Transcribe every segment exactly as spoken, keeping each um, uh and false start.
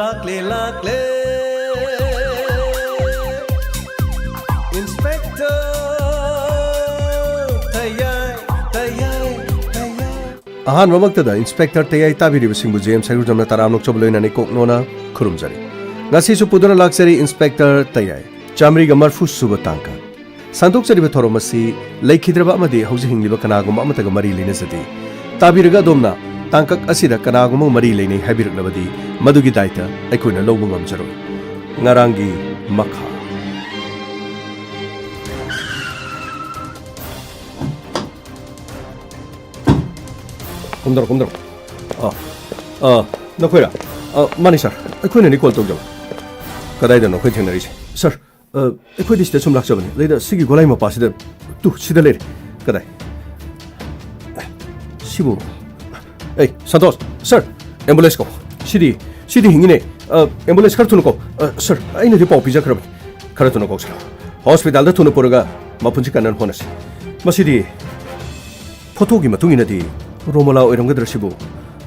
ꯂꯥꯛꯂꯦ, ꯂꯥꯛꯂꯦ, Inspector ꯇꯌꯥꯏ, ꯇꯌꯥꯏ, ꯇꯌꯥꯏ꯫ ꯑꯍꯥꯟꯕꯃꯛꯇꯗ Inspector ꯇꯌꯥꯏ ꯇꯥꯕꯤꯔꯤꯕꯁꯤꯡꯕꯨ James ꯍꯩꯔꯨꯖꯝꯅ ꯇꯔꯥꯝꯅ ꯑꯣꯛꯆꯕ ꯂꯣꯏꯅꯅ ꯏꯀꯣꯛ ꯅꯣꯟꯅ ꯈꯨꯔꯨꯝꯖꯔꯤ꯫ ꯉꯁꯤꯁꯨ ꯄꯨꯗꯨꯅ ꯂꯥꯛꯆꯔꯤ Inspector ꯇꯌꯥꯏ, ꯆꯥꯃꯔꯤꯒ ꯃꯔꯐꯨ ꯁꯨꯕ ꯇꯥꯡꯀꯛ꯫ ꯁꯟꯗꯣꯛꯆꯔꯤꯕ ꯊꯧꯔꯝ ꯑꯁꯤ ꯂꯩꯈꯤꯗ꯭ꯔꯕ ꯑꯃꯗꯤ ꯍꯧꯖꯤꯛ ꯍꯤꯡꯂꯤꯕ ꯀꯅꯥꯒꯨꯝꯕ ꯑꯃꯠꯇꯒ ꯃꯔꯤ ꯂꯩꯅꯖꯗꯦ꯫ ꯇꯥꯕꯤꯔꯒ ꯑꯗꯣꯝꯅ ꯇꯥꯡꯀꯛ ꯑꯁꯤꯗ ꯀꯅꯥꯒꯨꯝꯕ ꯃꯔꯤ ꯂꯩꯅꯩ ꯍꯥꯏꯕꯤꯔꯛꯂꯕꯗꯤ, ꯃꯗꯨꯒꯤ ꯗꯥꯏꯇ ꯑꯩꯈꯣꯏꯅ ꯂꯧꯕ ꯉꯝꯖꯔꯣꯏ꯫ ꯉꯔꯥꯡꯒꯤ ꯃꯈꯥ꯫ ꯀꯨꯝꯗꯔꯣ, ꯀꯨꯝꯗꯔꯣ꯫ ꯑ, ꯑ, ꯅꯈꯣꯏꯔꯥ? ꯑ, ꯃꯥꯅꯤ, ꯁꯥꯔ꯫ ꯑꯩꯈꯣꯏꯅꯅꯤ ꯀꯣꯜ ꯇꯧꯖꯕ꯫ ꯀꯗꯥꯏꯗꯅꯣ ꯑꯩꯈꯣꯏ ꯊꯦꯡꯅꯔꯤꯁꯦ? ꯁꯥꯔ, ꯑ, ꯑꯩꯈꯣꯏꯗꯤ ꯁꯤꯗ ꯁꯨꯝ ꯂꯥꯛꯆꯕꯅꯤ꯫ ꯑꯗꯩꯗ ꯁꯤꯒꯤ ꯒꯣꯂꯥꯏ ꯃꯄꯥꯁꯤꯗ, ꯇꯨ, ꯁꯤꯗ ꯂꯩꯔꯦ꯫ ꯀꯗꯥꯏ? ꯁꯤꯕꯨ? ꯑꯩ, ꯁꯟꯇꯣꯁ, ꯁꯥꯔ, ꯑꯦꯝꯕꯨꯂꯦꯟꯁ ꯀꯧ꯫ ꯁꯤꯗꯤ, ꯁꯤꯗꯤ ꯍꯤꯡꯉꯤꯅꯦ꯫ ꯑ, ꯑꯦꯝꯕꯨꯂꯦꯟꯁ ꯈꯔ ꯊꯨꯅ ꯀꯧ꯫ ꯑ, ꯁꯥꯔ, ꯑꯩꯅꯗꯤ ꯄꯥꯎ ꯄꯤꯖꯈ꯭ꯔꯕꯅꯤ꯫ ꯈꯔ ꯊꯨꯅ ꯀꯧꯁꯤꯜꯂꯣ꯫ ꯍꯣꯁꯄꯤꯇꯥꯜꯗ ꯊꯨꯅ ꯄꯨꯔꯒ ꯃꯄꯨꯟꯁꯤ ꯀꯟꯅꯅ ꯍꯣꯠꯅꯁꯤ꯫ ꯃꯁꯤꯗꯤ ꯐꯣꯇꯣꯒꯤ ꯃꯇꯨꯡ ꯏꯟꯅꯗꯤ ꯔꯣꯃꯣꯂꯥ ꯑꯣꯏꯔꯝꯒꯗ꯭ꯔꯥ ꯁꯤꯕꯨ?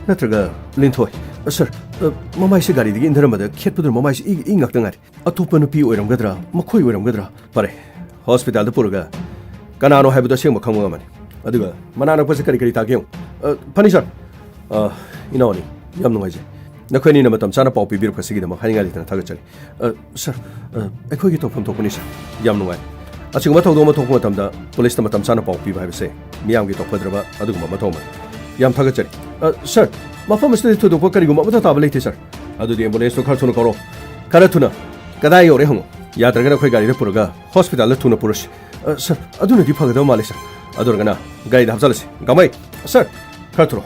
ꯅꯠꯇ꯭ꯔꯒ ꯂꯤꯟꯊꯣꯏ? ꯑ, ꯁꯥꯔ, ꯑ, ꯃꯃꯥꯏꯁꯦ ꯒꯥꯔꯤꯗꯒꯤ ꯏꯟꯊꯔꯝꯕꯗ ꯈꯦꯠꯄꯗꯨꯅ ꯃꯃꯥꯏꯁꯦ ꯏ, ꯏ ꯉꯥꯛꯇ ꯉꯥꯏꯔꯦ꯫ ꯑꯇꯣꯞꯄ ꯅꯨꯄꯤ ꯑꯣꯏꯔꯝꯒꯗ꯭ꯔꯥ? ꯃꯈꯣꯏ ꯑꯣꯏꯔꯝꯒꯗ꯭ꯔꯥ? ꯐꯔꯦ, ꯍꯣꯁꯄꯤꯇꯥꯜꯗ ꯄꯨꯔꯒ ꯀꯅꯥꯅꯣ ꯍꯥꯏꯕꯗꯣ ꯑꯁꯦꯡꯕ ꯈꯪꯕ ꯉꯝꯃꯅꯤ꯫ ꯑꯗꯨꯒ ꯃꯅꯥꯛ ꯅꯛꯄꯁꯦ ꯀꯔꯤ ꯀꯔꯤ ꯇꯥꯒꯦ ꯌꯦꯡꯉꯨ꯫ ꯑ, ꯐꯅꯤ, ꯁꯥꯔ꯫ ꯑ, ꯏꯅꯥꯎꯅꯤ, ꯌꯥꯝ ꯅꯨꯡꯉꯥꯏꯖꯩ꯫ ꯅꯈꯣꯏ ꯑꯅꯤꯅ ꯃꯇꯝ ꯆꯥꯅ ꯄꯥꯎ ꯄꯤꯕꯤꯔꯛꯄꯁꯤꯒꯤꯗꯃꯛ ꯍꯥꯏꯅꯤꯡꯉꯥꯏ ꯂꯩꯇꯅ ꯊꯥꯒꯠꯆꯔꯤ꯫ ꯑ, ꯁꯥꯔ, ꯑ, ꯑꯩꯈꯣꯏꯒꯤ ꯇꯧꯐꯝ ꯊꯣꯛꯄꯅꯤ, ꯁꯥꯔ꯫ ꯌꯥꯝ ꯅꯨꯡꯉꯥꯏ꯫ ꯑꯁꯤꯒꯨꯝꯕ ꯊꯧꯗꯣꯛ ꯑꯃ ꯊꯣꯛꯄ ꯃꯇꯝꯗ ꯄꯨꯂꯤꯁꯇ ꯃꯇꯝ ꯆꯥꯅ ꯄꯥꯎ ꯄꯤꯕ ꯍꯥꯏꯕꯁꯦ ꯃꯤꯌꯥꯝꯒꯤ ꯇꯧꯐꯗ꯭ꯔꯕ ꯑꯗꯨꯒꯨꯝꯕ ꯃꯊꯧ ꯑꯃꯅꯤ꯫ ꯌꯥꯝ ꯊꯥꯒꯠꯆꯔꯤ꯫ ꯑ, ꯁꯥꯔ, ꯃꯐꯝ ꯑꯁꯤꯗꯗꯤ ꯊꯣꯏꯗꯣꯛꯄ ꯀꯔꯤꯒꯨꯝꯕ ꯑꯃꯠꯇ ꯇꯥꯕ ꯂꯩꯇꯦ, ꯁꯥꯔ꯫ ꯑꯗꯨꯗꯤ ꯑꯦꯝꯕꯨꯂꯦꯟꯁꯇꯨ ꯈꯔ ꯊꯨꯅ ꯀꯧꯔꯣ꯫ ꯈꯔ ꯊꯨꯅ꯫ ꯀꯗꯥꯏ ꯌꯧꯔꯦ ꯍꯪꯉꯨ꯫ ꯌꯥꯗ꯭ꯔꯒꯅ ꯑꯩꯈꯣꯏ ꯒꯥꯔꯤꯗ ꯄꯨꯔꯒ ꯍꯣꯁꯄꯤꯇꯥꯜꯗ ꯊꯨꯅ ꯄꯨꯔꯁꯤ꯫ ꯑ, ꯁꯥꯔ, ꯑꯗꯨꯅꯗꯤ ꯐꯒꯗꯕ ꯃꯥꯜꯂꯦ, ꯁꯥꯔ꯫ ꯑꯗꯨ ꯑꯣꯏꯔꯒꯅ ꯒꯥꯔꯤꯗ ꯍꯥꯞꯆꯜꯂꯁꯤ꯫ ꯒꯥꯡꯃꯩ, ꯁꯥꯔ, ꯈꯔ ꯊꯨꯔꯣ꯫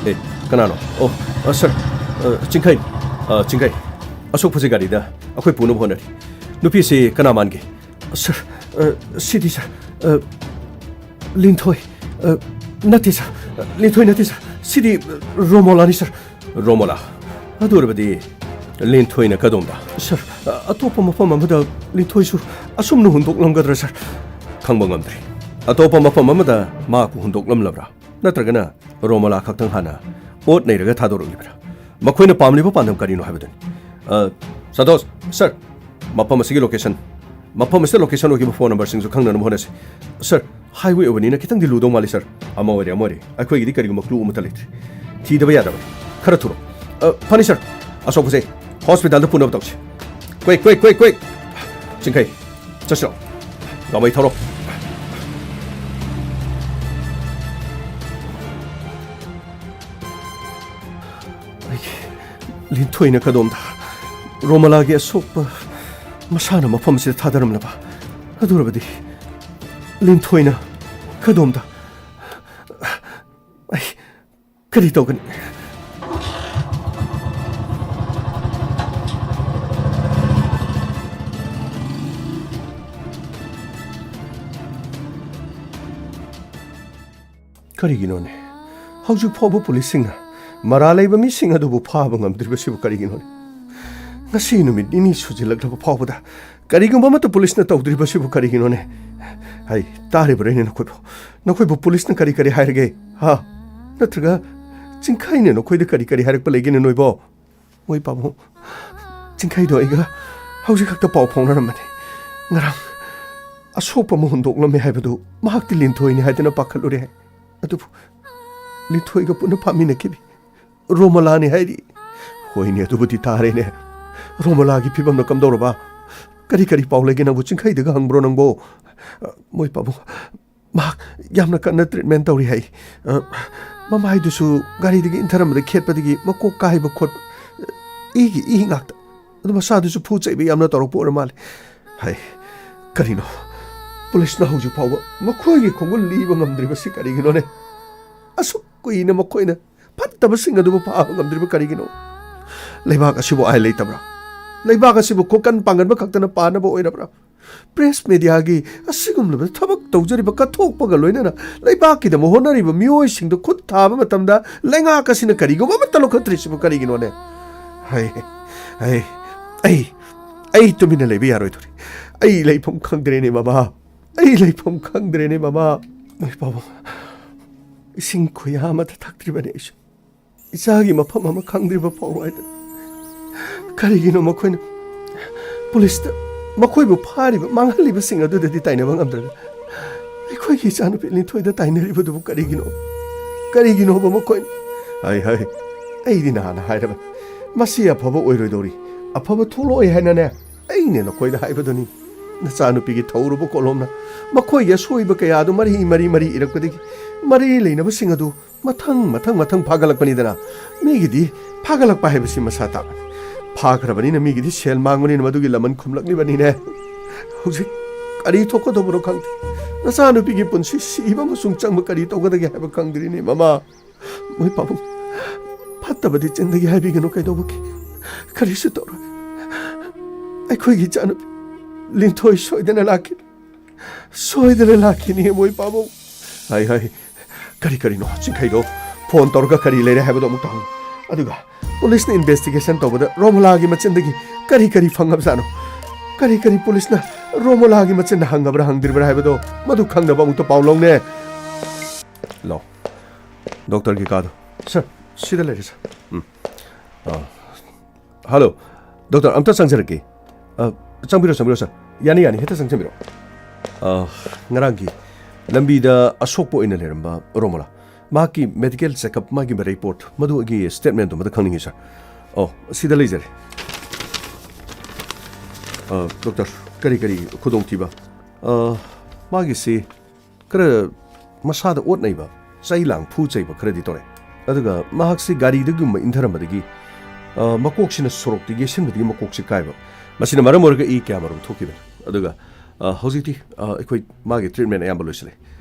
ꯑꯦ, ꯀꯅꯥꯅꯣ? ꯑꯣ, ꯑ, ꯁꯥꯔ, ꯑ, ꯆꯤꯡꯈꯩ, ꯑ, ꯆꯤꯡꯈꯩ꯫ ꯑꯁꯣꯛꯄꯁꯤ ꯒꯥꯔꯤꯗ ꯑꯩꯈꯣꯏ ꯄꯨꯅꯕ ꯍꯣꯠꯅꯔꯤ꯫ ꯅꯨꯄꯤꯁꯤ ꯀꯅꯥ ꯃꯥꯟꯒꯦ? ꯁꯥꯔ, ꯑ, ꯁꯤꯗꯤ ꯁꯥꯔ, ꯑ, ꯂꯤꯟꯊꯣꯏ, ꯑ, ꯅꯠꯇꯦ ꯁꯥꯔ, ꯂꯤꯟꯊꯣꯏ ꯅꯠꯇꯦ ꯁꯥꯔ, ꯁꯤꯗꯤ, ꯑ, ꯔꯣꯃꯣꯂꯥꯅꯤ ꯁꯥꯔ꯫ ꯔꯣꯃꯣꯂꯥ? ꯑꯗꯨ ꯑꯣꯏꯔꯕꯗꯤ ꯂꯤꯟꯊꯣꯏꯅ ꯀꯗꯣꯝꯗ? ꯁꯥꯔ, ꯑ, ꯑꯇꯣꯞꯄ ꯃꯐꯝ ꯑꯃꯗ ꯂꯤꯟꯊꯣꯏꯁꯨ ꯑꯁꯨꯝꯅ ꯍꯨꯟꯗꯣꯛꯂꯝꯒꯗ꯭ꯔꯥ ꯁꯥꯔ? ꯈꯪꯕ ꯉꯝꯗ꯭ꯔꯦ꯫ ꯑꯇꯣꯞꯄ ꯃꯐꯝ ꯑꯃꯗ ꯃꯍꯥꯛꯄꯨ ꯍꯨꯟꯗꯣꯛꯂꯝꯂꯕ꯭ꯔꯥ? ꯅꯠꯇ꯭ꯔꯒꯅ ꯔꯣꯃꯣꯂꯥ ꯈꯛꯇꯪ ꯍꯥꯟꯅ ꯑꯣꯠ ꯅꯩꯔꯒ ꯊꯥꯗꯣꯔꯛꯂꯤꯕ꯭ꯔꯥ? ꯃꯈꯣꯏꯅ ꯄꯥꯝꯂꯤꯕ ꯄꯥꯟꯗꯝ ꯀꯔꯤꯅꯣ ꯍꯥꯏꯕꯗꯨꯅꯤ꯫ ꯑ, ꯁꯟꯇꯣꯁ, ꯁꯔ, ꯃꯐꯝ ꯑꯁꯤꯒꯤ ꯂꯣꯀꯦꯁꯟ, ꯃꯐꯝ ꯑꯁꯤꯗ ꯂꯣꯀꯦꯁꯟ ꯑꯣꯏꯈꯤꯕ ꯐꯣꯟ ꯅꯝꯕꯔꯁꯤꯡꯁꯨ ꯈꯪꯅꯅꯕ ꯍꯣꯠꯅꯁꯤ꯫ ꯁꯔ, ꯍꯥꯏꯋꯦ ꯑꯣꯏꯕꯅꯤꯅ ꯈꯤꯇꯪꯗꯤ ꯂꯨꯗꯧ ꯃꯥꯜꯂꯤ, ꯁꯔ꯫ ꯑꯃ ꯑꯣꯏꯔꯦ, ꯑꯃ ꯑꯣꯏꯔꯦ, ꯑꯩꯈꯣꯏꯒꯤꯗꯤ ꯀꯔꯤꯒꯨꯝꯕ ꯀ꯭ꯂꯨ ꯑꯃꯠꯇ ꯂꯩꯇ꯭ꯔꯤ꯫ ꯊꯤꯗꯕ ꯌꯥꯗꯕꯅꯤ꯫ ꯈꯔ ꯊꯨꯔꯣ꯫ ꯑ, ꯐꯅꯤ, ꯁꯔ꯫ ꯑꯁꯣꯛꯄꯁꯦ ꯍꯣꯁꯄꯤꯇꯥꯜꯗ ꯄꯨꯅꯕ ꯇꯧꯁꯤ꯫ ꯀ꯭ꯋꯦꯛ, ꯀ꯭ꯋꯦꯛ, ꯀ꯭ꯋꯦꯛ, ꯀ꯭ꯋꯦꯛ꯫ ꯆꯤꯡꯈꯩ, ꯆꯠꯁꯤꯔꯣ? ꯒꯥꯃꯩ ꯊꯧꯔꯣ꯫ ꯑꯩꯒꯤ ꯂꯤꯟꯊꯣꯏꯅ ꯀꯗꯣꯝꯗ ꯔꯣꯃꯂꯥꯒꯤ ꯑꯁꯣꯛꯄ ꯃꯁꯥꯅ ꯃꯐꯝ ꯑꯁꯤꯗ ꯊꯥꯗꯔꯝꯂꯕ? ꯑꯗꯨ ꯑꯣꯏꯔꯕꯗꯤ ꯂꯤꯟꯊꯣꯏꯅ ꯀꯗꯣꯝꯗ? ꯑꯩ ꯀꯔꯤ ꯇꯧꯒꯅꯤ? ꯀꯔꯤꯒꯤꯅꯣꯅꯦ? ꯍꯧꯖꯤꯛ ꯐꯥꯎꯕ ꯄꯨꯂꯤꯁꯁꯤꯡꯅ ꯃꯔꯥꯜ ꯂꯩꯕ ꯃꯤꯁꯤꯡ ꯑꯗꯨꯕꯨ ꯐꯥꯕ ꯉꯝꯗ꯭ꯔꯤꯕꯁꯤꯕꯨ ꯀꯔꯤꯒꯤꯅꯣꯅꯦ? ꯉꯁꯤ ꯅꯨꯃꯤꯠ ꯅꯤꯅꯤ ꯁꯨꯖꯤꯜꯂꯛꯂꯕ ꯐꯥꯎꯕꯗ ꯀꯔꯤꯒꯨꯝꯕ ꯑꯃꯠꯇ ꯄꯨꯂꯤꯁꯅ ꯇꯧꯗ꯭ꯔꯤꯕꯁꯤꯕꯨ ꯀꯔꯤꯒꯤꯅꯣꯅꯦ? ꯍꯩ, ꯇꯥꯔꯤꯕ꯭ꯔꯥꯅꯦ ꯅꯈꯣꯏꯕꯨ? ꯅꯈꯣꯏꯕꯨ ꯄꯨꯂꯤꯁꯅ ꯀꯔꯤ ꯀꯔꯤ ꯍꯥꯏꯔꯒꯦ? ꯍꯥ? ꯅꯠꯇ꯭ꯔꯒ ꯆꯤꯡꯈꯩꯅ ꯅꯈꯣꯏꯗ ꯀꯔꯤ ꯀꯔꯤ ꯍꯥꯏꯔꯛꯄ ꯂꯩꯒꯦꯅꯦ ꯅꯣꯏꯕꯣ? ꯃꯣꯏ ꯄꯥꯕꯨꯡ, ꯆꯤꯡꯈꯩꯗꯣ ꯑꯩꯒ ꯍꯧꯖꯤꯛ ꯈꯛꯇ ꯄꯥꯎ ꯐꯥꯎꯅꯔꯝꯕꯅꯤ꯫ ꯉꯔꯥꯡ ꯑꯁꯣꯛꯄ ꯑꯃ ꯍꯨꯟꯗꯣꯛꯂꯝꯃꯦ ꯍꯥꯏꯕꯗꯨ ꯃꯍꯥꯛꯇꯤ ꯂꯤꯟꯊꯣꯏꯅꯤ ꯍꯥꯏꯗꯨꯅ ꯄꯥꯈꯠꯂꯨꯔꯦ ꯍꯥꯏ꯫ ꯑꯗꯨꯕꯨ ꯂꯤꯟꯊꯣꯏꯒ ꯄꯨꯟꯅ ꯐꯥꯃꯤꯟꯅꯈꯤꯕꯤ ꯔꯣꯃꯂꯥꯅꯤ ꯍꯥꯏꯔꯤ꯫ ꯍꯣꯏꯅꯦ, ꯑꯗꯨꯕꯨꯗꯤ ꯇꯥꯔꯦꯅꯦ꯫ ꯔꯣꯃꯂꯥꯒꯤ ꯐꯤꯕꯝꯅ ꯀꯝꯗꯧꯔꯕ? ꯀꯔꯤ ꯀꯔꯤ ꯄꯥꯎ ꯂꯩꯒꯦ ꯅꯪꯕꯨ? ꯆꯤꯡꯈꯩꯗꯒ ꯍꯪꯕ꯭ꯔꯣ ꯅꯪꯕꯣ? ꯑ, ꯃꯣꯏ ꯄꯥꯕꯨꯡ, ꯃꯍꯥꯛ ꯌꯥꯝꯅ ꯀꯟꯅ ꯇ꯭ꯔꯤꯠꯃꯦꯟ ꯇꯧꯔꯤ ꯍꯥꯏ꯫ ꯑ, ꯃꯃꯥꯏꯗꯨꯁꯨ ꯒꯥꯔꯤꯗꯒꯤ ꯏꯟꯊꯔꯝꯕꯗ ꯈꯦꯠꯄꯗꯒꯤ ꯃꯀꯣꯛ ꯀꯥꯏꯕ ꯈꯣꯠꯄ, ꯏꯒꯤ ꯏ ꯉꯥꯛꯇ꯫ ꯑꯗꯨ ꯃꯁꯥꯗꯨꯁꯨ ꯐꯨ ꯆꯩꯕ ꯌꯥꯝꯅ ꯇꯧꯔꯛꯄ ꯑꯣꯏꯔ ꯃꯥꯜꯂꯦ꯫ ꯍꯥꯏ, ꯀꯔꯤꯅꯣ? ꯄꯨꯂꯤꯁꯅ ꯍꯧꯖꯤꯛ ꯐꯥꯎꯕ ꯃꯈꯣꯏꯒꯤ ꯈꯣꯡꯒꯨꯜ ꯂꯤꯕ ꯉꯝꯗ꯭ꯔꯤꯕꯁꯤ ꯀꯔꯤꯒꯤꯅꯣꯅꯦ? ꯑꯁꯨꯛ ꯀꯨꯏꯅ ꯃꯈꯣꯏꯅ ꯐꯠꯇꯕꯁꯤꯡ ꯑꯗꯨꯕꯨ ꯐꯥꯕ ꯉꯝꯗ꯭ꯔꯤꯕ ꯀꯔꯤꯒꯤꯅꯣ? ꯂꯩꯕꯥꯛ ꯑꯁꯤꯕꯨ ꯑꯥꯏꯟ ꯂꯩꯇꯕ꯭ꯔꯥ? ꯂꯩꯕꯥꯛ ꯑꯁꯤꯕꯨ ꯈꯣꯀꯟ ꯄꯥꯡꯒꯟꯕ ꯈꯛꯇꯅ ꯄꯥꯅꯕ ꯑꯣꯏꯔꯕ꯭ꯔꯥ? ꯄ꯭ꯔꯦꯁ ꯃꯦꯗꯤꯌꯥꯒꯤ ꯑꯁꯤꯒꯨꯝꯂꯕ ꯊꯕꯛ ꯇꯧꯖꯔꯤꯕ, ꯀꯠꯊꯣꯛꯄꯒ ꯂꯣꯏꯅꯅ ꯂꯩꯕꯥꯛꯀꯤꯗꯃꯛ ꯍꯣꯠꯅꯔꯤꯕ ꯃꯤꯑꯣꯏꯁꯤꯡꯗ ꯈꯨꯠ ꯊꯥꯕ ꯃꯇꯝꯗ ꯂꯩꯉꯥꯛ ꯑꯁꯤꯅ ꯀꯔꯤꯒꯨꯝꯕ ꯑꯃꯠꯇ ꯂꯧꯈꯠꯇ꯭ꯔꯤꯁꯤꯕꯨ ꯀꯔꯤꯒꯤꯅꯣꯅꯦ? ꯍꯩ, ꯍꯩ, ꯑꯩ, ꯑꯩ ꯇꯨꯃꯤꯟꯅ ꯂꯩꯕ ꯌꯥꯔꯣꯏꯗꯧꯔꯤ꯫ ꯑꯩ ꯂꯩꯐꯝ ꯈꯪꯗ꯭ꯔꯦꯅꯦ, ꯃꯃꯥ꯫ ꯑꯩ ꯂꯩꯐꯝ ꯈꯪꯗ꯭ꯔꯦꯅꯦ, ꯃꯃꯥ꯫ ꯃꯣꯏ ꯄꯥꯕꯨꯡ, ꯏꯁꯤꯡ ꯈꯨꯌꯥ ꯑꯃꯗ ꯊꯛꯇ꯭ꯔꯤꯕꯅꯦ ꯑꯩꯁꯨ꯫ ꯏꯆꯥꯒꯤ ꯃꯐꯝ ꯑꯃ ꯈꯪꯗ꯭ꯔꯤꯕ ꯐꯥꯎ ꯍꯥꯏꯗꯅ꯫ ꯀꯔꯤꯒꯤꯅꯣ ꯃꯈꯣꯏꯅ ꯄꯨꯂꯤꯁꯇ ꯃꯈꯣꯏꯕꯨ ꯐꯥꯔꯤꯕ, ꯃꯥꯡꯍꯜꯂꯤꯕꯁꯤꯡ ꯑꯗꯨꯗꯗꯤ ꯇꯥꯏꯅꯕ ꯉꯝꯗ꯭ꯔꯒ ꯑꯩꯈꯣꯏꯒꯤ ꯏꯆꯥꯅꯨꯄꯤ ꯂꯤꯟꯊꯣꯏꯗ ꯇꯥꯏꯅꯔꯤꯕꯗꯨꯕꯨ ꯀꯔꯤꯒꯤꯅꯣ? ꯀꯔꯤꯒꯤꯅꯣꯕ ꯃꯈꯣꯏꯅ? ꯍꯥꯏ, ꯍꯥꯏ, ꯑꯩꯗꯤ ꯅꯍꯥꯟꯅ ꯍꯥꯏꯔꯕꯅꯤ, ꯃꯁꯤ ꯑꯐꯕ ꯑꯣꯏꯔꯣꯏꯗꯧꯔꯤ, ꯑꯐꯕ ꯊꯣꯛꯂꯛꯑꯣꯏ ꯍꯥꯏꯅꯅꯦ꯫ ꯑꯩꯅ ꯅꯈꯣꯏꯗ ꯍꯥꯏꯕꯗꯨꯅꯤ, ꯅꯆꯥꯅꯨꯄꯤꯒꯤ ꯊꯧꯔꯨꯕ ꯀꯣꯂꯣꯝꯅ ꯃꯈꯣꯏꯒꯤ ꯑꯁꯣꯏꯕ ꯀꯌꯥ ꯑꯗꯨ ꯃꯔꯤ, ꯃꯔꯤ, ꯃꯔꯤ ꯏꯔꯛꯄꯗꯒꯤ ꯃꯔꯤ ꯂꯩꯅꯕꯁꯤꯡ ꯑꯗꯨ ꯃꯊꯪ, ꯃꯊꯪ, ꯃꯊꯪ ꯐꯥꯒꯠꯂꯛꯄꯅꯤꯗꯅ꯫ ꯃꯤꯒꯤꯗꯤ ꯐꯥꯒꯠꯂꯛꯄ ꯍꯥꯏꯕꯁꯤ ꯃꯁꯥ ꯇꯥꯕꯅꯤ꯫ ꯐꯥꯈ꯭ꯔꯕꯅꯤꯅ ꯃꯤꯒꯤꯗꯤ ꯁꯦꯜ ꯃꯥꯡꯕꯅꯤꯅ ꯃꯗꯨꯒꯤ ꯂꯃꯟ ꯈꯨꯝꯂꯛꯂꯤꯕꯅꯤꯅꯦ꯫ ꯍꯧꯖꯤꯛ ꯀꯔꯤ ꯊꯣꯛꯀꯗꯧꯕꯅꯣ ꯈꯪꯗꯦ꯫ ꯅꯆꯥꯅꯨꯄꯤꯒꯤ ꯄꯨꯟꯁꯤ ꯁꯤꯕ ꯑꯃꯁꯨꯡ ꯆꯪꯕ ꯀꯔꯤ ꯇꯧꯒꯗꯒꯦ ꯍꯥꯏꯕ ꯈꯪꯗ꯭ꯔꯤꯅꯦ, ꯃꯃꯥ꯫ ꯃꯣꯏ ꯄꯥꯕꯨꯡ, ꯐꯠꯇꯕꯗꯤ ꯆꯤꯟꯗꯒꯤ ꯍꯥꯏꯕꯤꯒꯅꯨ, ꯀꯩꯗꯧꯕꯒꯦ? ꯀꯔꯤꯁꯨ ꯇꯧꯔꯣꯏ꯫ ꯑꯩꯈꯣꯏꯒꯤ ꯏꯆꯥꯅꯨꯄꯤ ꯂꯤꯟꯊꯣꯏ ꯁꯣꯏꯗꯅ ꯂꯥꯛꯈꯤꯅꯤ꯫ ꯁꯣꯏꯗꯅ ꯂꯥꯛꯈꯤꯅꯤ, ꯃꯣꯏ ꯄꯥꯕꯨꯡ꯫ ꯍꯥꯏ, ꯍꯥꯏ꯫ ꯀꯔꯤ ꯀꯔꯤꯅꯣ ꯆꯤꯡꯈꯩꯗꯣ? ꯐꯣꯟ ꯇꯧꯔꯒ ꯀꯔꯤ ꯂꯩꯔꯦ ꯍꯥꯏꯕꯗꯣ ꯑꯃꯨꯛꯇ ꯍꯪꯉꯨ꯫ ꯑꯗꯨꯒ ꯄꯨꯂꯤꯁꯅ ꯏꯟꯚꯦꯁꯇꯤꯒꯦꯁꯟ ꯇꯧꯕꯗ ꯔꯣꯃꯣꯂꯥꯒꯤ ꯃꯆꯤꯟꯗꯒꯤ ꯀꯔꯤ ꯀꯔꯤ ꯐꯪꯉꯕꯖꯥꯠꯅꯣ? ꯀꯔꯤ ꯀꯔꯤ ꯄꯨꯂꯤꯁꯅ ꯔꯣꯃꯣꯂꯥꯒꯤ ꯃꯆꯤꯟꯅ ꯍꯪꯉꯕ꯭ꯔꯥ ꯍꯪꯗ꯭ꯔꯤꯕ꯭ꯔꯥ ꯍꯥꯏꯕꯗꯣ ꯃꯗꯨ ꯈꯪꯅꯕ ꯑꯃꯨꯛꯇ ꯄꯥꯎ ꯂꯧꯅꯦ꯫ ꯂꯥꯎ꯫ ꯗꯣꯛꯇꯔꯒꯤ ꯀꯥꯗꯣ꯫ ꯁꯔ, ꯁꯤꯗ ꯂꯩꯔꯦ, ꯁꯔ꯫ ꯎꯝ꯫ ꯑꯥ꯫ ꯍꯜꯂꯣ, ꯗꯣꯛꯇꯔ, ꯑꯝꯇ ꯆꯪꯖꯔꯛꯀꯦ꯫ ꯑ, ꯆꯪꯕꯤꯔꯣ, ꯆꯪꯕꯤꯔꯣ, ꯁꯔ꯫ ꯌꯥꯅꯤ, ꯌꯥꯅꯤ, ꯍꯦꯛꯇ ꯆꯪꯖꯕꯤꯔꯣ꯫ ꯑ, ꯉꯔꯥꯡꯒꯤ ꯂꯝꯕꯤꯗ ꯑꯁꯣꯛꯄ ꯑꯣꯏꯅ ꯂꯩꯔꯝꯕ ꯔꯣꯃꯣꯂꯥ, ꯃꯍꯥꯛꯀꯤ ꯃꯦꯗꯤꯀꯦꯜ ꯆꯦꯛꯑꯞ, ꯃꯥꯒꯤ ꯔꯤꯄꯣꯔꯠ, ꯃꯗꯨꯒꯤ ꯁ꯭ꯇꯦꯠꯃꯦꯟꯗꯨ ꯑꯃꯇ ꯈꯪꯅꯤꯡꯉꯤ, ꯁꯔ꯫ ꯑꯣ, ꯁꯤꯗ ꯂꯩꯖꯔꯦ꯫ ꯑ, ꯗꯣꯛꯇꯔ, ꯀꯔꯤ ꯀꯔꯤ ꯈꯨꯗꯣꯡꯊꯤꯕ? ꯑ, ꯃꯥꯒꯤꯁꯤ ꯈꯔ ꯃꯁꯥꯗ ꯑꯣꯠ ꯅꯩꯕ, ꯆꯩ ꯂꯥꯡ ꯐꯨ ꯆꯩꯕ ꯈꯔꯗꯤ ꯇꯧꯔꯦ꯫ ꯑꯗꯨꯒ ꯃꯍꯥꯛꯁꯤ ꯒꯥꯔꯤꯗꯒꯨꯝꯕ ꯏꯟꯊꯔꯝꯕꯗꯒꯤ, ꯑ, ꯃꯀꯣꯛꯁꯤꯅ ꯁꯣꯔꯣꯛꯇ ꯌꯩꯁꯤꯟꯕꯗꯒꯤ ꯃꯀꯣꯛꯁꯤ ꯀꯥꯏꯕ꯫ ꯃꯁꯤꯅ ꯃꯔꯝ ꯑꯣꯏꯔꯒ ꯏ ꯀꯌꯥꯃꯔꯨꯝ ꯊꯣꯛꯈꯤꯕꯅꯤ꯫ ꯑꯗꯨꯒ, ꯑ, ꯍꯧꯖꯤꯛꯇꯤ, ꯑ, ꯑꯩꯈꯣꯏ ꯃꯥꯒꯤ ꯇ꯭ꯔꯤꯠꯃꯦꯟ ꯑꯌꯥꯝꯕ ꯂꯣꯏꯁꯤꯜꯂꯦ꯫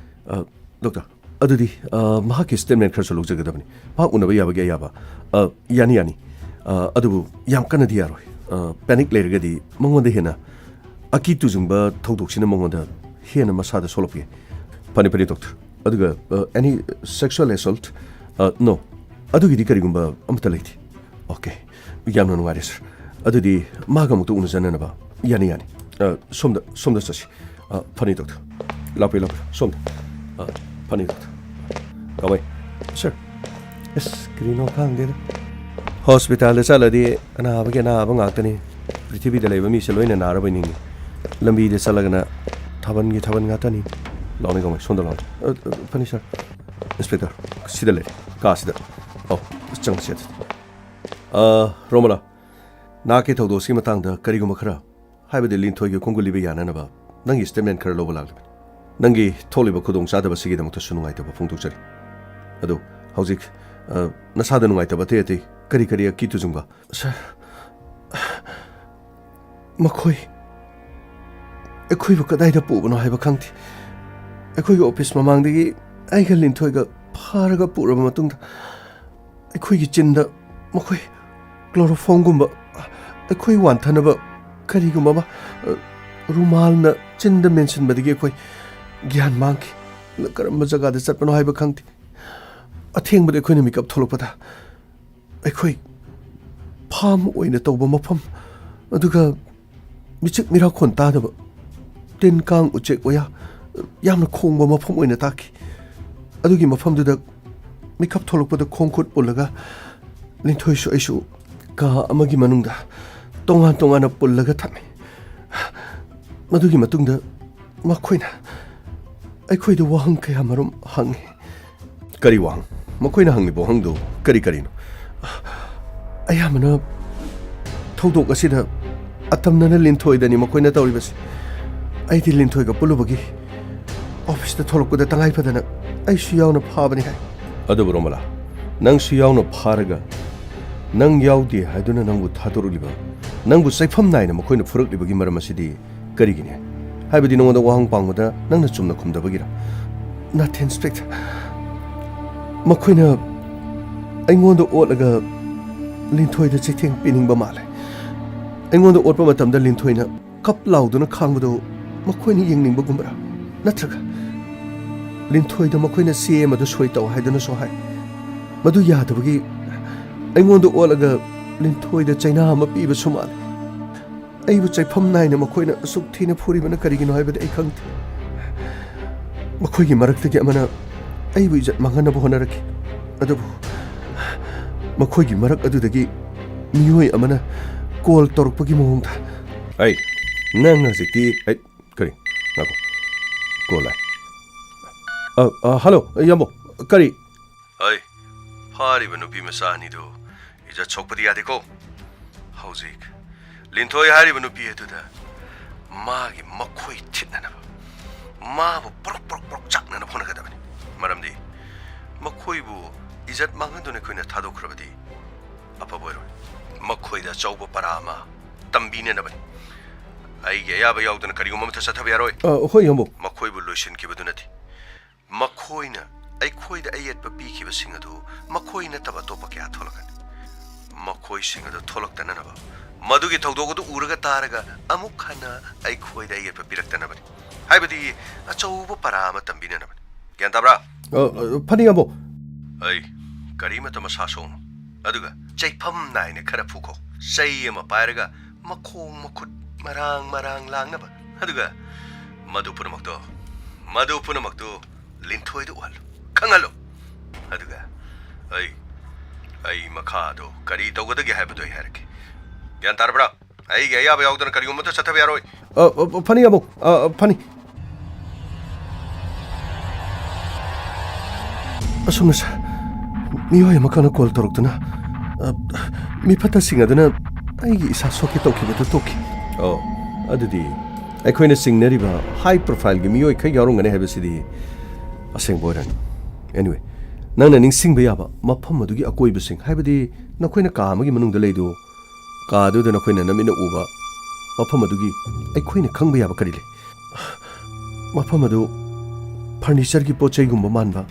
ꯑ, ꯗꯣꯛꯇꯔ, ꯑꯗꯨꯗꯤ, ꯑ, ꯃꯍꯥꯛꯀꯤ ꯁ꯭ꯇꯦꯠꯃꯦꯟ ꯈꯔꯁꯨ ꯂꯧꯖꯒꯗꯕꯅꯤ꯫ ꯃꯍꯥꯛ ꯎꯅꯕ ꯌꯥꯕꯒꯤ ꯑꯌꯥꯕ? ꯑ, ꯌꯥꯅꯤ, ꯌꯥꯅꯤ꯫ ꯑ, ꯑꯗꯨꯕꯨ ꯌꯥꯝ ꯀꯟꯅꯗꯤ ꯌꯥꯔꯣꯏ꯫ ꯑ, ꯄꯦꯅꯤꯛ ꯂꯩꯔꯒꯗꯤ ꯃꯉꯣꯟꯗ ꯍꯦꯟꯅ ꯑꯀꯤ ꯇꯨꯖꯨꯡꯕ ꯊꯧꯗꯣꯛꯁꯤꯅ ꯃꯉꯣꯟꯗ ꯍꯦꯟꯅ ꯃꯁꯥꯗ ꯁꯣꯛꯂꯛꯄ ꯌꯥꯏ꯫ ꯐꯅꯤ, ꯐꯅꯤ, ꯗꯣꯛꯇꯔ꯫ ꯑꯗꯨꯒ, ꯑ, any sexual assault? ꯑ, no꯫ ꯑꯗꯨꯒꯤꯗꯤ ꯀꯔꯤꯒꯨꯝꯕ ꯑꯃꯠꯇ ꯂꯩꯇꯦ꯫ ꯑꯣꯀꯦ꯫ ꯌꯥꯝꯅ ꯅꯨꯡꯉꯥꯏꯔꯦ, ꯁꯔ꯫ ꯑꯗꯨꯗꯤ ꯃꯥꯒ ꯑꯃꯨꯛꯇ ꯎꯅꯖꯅꯅꯕ꯫ ꯌꯥꯅꯤ, ꯌꯥꯅꯤ꯫ ꯑ, ꯁꯣꯝꯗ, ꯁꯣꯝꯗ ꯆꯠꯁꯤ꯫ ꯑ, ꯐꯅꯤ, ꯗꯣꯛꯇꯔ꯫ ꯂꯥꯛꯄꯤꯌꯨ, ꯂꯥꯛꯄꯤꯌꯨ꯫ ꯁꯣꯝꯗ꯫ ꯑ, ꯐꯅꯤ, ꯗꯣꯛꯇꯔ꯫ ꯀꯃꯥꯏ? ꯁꯔ, ꯑꯁ, ꯀꯔꯤꯅꯣ ꯈꯪꯗꯦꯗ꯫ ꯍꯣꯁꯄꯤꯇꯥꯜꯗ ꯆꯠꯂꯗꯤ ꯑꯅꯥꯕꯒꯤ ꯑꯅꯥꯕ ꯉꯥꯛꯇꯅꯤ꯫ ꯄ꯭ꯔꯤꯊꯤꯕꯤꯗ ꯂꯩꯕ ꯃꯤꯁꯦ ꯂꯣꯏꯅ ꯅꯥꯔꯕꯣꯏ ꯅꯤꯡꯉꯤ꯫ ꯂꯝꯕꯤꯗ ꯆꯠꯂꯒꯅ ꯊꯥꯕꯜꯒꯤ ꯊꯥꯕꯜ ꯉꯥꯛꯇꯅꯤ꯫ ꯂꯥꯎꯅꯦ ꯀꯃꯥꯏ, ꯁꯣꯝꯗ ꯂꯥꯎꯅꯦ꯫ ꯑ, ꯑ, ꯐꯅꯤ ꯁꯥꯔ꯫ ꯏꯟꯁꯄꯦꯛꯇꯔ, ꯁꯤꯗ ꯂꯩꯔꯦ, ꯀꯥꯁꯤꯗ꯫ ꯑꯧ, ꯆꯪꯁꯤ ꯑꯗꯨꯗꯤ꯫ ꯑ, ꯔꯣꯃꯂꯥ, ꯅꯍꯥꯛꯀꯤ ꯊꯧꯗꯣꯛꯁꯤꯒꯤ ꯃꯇꯥꯡꯗ ꯀꯔꯤꯒꯨꯝꯕ ꯈꯔ, ꯍꯥꯏꯕꯗꯤ ꯂꯤꯟꯊꯣꯏꯒ ꯈꯣꯡꯒꯨꯜꯂꯤꯕ ꯌꯥꯅꯅꯕ ꯅꯪꯒꯤ ꯁ꯭ꯇꯦꯠꯃꯦꯟ ꯈꯔ ꯂꯧꯕ ꯂꯥꯛꯂꯤꯕꯅꯤ꯫ ꯅꯪꯒꯤ ꯊꯣꯛꯂꯤꯕ ꯈꯨꯗꯣꯡꯆꯥꯗꯕꯁꯤꯒꯤꯗꯃꯛꯇꯁꯨ ꯅꯨꯡꯉꯥꯏꯇꯕ ꯐꯣꯡꯗꯣꯛꯆꯔꯤ꯫ ꯑꯗꯨ ꯍꯧꯖꯤꯛ, ꯑ, ꯅꯁꯥꯗ ꯅꯨꯡꯉꯥꯏꯇꯕ ꯑꯇꯩ ꯑꯇꯩ ꯀꯔꯤ ꯀꯔꯤ ꯑꯀꯤ ꯇꯨꯖꯨꯡꯕ? ꯁꯥꯔ, ꯃꯈꯣꯏ ꯑꯩꯈꯣꯏꯕꯨ ꯀꯗꯥꯏꯗ ꯄꯨꯕꯅꯣ ꯍꯥꯏꯕ ꯈꯪꯗꯦ꯫ ꯑꯩꯈꯣꯏꯒꯤ ꯑꯣꯐꯤꯁ ꯃꯃꯥꯡꯗꯒꯤ ꯑꯩꯒ ꯂꯤꯟꯊꯣꯏꯒ ꯐꯥꯔꯒ ꯄꯨꯔꯕ ꯃꯇꯨꯡꯗ ꯑꯩꯈꯣꯏꯒꯤ ꯆꯤꯟꯗ ꯃꯈꯣꯏ ꯀ꯭ꯂꯣꯔꯣꯐꯣꯝꯒꯨꯝꯕ, ꯑꯩꯈꯣꯏ ꯋꯥꯟꯊꯅꯕ ꯀꯔꯤꯒꯨꯝꯕ ꯑꯃ, ꯑ, ꯔꯨꯃꯥꯜꯅ ꯆꯤꯟꯗ ꯃꯦꯟꯁꯤꯟꯕꯗꯒꯤ ꯑꯩꯈꯣꯏ ꯒ꯭ꯌꯥꯟ ꯃꯥꯡꯈꯤ꯫ ꯀꯔꯝꯕ ꯖꯒꯥꯗ ꯆꯠꯄꯅꯣ ꯍꯥꯏꯕ ꯈꯪꯗꯦ꯫ ꯑꯊꯦꯡꯕꯗ ꯑꯩꯈꯣꯏꯅ ꯃꯤꯀꯞ ꯊꯣꯛꯂꯛꯄꯗ ꯑꯩꯈꯣꯏ ꯐꯥꯝ ꯑꯣꯏꯅ ꯇꯧꯕ ꯃꯐꯝ, ꯑꯗꯨꯒ ꯃꯤꯆꯤꯛ ꯃꯤꯔꯥꯈꯣꯟ ꯇꯥꯗꯕ, ꯇꯤꯟ ꯀꯥꯡ ꯎꯆꯦꯛ ꯋꯥꯌꯥ ꯌꯥꯝꯅ ꯈꯣꯡꯕ ꯃꯐꯝ ꯑꯣꯏꯅ ꯇꯥꯈꯤ꯫ ꯑꯗꯨꯒꯤ ꯃꯐꯝꯗꯨꯗ ꯃꯤꯀꯞ ꯊꯣꯛꯂꯛꯄꯗ ꯈꯣꯡ ꯈꯨꯠ ꯄꯨꯜꯂꯒ ꯂꯤꯟꯊꯣꯏꯁꯨ ꯑꯩꯁꯨ ꯀꯥ ꯑꯃꯒꯤ ꯃꯅꯨꯡꯗ ꯇꯣꯉꯥꯟ ꯇꯣꯉꯥꯟꯅ ꯄꯨꯜꯂꯒ ꯊꯝꯃꯤ꯫ ꯃꯗꯨꯒꯤ ꯃꯇꯨꯡꯗ ꯃꯈꯣꯏꯅ ꯑꯩꯈꯣꯏꯗ ꯋꯥꯍꯪ ꯀꯌꯥ ꯃꯔꯨꯝ ꯍꯪꯉꯤ꯫ ꯀꯔꯤ ꯋꯥꯍꯪ? ꯃꯈꯣꯏꯅ ꯍꯪꯂꯤꯕ ꯋꯥꯍꯪꯗꯨ ꯀꯔꯤ ꯀꯔꯤꯅꯣ? ꯑꯌꯥꯝꯕꯅ ꯊꯧꯗꯣꯛ ꯑꯁꯤꯗ ꯑꯇꯝꯅꯅ ꯂꯤꯟꯊꯣꯏꯗꯅꯤ ꯃꯈꯣꯏꯅ ꯇꯧꯔꯤꯕꯁꯤ꯫ ꯑꯩꯗꯤ ꯂꯤꯟꯊꯣꯏꯒ ꯄꯨꯜꯂꯨꯕꯒꯤ ꯑꯣꯐꯤꯁꯇ ꯊꯣꯛꯂꯛꯄꯗ ꯇꯉꯥꯏ ꯐꯗꯅ ꯑꯩꯁꯨ ꯌꯥꯎꯅ ꯐꯥꯕꯅꯤ ꯍꯥꯏ꯫ ꯑꯗꯨꯕꯨ ꯔꯣꯃꯂꯥ, ꯅꯪꯁꯨ ꯌꯥꯎꯅ ꯐꯥꯔꯒ ꯅꯪ ꯌꯥꯎꯗꯦ ꯍꯥꯏꯗꯨꯅ ꯅꯪꯕꯨ ꯊꯥꯗꯣꯔꯛꯂꯤꯕ, ꯅꯪꯕꯨ ꯆꯩꯐꯝ ꯅꯥꯏꯅ ꯃꯈꯣꯏꯅ ꯐꯨꯔꯛꯂꯤꯕꯒꯤ ꯃꯔꯝ ꯑꯁꯤꯗꯤ ꯀꯔꯤꯒꯤꯅꯤ? ꯍꯥꯏꯕꯗꯤ ꯅꯉꯣꯟꯗ ꯋꯥꯍꯪ ꯄꯥꯡꯕꯗ ꯅꯪꯅ ꯆꯨꯝꯅ ꯈꯨꯝꯗꯕꯒꯤꯔ? ꯅꯠꯇꯦ, ꯏꯟꯁꯄꯦꯛꯇꯔ꯫ ꯃꯈꯣꯏꯅ ꯑꯩꯉꯣꯟꯗ ꯑꯣꯠꯂꯒ ꯂꯤꯟꯊꯣꯏꯗ ꯆꯩꯊꯦꯡ ꯄꯤꯅꯤꯡꯕ ꯃꯥꯜꯂꯦ꯫ ꯑꯩꯉꯣꯟꯗ ꯑꯣꯠꯄ ꯃꯇꯝꯗ ꯂꯤꯟꯊꯣꯏꯅ ꯀꯞ ꯂꯥꯎꯗꯨꯅ ꯈꯥꯡꯕꯗꯨ ꯃꯈꯣꯏꯅ ꯌꯦꯡꯅꯤꯡꯕꯒꯨꯝꯕꯔꯥ? ꯅꯠꯇ꯭ꯔꯒ ꯂꯤꯟꯊꯣꯏꯗ ꯃꯈꯣꯏꯅ ꯆꯦ ꯑꯃꯗ ꯁꯣꯏ ꯇꯧ ꯍꯥꯏꯗꯨꯅꯁꯨ ꯍꯥꯏ꯫ ꯃꯗꯨ ꯌꯥꯗꯕꯒꯤ ꯑꯩꯉꯣꯟꯗ ꯑꯣꯠꯂꯒ ꯂꯤꯟꯊꯣꯏꯗ ꯆꯩꯅꯥ ꯑꯃ ꯄꯤꯕꯁꯨ ꯃꯥꯜꯂꯦ꯫ ꯑꯩꯕꯨ ꯆꯩꯐꯝ ꯅꯥꯏꯅ ꯃꯈꯣꯏꯅ ꯑꯁꯨꯛ ꯊꯤꯅ ꯐꯨꯔꯤꯕꯅ ꯀꯔꯤꯒꯤꯅꯣ ꯍꯥꯏꯕꯗꯤ ꯑꯩ ꯈꯪꯗꯦ꯫ ꯃꯈꯣꯏꯒꯤ ꯃꯔꯛꯇꯒꯤ ꯑꯃꯅ ꯑꯩꯕꯨ ꯏꯖꯠ ꯃꯥꯡꯍꯟꯅꯕ ꯍꯣꯠꯅꯔꯛꯈꯤ꯫ ꯑꯗꯨꯕꯨ ꯃꯈꯣꯏꯒꯤ ꯃꯔꯛ ꯑꯗꯨꯗꯒꯤ ꯃꯤꯑꯣꯏ ꯑꯃꯅ ꯀꯣꯜ ꯇꯧꯔꯛꯄꯒꯤ ꯃꯑꯣꯡꯗ꯫ ꯑꯩ, ꯅꯪ ꯍꯧꯖꯤꯛꯇꯤ, ꯑꯩ, ꯀꯔꯤ? ꯉꯥꯏꯈꯣ꯫ ꯀꯣꯜ ꯂꯥꯛꯑꯦ꯫ ꯑ, ꯑ, ꯍꯜꯂꯣ, ꯏꯌꯥꯝꯕ, ꯀꯔꯤ? ꯑꯩ, ꯐꯥꯔꯤꯕ ꯅꯨꯄꯤ ꯃꯆꯥ ꯑꯅꯤꯗꯨ ꯏꯖꯠ ꯁꯣꯛꯄꯗꯤ ꯌꯥꯗꯦꯀꯣ꯫ ꯍꯧꯖꯤꯛ ꯂꯤꯟꯊꯣꯏ ꯍꯥꯏꯔꯤꯕ ꯅꯨꯄꯤ ꯑꯗꯨꯗ ꯃꯥꯒꯤ ꯃꯈꯣꯏ ꯊꯤꯠꯅꯅꯕ, ꯃꯥꯕꯨ ꯄ꯭ꯔꯣꯛ ꯄ꯭ꯔꯣꯛ ꯄ꯭ꯔꯣꯛ ꯆꯥꯛꯅꯅꯕ ꯍꯣꯠꯅꯒꯗꯕꯅꯤ꯫ ꯃꯔꯝꯗꯤ ꯃꯈꯣꯏꯕꯨ ꯏꯖꯠ ꯃꯥꯡꯍꯟꯗꯨꯅ ꯑꯩꯈꯣꯏꯅ ꯊꯥꯗꯣꯛꯈ꯭ꯔꯕꯗꯤ ꯑꯐꯕ ꯑꯣꯏꯔꯣꯏ꯫ ꯃꯈꯣꯏꯗ ꯑꯆꯧꯕ ꯄꯔꯥ ꯑꯃ ꯇꯝꯕꯤꯅꯅꯕꯅꯤ꯫ ꯑꯩꯒꯤ ꯑꯌꯥꯕ ꯌꯥꯎꯗꯅ ꯀꯔꯤꯒꯨꯝꯕ ꯑꯃꯠꯇ ꯆꯠꯊꯕ ꯌꯥꯔꯣꯏ꯫ ꯑ, ꯍꯣꯏ, ꯏꯌꯥꯝꯕ꯫ ꯃꯈꯣꯏꯕꯨ ꯂꯣꯏꯁꯤꯟꯈꯤꯕꯗꯨ ꯅꯠꯇꯦ꯫ ꯃꯈꯣꯏꯅ ꯑꯩꯈꯣꯏꯗ ꯑꯌꯦꯠꯄ ꯄꯤꯈꯤꯕꯁꯤꯡ ꯑꯗꯨ ꯃꯈꯣꯏ ꯅꯠꯇꯕ ꯑꯇꯣꯞꯄ ꯀꯌꯥ ꯊꯣꯛꯂꯛꯀꯅꯤ꯫ ꯃꯈꯣꯏꯁꯤꯡ ꯑꯗꯨ ꯊꯣꯛꯂꯛꯇꯅꯅꯕ, ꯃꯗꯨꯒꯤ ꯊꯧꯗꯣꯛ ꯑꯗꯨ ꯎꯔꯒ ꯇꯥꯔꯒ ꯑꯃꯨꯛ ꯍꯟꯅ ꯑꯩꯈꯣꯏꯗ ꯑꯌꯦꯠꯄ ꯄꯤꯔꯛꯇꯅꯕꯅꯤ꯫ ꯍꯥꯏꯕꯗꯤ ꯑꯆꯧꯕ ꯄꯔꯥ ꯑꯃ ꯇꯝꯕꯤꯅꯅꯕꯅꯤ꯫ ꯒ꯭ꯌꯥꯟ ꯇꯥꯕ꯭ꯔꯥ? ꯑ, ꯑ, ꯐꯅꯤ, ꯏꯌꯥꯝꯕ꯫ ꯑꯩ ꯀꯔꯤꯃꯠꯇ ꯃꯁꯥ ꯁꯣꯛꯅꯨ꯫ ꯑꯗꯨꯒ ꯆꯩꯐꯝ ꯅꯥꯏꯅ ꯈꯔ ꯐꯨꯈꯣ꯫ ꯆꯩ ꯑꯃ ꯄꯥꯏꯔꯒ ꯃꯈꯣꯡ ꯃꯈꯨꯠ ꯃꯔꯥꯡ ꯃꯔꯥꯡ ꯂꯥꯡꯅꯕ꯫ ꯑꯗꯨꯒ ꯃꯗꯨ ꯄꯨꯝꯅꯃꯛꯇꯣ, ꯃꯗꯨ ꯄꯨꯝꯅꯃꯛꯇꯨ ꯂꯤꯟꯊꯣꯏꯗ ꯎꯍꯜꯂꯨ, ꯈꯪꯍꯜꯂꯨ꯫ ꯑꯗꯨꯒ ꯑꯩ, ꯑꯩ ꯃꯈꯥꯗꯣ ꯀꯔꯤ ꯇꯧꯒꯗꯒꯦ ꯍꯥꯏꯕꯗꯨ ꯑꯩ ꯍꯥꯏꯔꯛꯀꯦ꯫ ꯒ꯭ꯌꯥꯟ ꯇꯥꯔꯕ꯭ꯔꯥ? ꯑꯩꯒꯤ ꯑꯌꯥꯕ ꯌꯥꯎꯗꯅ ꯀꯔꯤꯒꯨꯝꯕꯇ ꯆꯠꯊꯕ ꯌꯥꯔꯣꯏ꯫ ꯑ, ꯑ, ꯐꯅꯤ, ꯏꯌꯥꯝꯕ꯫ ꯑ, ꯑ, ꯐꯅꯤ꯫ ꯑꯁꯨꯝꯅ ꯁꯥꯔ, ꯃꯤꯑꯣꯏ ꯑꯃꯈꯛꯅ ꯀꯣꯜ ꯇꯧꯔꯛꯇꯨꯅ, ꯑ, ꯃꯤꯐꯠꯇꯁꯤꯡ ꯑꯗꯨꯅ ꯑꯩꯒꯤ ꯏꯁꯥ ꯁꯣꯛꯀꯦ ꯇꯧꯈꯤꯕꯗꯨ ꯇꯣꯛꯈꯤ꯫ ꯑꯣ, ꯑꯗꯨꯗꯤ ꯑꯩꯈꯣꯏꯅ ꯆꯤꯡꯅꯔꯤꯕ ꯍꯥꯏ ꯄ꯭ꯔꯣꯐꯥꯏꯜꯒꯤ ꯃꯤꯑꯣꯏ ꯈꯔ ꯌꯥꯎꯔꯝꯒꯅꯤ ꯍꯥꯏꯕꯁꯤꯗꯤ ꯑꯁꯦꯡꯕ ꯑꯣꯏꯔꯅꯤ꯫ Anyway, ꯅꯪꯅ ꯅꯤꯡꯁꯤꯡꯕ ꯌꯥꯕ ꯃꯐꯝ ꯑꯗꯨꯒꯤ ꯑꯀꯣꯏꯕꯁꯤꯡ, ꯍꯥꯏꯕꯗꯤ ꯅꯈꯣꯏꯅ ꯀꯥ ꯑꯃꯒꯤ ꯃꯅꯨꯡꯗ ꯂꯩꯗꯨ, ꯀꯥ ꯑꯗꯨꯗ ꯅꯈꯣꯏꯅ ꯅꯃꯤꯠꯅ ꯎꯕ ꯃꯐꯝ ꯑꯗꯨꯒꯤ ꯑꯩꯈꯣꯏꯅ ꯈꯪꯕ ꯌꯥꯕ ꯀꯔꯤ ꯂꯩ? ꯃꯐꯝ ꯑꯗꯨ ꯐꯔꯅꯤꯆꯔꯒꯤ ꯄꯣꯠ ꯆꯩꯒꯨꯝꯕ ꯃꯥꯟꯕ,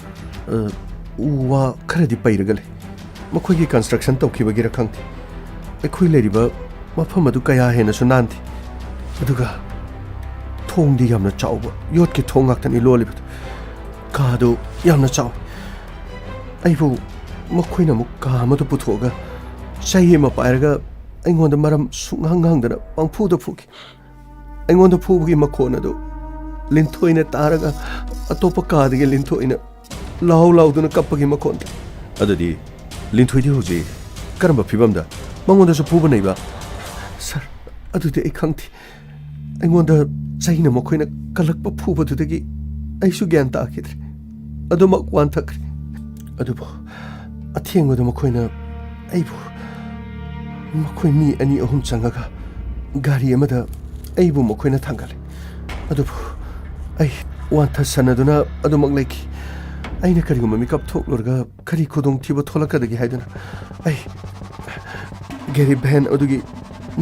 ꯑ, ꯎ ꯋꯥ ꯈꯔꯗꯤ ꯄꯩꯔꯒ ꯂꯩ꯫ ꯃꯈꯣꯏꯒꯤ ꯀꯟꯁꯇ꯭ꯔꯛꯁꯟ ꯇꯧꯈꯤꯕꯒꯤꯔ ꯈꯪꯗꯦ, ꯑꯩꯈꯣꯏ ꯂꯩꯔꯤꯕ ꯃꯐꯝ ꯑꯗꯨ ꯀꯌꯥ ꯍꯦꯟꯅꯁꯨ ꯅꯥꯟꯗꯦ꯫ ꯑꯗꯨꯒ ꯊꯣꯡꯗꯤ ꯌꯥꯝꯅ ꯆꯥꯎꯕ, ꯌꯣꯠꯀꯤ ꯊꯣꯡ ꯉꯥꯛꯇꯅꯤ ꯂꯣꯜꯂꯤꯕꯗꯨ꯫ ꯀꯥꯗꯨ ꯌꯥꯝꯅ ꯆꯥꯎꯏ꯫ ꯑꯩꯕꯨ ꯃꯈꯣꯏꯅ ꯑꯃꯨꯛ ꯀꯥ ꯑꯃꯗ ꯄꯨꯊꯣꯛꯑꯒ ꯆꯩ ꯑꯃ ꯄꯥꯏꯔꯒ ꯑꯩꯉꯣꯟꯗ ꯃꯔꯝ ꯁꯨꯡꯍꯪ ꯍꯪꯗꯅ ꯄꯪꯐꯨꯗ ꯐꯨꯈꯤ꯫ ꯑꯩꯉꯣꯟꯗ ꯐꯨꯕꯒꯤ ꯃꯈꯣꯟ ꯑꯗꯨ ꯂꯤꯟꯊꯣꯏꯅ ꯇꯥꯔꯒ ꯑꯇꯣꯞꯄ ꯀꯥꯗꯒꯤ ꯂꯤꯟꯊꯣꯏꯅ ꯂꯥꯎ ꯂꯥꯎꯗꯨꯅ ꯀꯞꯄꯒꯤ ꯃꯈꯣꯟ꯫ ꯑꯗꯨꯗꯤ ꯂꯤꯟꯊꯣꯏꯗꯤ ꯍꯧꯖꯤꯛ ꯀꯔꯝꯕ ꯐꯤꯕꯝꯗ? ꯃꯉꯣꯟꯗꯁꯨ ꯐꯨꯕ ꯅꯩꯕ? ꯁꯥꯔ, ꯑꯗꯨꯗꯤ ꯑꯩ ꯈꯪꯗꯦ꯫ ꯑꯩꯉꯣꯟꯗ ꯆꯩꯅ ꯃꯈꯣꯏꯅ ꯀꯜꯂꯛꯄ ꯐꯨꯕꯗꯨꯗꯒꯤ ꯑꯩꯁꯨ ꯒ꯭ꯌꯥꯟ ꯇꯥꯈꯤꯗ꯭ꯔꯦ꯫ ꯑꯗꯨꯃꯛ ꯋꯥꯟꯊꯈ꯭ꯔꯦ꯫ ꯑꯗꯨꯕꯨ ꯑꯊꯦꯡꯕꯗ ꯃꯈꯣꯏꯅ ꯑꯩꯕꯨ, ꯃꯈꯣꯏ ꯃꯤ ꯑꯅꯤ ꯑꯍꯨꯝ ꯆꯪꯉꯒ ꯒꯥꯔꯤ ꯑꯃꯗ ꯑꯩꯕꯨ ꯃꯈꯣꯏꯅ ꯊꯥꯡꯒꯠꯂꯦ꯫ ꯑꯗꯨꯕꯨ ꯑꯩ ꯋꯥꯟꯊꯁꯟꯅꯗꯨꯅ ꯑꯗꯨꯃꯛ ꯂꯩꯈꯤ꯫ ꯑꯩꯅ ꯀꯔꯤꯒꯨꯝꯕ ꯃꯤꯀꯞ ꯊꯣꯛꯂꯨꯔꯒ ꯀꯔꯤ ꯈꯨꯗꯣꯡꯊꯤꯕ ꯊꯣꯛꯂꯛꯀꯗꯒꯦ ꯍꯥꯏꯗꯨꯅ ꯑꯩ ꯒꯥꯔꯤ ꯚꯦꯟ ꯑꯗꯨꯒꯤ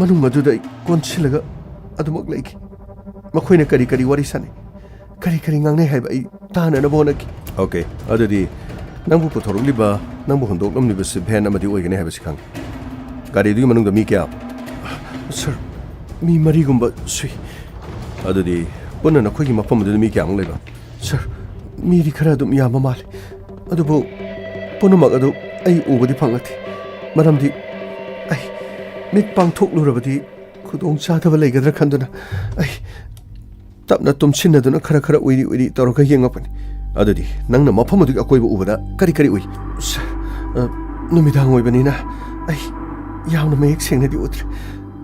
ꯃꯅꯨꯡ ꯑꯗꯨꯗ ꯑꯩ ꯀꯣꯟꯁꯤꯜꯂꯒ ꯑꯗꯨꯃꯛ ꯂꯩꯈꯤ꯫ ꯃꯈꯣꯏꯅ ꯀꯔꯤ ꯀꯔꯤ ꯋꯥꯔꯤ ꯁꯥꯟꯅꯩ, ꯀꯔꯤ ꯀꯔꯤ ꯉꯥꯡꯅꯩ ꯍꯥꯏꯕ ꯑꯩ ꯇꯥꯅꯅꯕ ꯍꯣꯠꯅꯈꯤ꯫ ꯑꯣꯀꯦ, ꯑꯗꯨꯗꯤ ꯅꯪꯕꯨ ꯄꯨꯊꯣꯔꯛꯂꯤꯕ, ꯅꯪꯕꯨ ꯍꯨꯟꯗꯣꯛꯂꯝꯂꯤꯕꯁꯤ ꯚꯦꯟ ꯑꯃꯗꯤ ꯑꯣꯏꯒꯅꯤ ꯍꯥꯏꯕꯁꯤ ꯈꯪꯉꯤ꯫ ꯒꯥꯔꯤꯗꯨꯒꯤ ꯃꯅꯨꯡꯗ ꯃꯤ ꯀꯌꯥ? ꯁꯥꯔ, ꯃꯤ ꯃꯔꯤꯒꯨꯝꯕ ꯁꯨꯏ꯫ ꯑꯗꯨꯗꯤ ꯄꯨꯟꯅ ꯅꯈꯣꯏꯒꯤ ꯃꯐꯝ ꯑꯗꯨꯗ ꯃꯤ ꯀꯌꯥꯃꯨꯛ ꯂꯩꯕ? ꯁꯥꯔ, ꯃꯤꯗꯤ ꯈꯔ ꯑꯗꯨꯝ ꯌꯥꯝꯕ ꯃꯥꯜꯂꯤ, ꯑꯗꯨꯕꯨ ꯄꯨꯝꯅꯃꯛ ꯑꯗꯨ ꯑꯩ ꯎꯕꯗꯤ ꯐꯪꯂꯛꯇꯦ꯫ ꯃꯔꯝꯗꯤ ꯑꯩ ꯃꯤꯠ ꯄꯥꯡꯊꯣꯛꯂꯨꯔꯕꯗꯤ ꯈꯨꯗꯣꯡ ꯆꯥꯗꯕ ꯂꯩꯒꯗ꯭ꯔꯥ ꯈꯟꯗꯨꯅ ꯑꯩ ꯇꯞꯅ ꯇꯨꯝꯁꯤꯟꯅꯗꯨꯅ ꯈꯔ ꯈꯔ ꯎꯏꯔꯤ ꯎꯏꯔꯤ ꯇꯧꯔꯒ ꯌꯦꯡꯉꯛꯄꯅꯤ꯫ ꯑꯗꯨꯗꯤ ꯅꯪꯅ ꯃꯐꯝ ꯑꯗꯨꯒꯤ ꯑꯀꯣꯏꯕ ꯎꯕꯗ ꯀꯔꯤ ꯀꯔꯤ ꯎꯏ? ꯁꯥꯔ, ꯑ, ꯅꯨꯃꯤꯗꯥꯡ ꯑꯣꯏꯕꯅꯤꯅ ꯑꯩ ꯌꯥꯝꯅ ꯃꯌꯦꯛ ꯁꯦꯡꯅꯗꯤ ꯎꯗ꯭ꯔꯦ,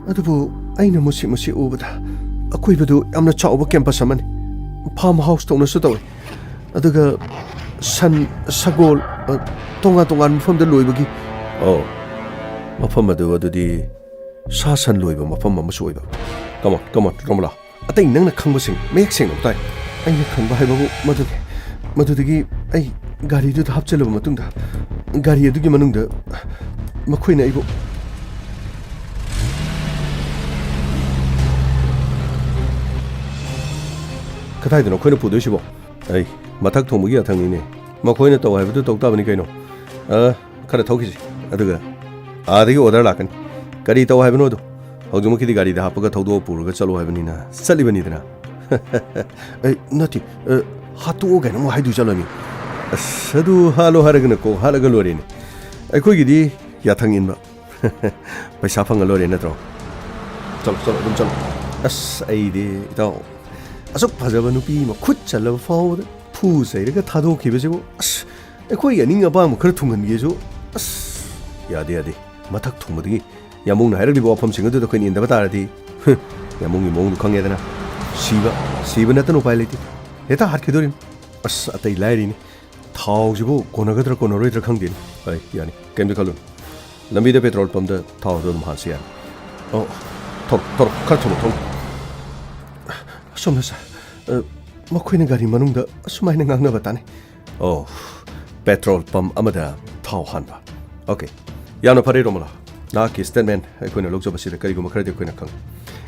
ꯑꯗꯨꯕꯨ ꯑꯩꯅ ꯃꯨꯁꯤ ꯃꯨꯁꯤ ꯎꯕꯗ ꯑꯀꯣꯏꯕꯗꯨ ꯌꯥꯝꯅ ꯆꯥꯎꯕ ꯀꯦꯝꯄꯁ ꯑꯃꯅꯤ꯫ ꯐꯥꯔꯝ ꯍꯥꯎꯁ ꯇꯧꯅꯁꯨ ꯇꯧꯏ꯫ ꯑꯗꯨꯒ ꯁꯟ, ꯁꯒꯣꯜ, ꯑ, ꯇꯣꯉꯥꯟ ꯇꯣꯉꯥꯟꯕ ꯃꯐꯝꯗ ꯂꯣꯏꯕꯒꯤ꯫ ꯑꯣ, ꯃꯐꯝ ꯑꯗꯨ ꯑꯗꯨꯗꯤ ꯁꯥ ꯁꯟ ꯂꯣꯏꯕ ꯃꯐꯝ ꯑꯃꯁꯨ ꯑꯣꯏꯕ꯫ Come on, come on, ꯔꯣꯃꯂꯥ꯫ ꯑꯇꯩ ꯅꯪꯅ ꯈꯪꯕꯁꯤꯡ ꯃꯌꯦꯛ ꯁꯦꯡꯅ ꯑꯃꯨꯛꯇ ꯍꯥꯏ꯫ ꯑꯩꯅ ꯈꯪꯕ ꯍꯥꯏꯕꯕꯨ ꯃꯗꯨꯅꯤ꯫ ꯃꯗꯨꯗꯒꯤ ꯑꯩ ꯒꯥꯔꯤꯗꯨꯗ ꯍꯥꯞꯆꯤꯜꯂꯕ ꯃꯇꯨꯡꯗ, ꯒꯥꯔꯤ ꯑꯗꯨꯒꯤ ꯃꯅꯨꯡꯗ ꯃꯈꯣꯏꯅ ꯑꯩꯕꯨ ꯀꯗꯥꯏꯗꯅꯣ ꯑꯩꯈꯣꯏꯅ ꯄꯨꯗꯣꯏꯁꯤꯕꯣ? ꯑꯩ ꯃꯊꯛ ꯊꯣꯡꯕꯒꯤ ꯌꯥꯊꯪꯅꯤꯅꯦ꯫ ꯃꯈꯣꯏꯅ ꯇꯧ ꯍꯥꯏꯕꯗꯨ ꯇꯧ ꯇꯥꯕꯅꯤ ꯀꯩꯅꯣ꯫ ꯑ, ꯈꯔ ꯊꯧꯈꯤꯁꯤ꯫ ꯑꯗꯨꯒ ꯑꯥꯗꯒꯤ ꯑꯣꯔꯗꯔ ꯂꯥꯛꯀꯅꯤ꯫ ꯀꯔꯤ ꯇꯧ ꯍꯥꯏꯕꯅꯣꯗꯣ꯫ ꯍꯧꯖꯤꯛꯃꯛꯀꯤꯗꯤ ꯒꯥꯔꯤꯗ ꯍꯥꯞꯄꯒ ꯊꯧꯗꯣꯛꯑ ꯄꯨꯔꯒ ꯆꯠꯂꯣ ꯍꯥꯏꯕꯅꯤꯅ ꯆꯠꯂꯤꯕꯅꯤꯗꯅ꯫ ꯑꯩ ꯅꯠꯇꯦ, ꯑ, ꯍꯥꯠꯇꯣꯛꯑꯣ ꯀꯥꯏꯅ ꯑꯃꯨꯛ ꯍꯥꯏꯗꯣꯏ ꯆꯠꯂꯣꯏꯅꯦ꯫ ꯑꯁ, ꯑꯗꯨ ꯍꯥꯠꯂꯣ ꯍꯥꯏꯔꯒꯅ ꯀꯣꯛ ꯍꯥꯠꯂꯒ ꯂꯣꯏꯔꯦꯅꯦ꯫ ꯑꯩꯈꯣꯏꯒꯤꯗꯤ ꯌꯥꯊꯪ ꯏꯟꯕ꯫ ꯄꯩꯁꯥ ꯐꯪꯉ ꯂꯣꯏꯔꯦ ꯅꯠꯇ꯭ꯔꯣ? ꯆꯠꯂꯣ, ꯆꯠꯂꯣ, ꯑꯗꯨꯝ ꯆꯠꯂꯣ꯫ ꯑꯁ, ꯑꯩꯗꯤ ꯏꯇꯥꯎ, ꯑꯁꯨꯛ ꯐꯖꯕ ꯅꯨꯄꯤ ꯑꯃ ꯈꯨꯠ ꯆꯜꯂꯕ ꯐꯥꯎꯕꯗ ꯐꯨ ꯆꯩꯔꯒ ꯊꯥꯗꯣꯛꯈꯤꯕꯁꯤꯕꯨ, ꯑꯁ, ꯑꯩꯈꯣꯏꯒꯤ ꯑꯅꯤꯡ ꯑꯄꯥꯝꯕ ꯈꯔ ꯊꯨꯡꯍꯟꯒꯦꯁꯨ ꯑꯁ, ꯌꯥꯗꯦ, ꯌꯥꯗꯦ꯫ ꯃꯊꯛ ꯊꯣꯡꯕꯗꯒꯤ ꯌꯥꯝꯕꯨꯡꯅ ꯍꯥꯏꯔꯛꯂꯤꯕ ꯋꯥꯐꯝꯁꯤꯡ ꯑꯗꯨꯗ ꯑꯩꯈꯣꯏꯅ ꯏꯟꯗꯕ ꯇꯥꯔꯗꯤ, ꯍꯨꯝ, ꯌꯥꯝꯕꯨꯡꯒꯤ ꯃꯑꯣꯡꯗꯨ ꯈꯪꯉꯦꯗꯅ꯫ ꯁꯤꯕ, ꯁꯤꯕ ꯅꯠꯇꯅ ꯎꯄꯥꯏ ꯂꯩꯇꯦ꯫ ꯍꯦꯛꯇ ꯍꯥꯠꯈꯤꯗꯣꯔꯤꯅꯤ꯫ ꯑꯁ, ꯑꯇꯩ ꯂꯥꯏꯔꯤꯅꯤ꯫ ꯊꯥꯎꯁꯤꯕꯨ ꯀꯣꯟꯅꯒꯗ꯭ꯔꯥ ꯀꯣꯟꯅꯔꯣꯏꯗ꯭ꯔꯥ ꯈꯪꯗꯦꯅꯦ꯫ ꯑꯩ, ꯌꯥꯅꯤ, ꯀꯩꯝꯇ ꯈꯜꯂꯨꯅꯨ꯫ ꯂꯝꯕꯤꯗ ꯄꯦꯇ꯭ꯔꯣꯜ ꯄꯝꯗ ꯊꯥꯎꯗꯣ ꯑꯗꯨꯝ ꯍꯥꯟꯁꯤ ꯌꯥꯅꯤ꯫ ꯑꯣ, ꯊꯧꯔꯣ, ꯊꯧꯔꯣ, ꯈꯔ ꯊꯨꯅ ꯊꯧꯔꯣ꯫ ꯑꯁꯣꯝꯗ, ꯁꯥꯔ, ꯑ, ꯃꯈꯣꯏꯅ ꯒꯥꯔꯤ ꯃꯅꯨꯡꯗ ꯑꯁꯨꯃꯥꯏꯅ ꯉꯥꯡꯅꯕ ꯇꯥꯅꯩ꯫ ꯑꯣ, ꯄꯦꯇ꯭ꯔꯣꯜ ꯄꯝ ꯑꯃꯗ ꯊꯥꯎ ꯍꯥꯟꯕ꯫ ꯑꯣꯀꯦ, ꯌꯥꯝꯅ ꯐꯔꯦ, ꯔꯣꯃꯣꯂꯥ꯫ ꯅꯍꯥꯛꯀꯤ ꯁ꯭ꯇꯦꯠꯃꯦꯟ ꯑꯩꯈꯣꯏꯅ ꯂꯧꯖꯕꯁꯤꯗ ꯀꯔꯤꯒꯨꯝꯕ ꯈꯔꯗꯤ ꯑꯩꯈꯣꯏꯅ ꯈꯪꯉꯤ꯫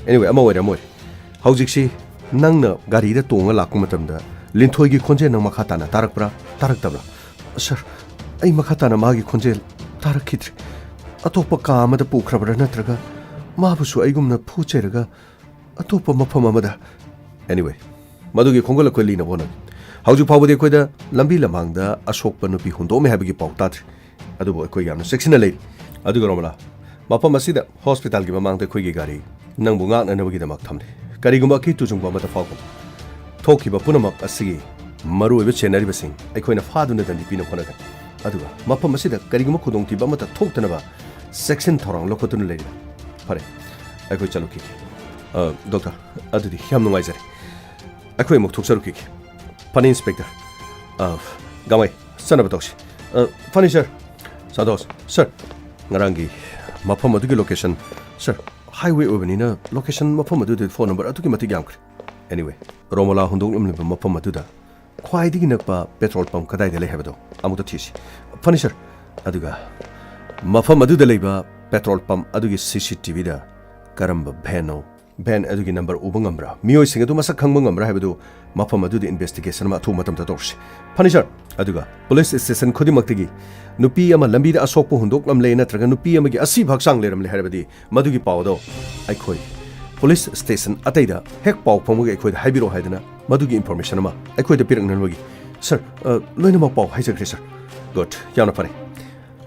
ꯑꯦꯅꯤꯋꯦ, ꯑꯃ ꯑꯣꯏꯔꯦ, ꯑꯃ ꯑꯣꯏꯔꯦ꯫ ꯍꯧꯖꯤꯛꯁꯤ ꯅꯪꯅ ꯒꯥꯔꯤꯗ ꯇꯣꯡꯉ ꯂꯥꯛꯄ ꯃꯇꯝꯗ ꯂꯤꯟꯊꯣꯏꯒꯤ ꯈꯣꯟꯖꯦꯜ ꯅꯪ ꯃꯈꯥ ꯇꯥꯅ ꯇꯥꯔꯛꯄ꯭ꯔꯥ, ꯇꯥꯔꯛꯇꯕ꯭ꯔꯥ? ꯁꯥꯔ, ꯑꯩ ꯃꯈꯥ ꯇꯥꯅ ꯃꯥꯒꯤ ꯈꯣꯟꯖꯦꯜ ꯇꯥꯔꯛꯈꯤꯗ꯭ꯔꯦ꯫ ꯑꯇꯣꯞꯄ ꯀꯥ ꯑꯃꯗ ꯄꯨꯈ꯭ꯔꯕ꯭ꯔꯥ, ꯅꯠꯇ꯭ꯔꯒ ꯃꯥꯕꯨꯁꯨ ꯑꯩꯒꯨꯝꯅ ꯐꯨ ꯆꯩꯔꯒ ꯑꯇꯣꯞꯄ ꯃꯐꯝ ꯑꯃꯗ? ꯑꯦꯅꯤꯋꯦ, ꯃꯗꯨꯒꯤ ꯈꯣꯡꯒꯨꯜ ꯑꯩꯈꯣꯏ ꯂꯤꯅꯕ ꯍꯣꯠꯅꯒꯦ꯫ ꯍꯧꯖꯤꯛ ꯐꯥꯎꯕꯗꯤ ꯑꯩꯈꯣꯏꯗ ꯂꯝꯕꯤ ꯂꯝꯍꯥꯡꯗ ꯑꯁꯣꯛꯄ ꯅꯨꯄꯤ ꯍꯨꯟꯗꯣꯛꯑꯝꯃꯦ ꯍꯥꯏꯕꯒꯤ ꯄꯥꯎ ꯇꯥꯗ꯭ꯔꯤ꯫ ꯑꯗꯨꯕꯨ ꯑꯩꯈꯣꯏ ꯌꯥꯝꯅ ꯆꯦꯛꯁꯤꯟꯅ ꯂꯩꯔꯤ꯫ ꯑꯗꯨꯒ ꯔꯣꯃꯂꯥ, ꯃꯐꯝ ꯑꯁꯤꯗ ꯍꯣꯁꯄꯤꯇꯥꯜꯒꯤ ꯃꯃꯥꯡꯗ ꯑꯩꯈꯣꯏꯒꯤ ꯒꯥꯔꯤ ꯅꯪꯕꯨ ꯉꯥꯛꯅꯅꯕꯒꯤꯗꯃꯛ ꯊꯝꯂꯤ꯫ ꯀꯔꯤꯒꯨꯝꯕ ꯑꯀꯤ ꯇꯨꯖꯨꯡꯕ ꯑꯃꯗ ꯐꯥꯎꯕ, ꯊꯣꯛꯈꯤꯕ ꯄꯨꯝꯅꯃꯛ ꯑꯁꯤꯒꯤ ꯃꯔꯨꯑꯣꯏꯕ ꯆꯦꯟꯅꯔꯤꯕꯁꯤꯡ ꯑꯩꯈꯣꯏꯅ ꯐꯥꯗꯨꯅ ꯗꯟꯗꯤ ꯄꯤꯅꯕ ꯍꯣꯠꯅꯒꯅꯤ꯫ ꯑꯗꯨꯒ ꯃꯐꯝ ꯑꯁꯤꯗ ꯀꯔꯤꯒꯨꯝꯕ ꯈꯨꯗꯣꯡꯊꯤꯕ ꯑꯃꯠꯇ ꯊꯣꯛꯇꯅꯕ ꯆꯦꯛꯁꯤꯟ ꯊꯧꯔꯥꯡ ꯂꯧꯈꯠꯇꯨꯅ ꯂꯩꯔꯤ꯫ ꯐꯔꯦ, ꯑꯩꯈꯣꯏ ꯆꯠꯂꯨꯈꯤꯒꯦ꯫ ꯑ, ꯗꯣꯛꯇꯔ, ꯑꯗꯨꯗꯤ ꯌꯥꯝ ꯅꯨꯡꯉꯥꯏꯖꯔꯦ꯫ ꯑꯩꯈꯣꯏ ꯑꯃꯨꯛ ꯊꯣꯛꯆꯔꯨꯈꯤꯒꯦ꯫ ꯐꯅꯤ, ꯏꯟꯁꯄꯦꯛꯇꯔ꯫ ꯑ, ꯒꯥꯡꯃꯩ, ꯆꯠꯅꯕ ꯇꯧꯁꯤ꯫ ꯑ, ꯐꯅꯤ, ꯁꯥꯔ꯫ ꯁꯥꯟꯇꯣꯁ, ꯁꯥꯔ, ꯉꯔꯥꯡꯒꯤ ꯃꯐꯝ ꯑꯗꯨꯒꯤ ꯂꯣꯀꯦꯁꯟ, ꯁꯥꯔ, ꯍꯥꯏꯋꯦ ꯑꯣꯏꯕꯅꯤꯅ ꯂꯣꯀꯦꯁꯟ ꯃꯐꯝ ꯑꯗꯨꯗ ꯐꯣꯟ ꯅꯝꯕꯔ ꯑꯗꯨꯛꯀꯤ ꯃꯇꯤꯛ ꯌꯥꯝꯈ꯭ꯔꯦ꯫ ꯑꯦꯅꯤꯋꯦ, ꯔꯣꯃꯣꯂꯥ ꯍꯨꯟꯗꯣꯛꯂꯝꯂꯤꯕ ꯃꯐꯝ ꯑꯗꯨꯗ ꯈ꯭ꯋꯥꯏꯗꯒꯤ ꯅꯛꯄ ꯄꯦꯇ꯭ꯔꯣꯜ ꯄꯝ ꯀꯗꯥꯏꯗ ꯂꯩ ꯍꯥꯏꯕꯗꯣ ꯑꯃꯨꯛꯇ ꯊꯤꯁꯤ꯫ ꯐꯅꯤ, ꯁꯥꯔ꯫ ꯑꯗꯨꯒ ꯃꯐꯝ ꯑꯗꯨꯗ ꯂꯩꯕ ꯄꯦꯇ꯭ꯔꯣꯜ ꯄꯝ ꯑꯗꯨꯒꯤ ꯁꯤ ꯁꯤ ꯇꯤ ꯚꯤꯗ ꯀꯔꯝꯕ ꯚꯦꯟꯅꯣ, ꯚꯦꯟ ꯑꯗꯨꯒꯤ ꯅꯝꯕꯔ ꯎꯕ ꯉꯝꯕ꯭ꯔꯥ, ꯃꯤꯑꯣꯏꯁꯤꯡ ꯑꯗꯨ ꯃꯁꯛ ꯈꯪꯕ ꯉꯝꯕ꯭ꯔꯥ ꯍꯥꯏꯕꯗꯨ ꯃꯐꯝ ꯑꯗꯨꯗ ꯏꯟꯚꯦꯁꯇꯤꯒꯦꯁꯟ ꯑꯃ ꯑꯊꯨꯕ ꯃꯇꯝꯗ ꯇꯧꯔꯁꯤ꯫ ꯐꯅꯤ, ꯁꯥꯔ꯫ ꯑꯗꯨꯒ ꯄꯨꯂꯤꯁ ꯁ꯭ꯇꯦꯁꯟ ꯈꯨꯗꯤꯡꯃꯛꯇꯒꯤ ꯅꯨꯄꯤ ꯑꯃ ꯂꯝꯕꯤꯗ ꯑꯁꯣꯛꯄ ꯍꯨꯟꯗꯣꯛꯂꯝꯂꯦ ꯅꯠꯇ꯭ꯔꯒ ꯅꯨꯄꯤ ꯑꯃꯒꯤ ꯑꯁꯤꯕ ꯍꯛꯆꯥꯡ ꯂꯩꯔꯝꯂꯦ ꯍꯥꯏꯔꯕꯗꯤ ꯃꯗꯨꯒꯤ ꯄꯥꯎ ꯑꯗꯣ ꯑꯩꯈꯣꯏ ꯄꯨꯂꯤꯁ ꯁ꯭ꯇꯦꯁꯟ ꯑꯇꯩꯗ ꯍꯦꯛ ꯄꯥꯎ ꯐꯪꯕꯒ ꯑꯩꯈꯣꯏꯗ ꯍꯥꯏꯕꯤꯔꯛꯑꯣ ꯍꯥꯏꯗꯅ ꯃꯗꯨꯒꯤ ꯏꯟꯐꯣꯔꯃꯦꯁꯟ ꯑꯃ ꯑꯩꯈꯣꯏꯗ ꯄꯤꯔꯛꯅꯅꯕꯒꯤ꯫ ꯁꯥꯔ, ꯑ, ꯂꯣꯏꯅꯃꯛ ꯄꯥꯎ ꯍꯥꯏꯖꯈ꯭ꯔꯦ, ꯁꯥꯔ꯫ ꯒꯨꯗ, ꯌꯥꯝꯅ ꯐꯔꯦ꯫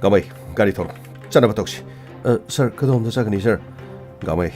ꯒꯥꯡꯃꯩ, ꯒꯥꯔꯤ ꯊꯧꯔꯣ꯫ ꯆꯠꯅꯕ ꯇꯧꯁꯤ꯫ ꯑ, ꯁꯥꯔ, ꯀꯗꯣꯝꯗ ꯆꯠꯀꯅꯤ, ꯁꯥꯔ? ꯒꯥꯡꯃꯩ,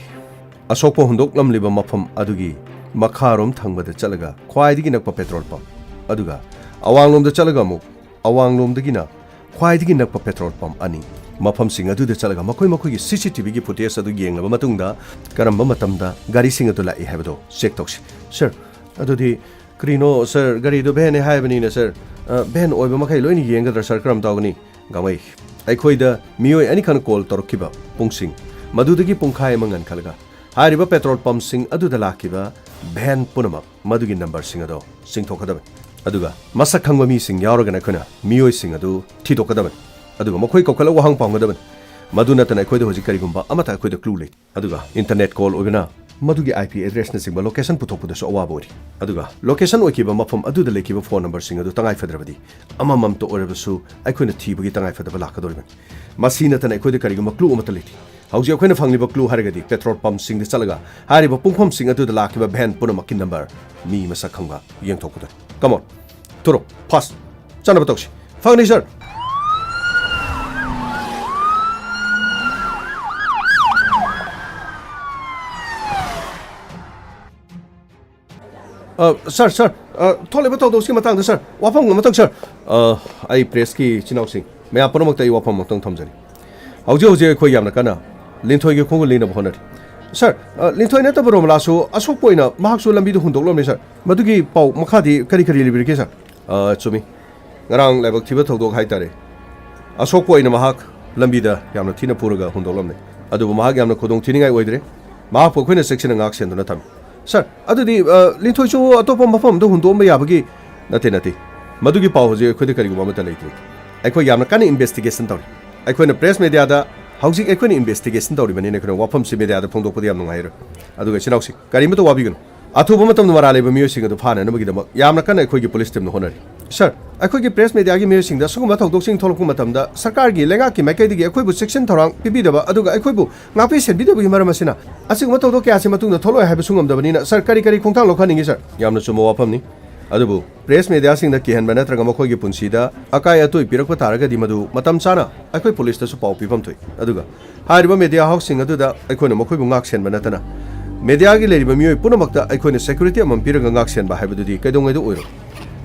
ꯑꯁꯣꯛꯄ ꯍꯨꯟꯗꯣꯛꯂꯝꯂꯤꯕ ꯃꯐꯝ ꯑꯗꯨꯒꯤ ꯃꯈꯥꯔꯣꯝ ꯊꯪꯕꯗ ꯆꯠꯂꯒ ꯈ꯭ꯋꯥꯏꯗꯒꯤ ꯅꯛꯄ ꯄꯦꯇ꯭ꯔꯣꯜ ꯄꯝ, ꯑꯗꯨꯒ ꯑꯋꯥꯡꯂꯣꯝꯗ ꯆꯠꯂꯒ ꯑꯃꯨꯛ ꯑꯋꯥꯡꯂꯣꯝꯗꯒꯤꯅ ꯈ꯭ꯋꯥꯏꯗꯒꯤ ꯅꯛꯄ ꯄꯦꯇ꯭ꯔꯣꯜ ꯄꯝꯞ ꯑꯅꯤ꯫ ꯃꯐꯝꯁꯤꯡ ꯑꯗꯨꯗ ꯆꯠꯂꯒ ꯃꯈꯣꯏ ꯃꯈꯣꯏꯒꯤ ꯁꯤ ꯁꯤ ꯇꯤ ꯚꯤꯒꯤ ꯐꯨꯇꯦꯖ ꯑꯗꯨ ꯌꯦꯡꯂꯕ ꯃꯇꯨꯡꯗ ꯀꯔꯝꯕ ꯃꯇꯝꯗ ꯒꯥꯔꯤꯁꯤꯡ ꯑꯗꯨ ꯂꯥꯛꯏ ꯍꯥꯏꯕꯗꯨ ꯆꯦꯛ ꯇꯧꯁꯤ꯫ ꯁꯥꯔ, ꯑꯗꯨꯗꯤ ꯀꯔꯤꯅꯣ ꯁꯥꯔ, ꯒꯥꯔꯤꯗꯨ ꯚꯦꯟꯅꯦ ꯍꯥꯏꯕꯅꯤꯅ ꯁꯥꯔ, ꯑ, ꯚꯦꯟ ꯑꯣꯏꯕ ꯃꯈꯩ ꯂꯣꯏꯅ ꯌꯦꯡꯒꯗ꯭ꯔꯥ ꯁꯥꯔ, ꯀꯔꯝ ꯇꯧꯒꯅꯤ? ꯒꯥꯡꯃꯩ, ꯑꯩꯈꯣꯏꯗ ꯃꯤꯑꯣꯏ ꯑꯅꯤꯈꯛꯅ ꯀꯣꯜ ꯇꯧꯔꯛꯈꯤꯕ ꯄꯨꯡꯁꯤꯡ, ꯃꯗꯨꯗꯒꯤ ꯄꯨꯡꯈꯥꯏ ꯑꯃ ꯉꯟꯈꯠꯂꯒ ꯍꯥꯏꯔꯤꯕ ꯄꯦꯇ꯭ꯔꯣꯜ ꯄꯝꯞꯁꯤꯡ ꯑꯗꯨꯗ ꯂꯥꯛꯈꯤꯕ ꯚꯦꯟ ꯄꯨꯝꯅꯃꯛ ꯃꯗꯨꯒꯤ ꯅꯝꯕꯔꯁꯤꯡ ꯑꯗꯣ ꯆꯤꯡꯊꯣꯛꯀꯗꯕꯅꯤ꯫ ꯑꯗꯨꯒ ꯃꯁꯛ ꯈꯪꯕ ꯃꯤꯁꯤꯡ ꯌꯥꯎꯔꯒꯅ ꯑꯩꯈꯣꯏꯅ ꯃꯤꯑꯣꯏꯁꯤꯡ ꯑꯗꯨ ꯊꯤꯗꯣꯛꯀꯗꯕꯅꯤ꯫ ꯑꯗꯨꯒ ꯃꯈꯣꯏ ꯀꯧꯈꯠꯂꯒ ꯋꯥꯍꯪ ꯄꯥꯎꯒꯗꯕꯅꯤ꯫ ꯃꯗꯨ ꯅꯠꯇꯅ ꯑꯩꯈꯣꯏꯗ ꯍꯧꯖꯤꯛ ꯀꯔꯤꯒꯨꯝꯕ ꯑꯃꯠꯇ ꯑꯩꯈꯣꯏꯗ ꯀ꯭ꯂꯨ ꯂꯩꯇꯦ꯫ ꯑꯗꯨꯒ ꯏꯟꯇꯔꯅꯦꯠ ꯀꯣꯜ ꯑꯣꯏꯕꯅ ꯃꯗꯨꯒꯤ ꯑꯥꯏ ꯄꯤ ꯑꯦꯗ꯭ꯔꯦꯁꯅꯆꯤꯡꯕ ꯂꯣꯀꯦꯁꯟ ꯄꯨꯊꯣꯛꯄꯗꯁꯨ ꯑꯋꯥꯕ ꯑꯣꯏꯔꯤ꯫ ꯑꯗꯨꯒ ꯂꯣꯀꯦꯁꯟ ꯑꯣꯏꯈꯤꯕ ꯃꯐꯝ ꯑꯗꯨꯗ ꯂꯩꯈꯤꯕ ꯐꯣꯟ ꯅꯝꯕꯔꯁꯤꯡ ꯑꯗꯨ ꯇꯉꯥꯏ ꯐꯗ꯭ꯔꯕꯗꯤ ꯑꯃꯃꯝꯇ ꯑꯣꯏꯔꯕꯁꯨ ꯑꯩꯈꯣꯏꯅ ꯊꯤꯕꯒꯤ ꯇꯉꯥꯏ ꯐꯗꯕ ꯂꯥꯛꯀꯗꯧꯔꯤꯕꯅꯤ꯫ ꯃꯁꯤ ꯅꯠꯇꯅ ꯑꯩꯈꯣꯏꯗ ꯀꯔꯤꯒꯨꯝꯕ ꯀ꯭ꯂꯨ ꯑꯃꯠꯇ ꯂꯩꯇꯦ꯫ ꯍꯧꯖꯤꯛ ꯑꯩꯈꯣꯏꯅ ꯐꯪꯂꯤꯕ ꯀ꯭ꯂꯨ ꯍꯥꯏꯔꯒꯗꯤ ꯄꯦꯇ꯭ꯔꯣꯜ ꯄꯝꯞꯁꯤꯡꯗ ꯆꯠꯂꯒ ꯍꯥꯏꯔꯤꯕ ꯄꯨꯡꯐꯝꯁꯤꯡ ꯑꯗꯨꯗ ꯂꯥꯛꯈꯤꯕ ꯚꯦꯟ ꯄꯨꯝꯅꯃꯛꯀꯤ ꯅꯝꯕꯔ ꯃꯤ ꯃꯁꯛ ꯈꯪꯕ ꯌꯦꯡꯊꯣꯛꯄꯗꯨꯅꯤ꯫ ꯀꯃꯣꯟ, ꯊꯨꯔꯣ, ꯐꯥꯁ, ꯆꯠꯅꯕ ꯇꯧꯁꯤ꯫ ꯐꯪꯅꯤ, ꯁꯥꯔ꯫ ꯑ, ꯁꯥꯔ, ꯁꯥꯔ, ꯑ, ꯊꯣꯛꯂꯤꯕ ꯊꯧꯗꯣꯛꯁꯤꯒꯤ ꯃꯇꯥꯡꯗ, ꯁꯥꯔ, ꯋꯥꯐꯝ ꯑꯃꯇꯪ, ꯁꯥꯔ꯫ ꯑ, ꯑꯩ ꯄ꯭ꯔꯦꯁꯀꯤ ꯏꯆꯤꯟ ꯏꯅꯥꯎꯁꯤꯡ, ꯃꯌꯥꯝ ꯄꯨꯝꯅꯃꯛꯇ ꯑꯩ ꯋꯥꯐꯝ ꯑꯃꯇꯪ ꯊꯝꯖꯒꯦ꯫ ꯍꯧꯖꯤꯛ ꯍꯧꯖꯤꯛ ꯑꯩꯈꯣꯏ ꯌꯥꯝꯅ ꯀꯟꯅ ꯂꯤꯟꯊꯣꯏꯒꯤ ꯈꯣꯡꯒꯨꯜ ꯂꯤꯅꯕ ꯍꯣꯠꯅꯔꯤ꯫ ꯁꯥꯔ, ꯑ, ꯂꯤꯟꯊꯣꯏ ꯅꯠꯇꯕ ꯔꯣꯃꯂꯥꯁꯨ ꯑꯁꯣꯛꯄ ꯑꯣꯏꯅ ꯃꯍꯥꯛꯁꯨ ꯂꯝꯕꯤꯗ ꯍꯨꯟꯗꯣꯛꯂꯝꯃꯦ, ꯁꯥꯔ꯫ ꯃꯗꯨꯒꯤ ꯄꯥꯎ ꯃꯈꯥꯗꯤ ꯀꯔꯤ ꯀꯔꯤ ꯂꯩꯕꯤꯔꯤꯒꯦ, ꯁꯥꯔ? ꯑ, ꯆꯨꯝꯃꯤ꯫ ꯉꯔꯥꯡ ꯂꯥꯏꯕꯛ ꯊꯤꯕ ꯊꯧꯗꯣꯛ ꯍꯥꯏꯇꯥꯔꯦ꯫ ꯑꯁꯣꯛꯄ ꯑꯣꯏꯅ ꯃꯍꯥꯛ ꯂꯝꯕꯤꯗ ꯌꯥꯝꯅ ꯊꯤꯅ ꯐꯨꯔꯒ ꯍꯨꯟꯗꯣꯛꯂꯝꯃꯦ꯫ ꯑꯗꯨꯕꯨ ꯃꯍꯥꯛ ꯌꯥꯝꯅ ꯈꯨꯗꯣꯡ ꯊꯤꯅꯤꯡꯉꯥꯏ ꯑꯣꯏꯗ꯭ꯔꯦ꯫ ꯃꯍꯥꯛꯄꯨ ꯑꯩꯈꯣꯏꯅ ꯆꯦꯛꯁꯤꯟꯅ ꯉꯥꯛ ꯁꯦꯟꯗꯨꯅ ꯊꯝꯃꯤ꯫ ꯁꯥꯔ, ꯑꯗꯨꯗꯤ, ꯑ, ꯂꯤꯟꯊꯣꯏꯁꯨ ꯑꯇꯣꯞꯄ ꯃꯐꯝ ꯑꯃꯗ ꯍꯨꯟꯗꯣꯛꯑꯝꯕ ꯌꯥꯕꯒꯤ? ꯅꯠꯇꯦ, ꯅꯠꯇꯦ꯫ ꯃꯗꯨꯒꯤ ꯄꯥꯎ ꯍꯧꯖꯤꯛ ꯑꯩꯈꯣꯏꯗ ꯀꯔꯤꯒꯨꯝꯕ ꯑꯃꯠꯇ ꯂꯩꯇ꯭ꯔꯤ꯫ ꯑꯩꯈꯣꯏ ꯌꯥꯝꯅ ꯀꯟꯅ ꯏꯟꯚꯦꯁꯇꯤꯒꯦꯁꯟ ꯇꯧꯔꯤ꯫ ꯑꯩꯈꯣꯏꯅ ꯄ꯭ꯔꯦꯁ ꯃꯦꯗꯤꯌꯥꯗ ꯍꯧꯖꯤꯛ ꯑꯩꯈꯣꯏꯅ ꯏꯟꯚꯦꯁꯇꯤꯒꯦꯁꯟ ꯇꯧꯔꯤꯕꯅꯤꯅ ꯑꯩꯈꯣꯏꯅ ꯋꯥꯐꯝꯁꯤ ꯃꯦꯗꯤꯌꯥꯗ ꯐꯣꯡꯗꯣꯛꯄꯗ ꯌꯥꯝ ꯅꯨꯡꯉꯥꯏꯔꯣꯏ꯫ ꯑꯗꯨꯒ ꯏꯆꯤꯟ ꯏꯅꯥꯎꯁꯤꯡ, ꯀꯔꯤꯃꯠꯇ ꯋꯥꯕꯤꯒꯅꯨ꯫ ꯑꯊꯨꯕ ꯃꯇꯝꯗ ꯃꯔꯥꯜ ꯂꯩꯕ ꯃꯤꯑꯣꯏꯁꯤꯡ ꯑꯗꯨ ꯐꯥꯅꯅꯕꯒꯤꯗꯃꯛ ꯌꯥꯝꯅ ꯀꯟꯅ ꯑꯩꯈꯣꯏꯒꯤ ꯄꯨꯂꯤꯁ ꯇꯤꯝꯅ ꯍꯣꯠꯅꯔꯤ꯫ ꯁꯥꯔ, ꯑꯩꯈꯣꯏꯒꯤ ꯄ꯭ꯔꯦꯁ ꯃꯦꯗꯤꯌꯥꯒꯤ ꯃꯤꯑꯣꯏꯁꯤꯡꯗ ꯑꯁꯤꯒꯨꯝꯕ ꯊꯧꯗꯣꯛꯁꯤꯡ ꯊꯣꯛꯂꯛꯄ ꯃꯇꯝꯗ ꯁꯔꯀꯥꯔꯒꯤ ꯂꯩꯉꯥꯛꯀꯤ ꯃꯥꯏꯀꯩꯗꯒꯤ ꯑꯩꯈꯣꯏꯕꯨ ꯆꯦꯛꯁꯤꯟ ꯊꯧꯔꯥꯡ ꯄꯤꯕꯤꯗꯕ ꯑꯗꯨꯒ ꯑꯩꯈꯣꯏꯕꯨ ꯉꯥꯛꯄꯤ ꯁꯦꯟꯕꯤꯗꯕꯒꯤ ꯃꯔꯝ ꯑꯁꯤꯅ ꯑꯁꯤꯒꯨꯝꯕ ꯊꯧꯗꯣꯛ ꯀꯌꯥꯁꯤ ꯃꯇꯨꯡꯗ ꯊꯣꯛꯂꯛꯑꯣꯏ ꯍꯥꯏꯕꯁꯨ ꯉꯝꯗꯕꯅꯤꯅ, ꯁꯥꯔ, ꯀꯔꯤ ꯀꯔꯤ ꯈꯣꯡꯊꯥꯡ ꯂꯧꯈꯠꯅꯤꯡꯉꯤ, ꯁꯥꯔ? ꯌꯥꯝꯅ ꯆꯨꯝꯕ ꯋꯥꯐꯝꯅꯤ꯫ ꯑꯗꯨꯕꯨ ꯄ꯭ꯔꯦꯁ ꯃꯦꯗꯤꯌꯥꯁꯤꯡꯗ ꯀꯤꯍꯟꯕ ꯅꯠꯇ꯭ꯔꯒ ꯃꯈꯣꯏꯒꯤ ꯄꯨꯟꯁꯤꯗ ꯑꯀꯥꯏ ꯑꯇꯣꯏ ꯄꯤꯔꯛꯄ ꯇꯥꯔꯒꯗꯤ ꯃꯗꯨ ꯃꯇꯝ ꯆꯥꯅ ꯑꯩꯈꯣꯏ ꯄꯨꯂꯤꯁꯇꯁꯨ ꯄꯥꯎ ꯄꯤꯐꯝ ꯊꯣꯛꯏ꯫ ꯑꯗꯨꯒ ꯍꯥꯏꯔꯤꯕ ꯃꯦꯗꯤꯌꯥ ꯍꯥꯎꯁꯁꯤꯡ ꯑꯗꯨꯗ ꯑꯩꯈꯣꯏꯅ ꯃꯈꯣꯏꯕꯨ ꯉꯥꯛ ꯁꯦꯟꯕ ꯅꯠꯇꯅ ꯃꯦꯗꯤꯌꯥꯒꯤ ꯂꯩꯔꯤꯕ ꯃꯤꯑꯣꯏ ꯄꯨꯝꯅꯃꯛꯇ ꯑꯩꯈꯣꯏꯅ ꯁꯦꯀ꯭ꯌꯨꯔꯤꯇꯤ ꯑꯃꯃꯝ ꯄꯤꯔꯒ ꯉꯥꯛ ꯁꯦꯟꯕ ꯍꯥꯏꯕꯗꯨꯗꯤ ꯀꯩꯗꯧꯉꯩꯗ ꯑꯣꯏꯔꯣꯏ꯫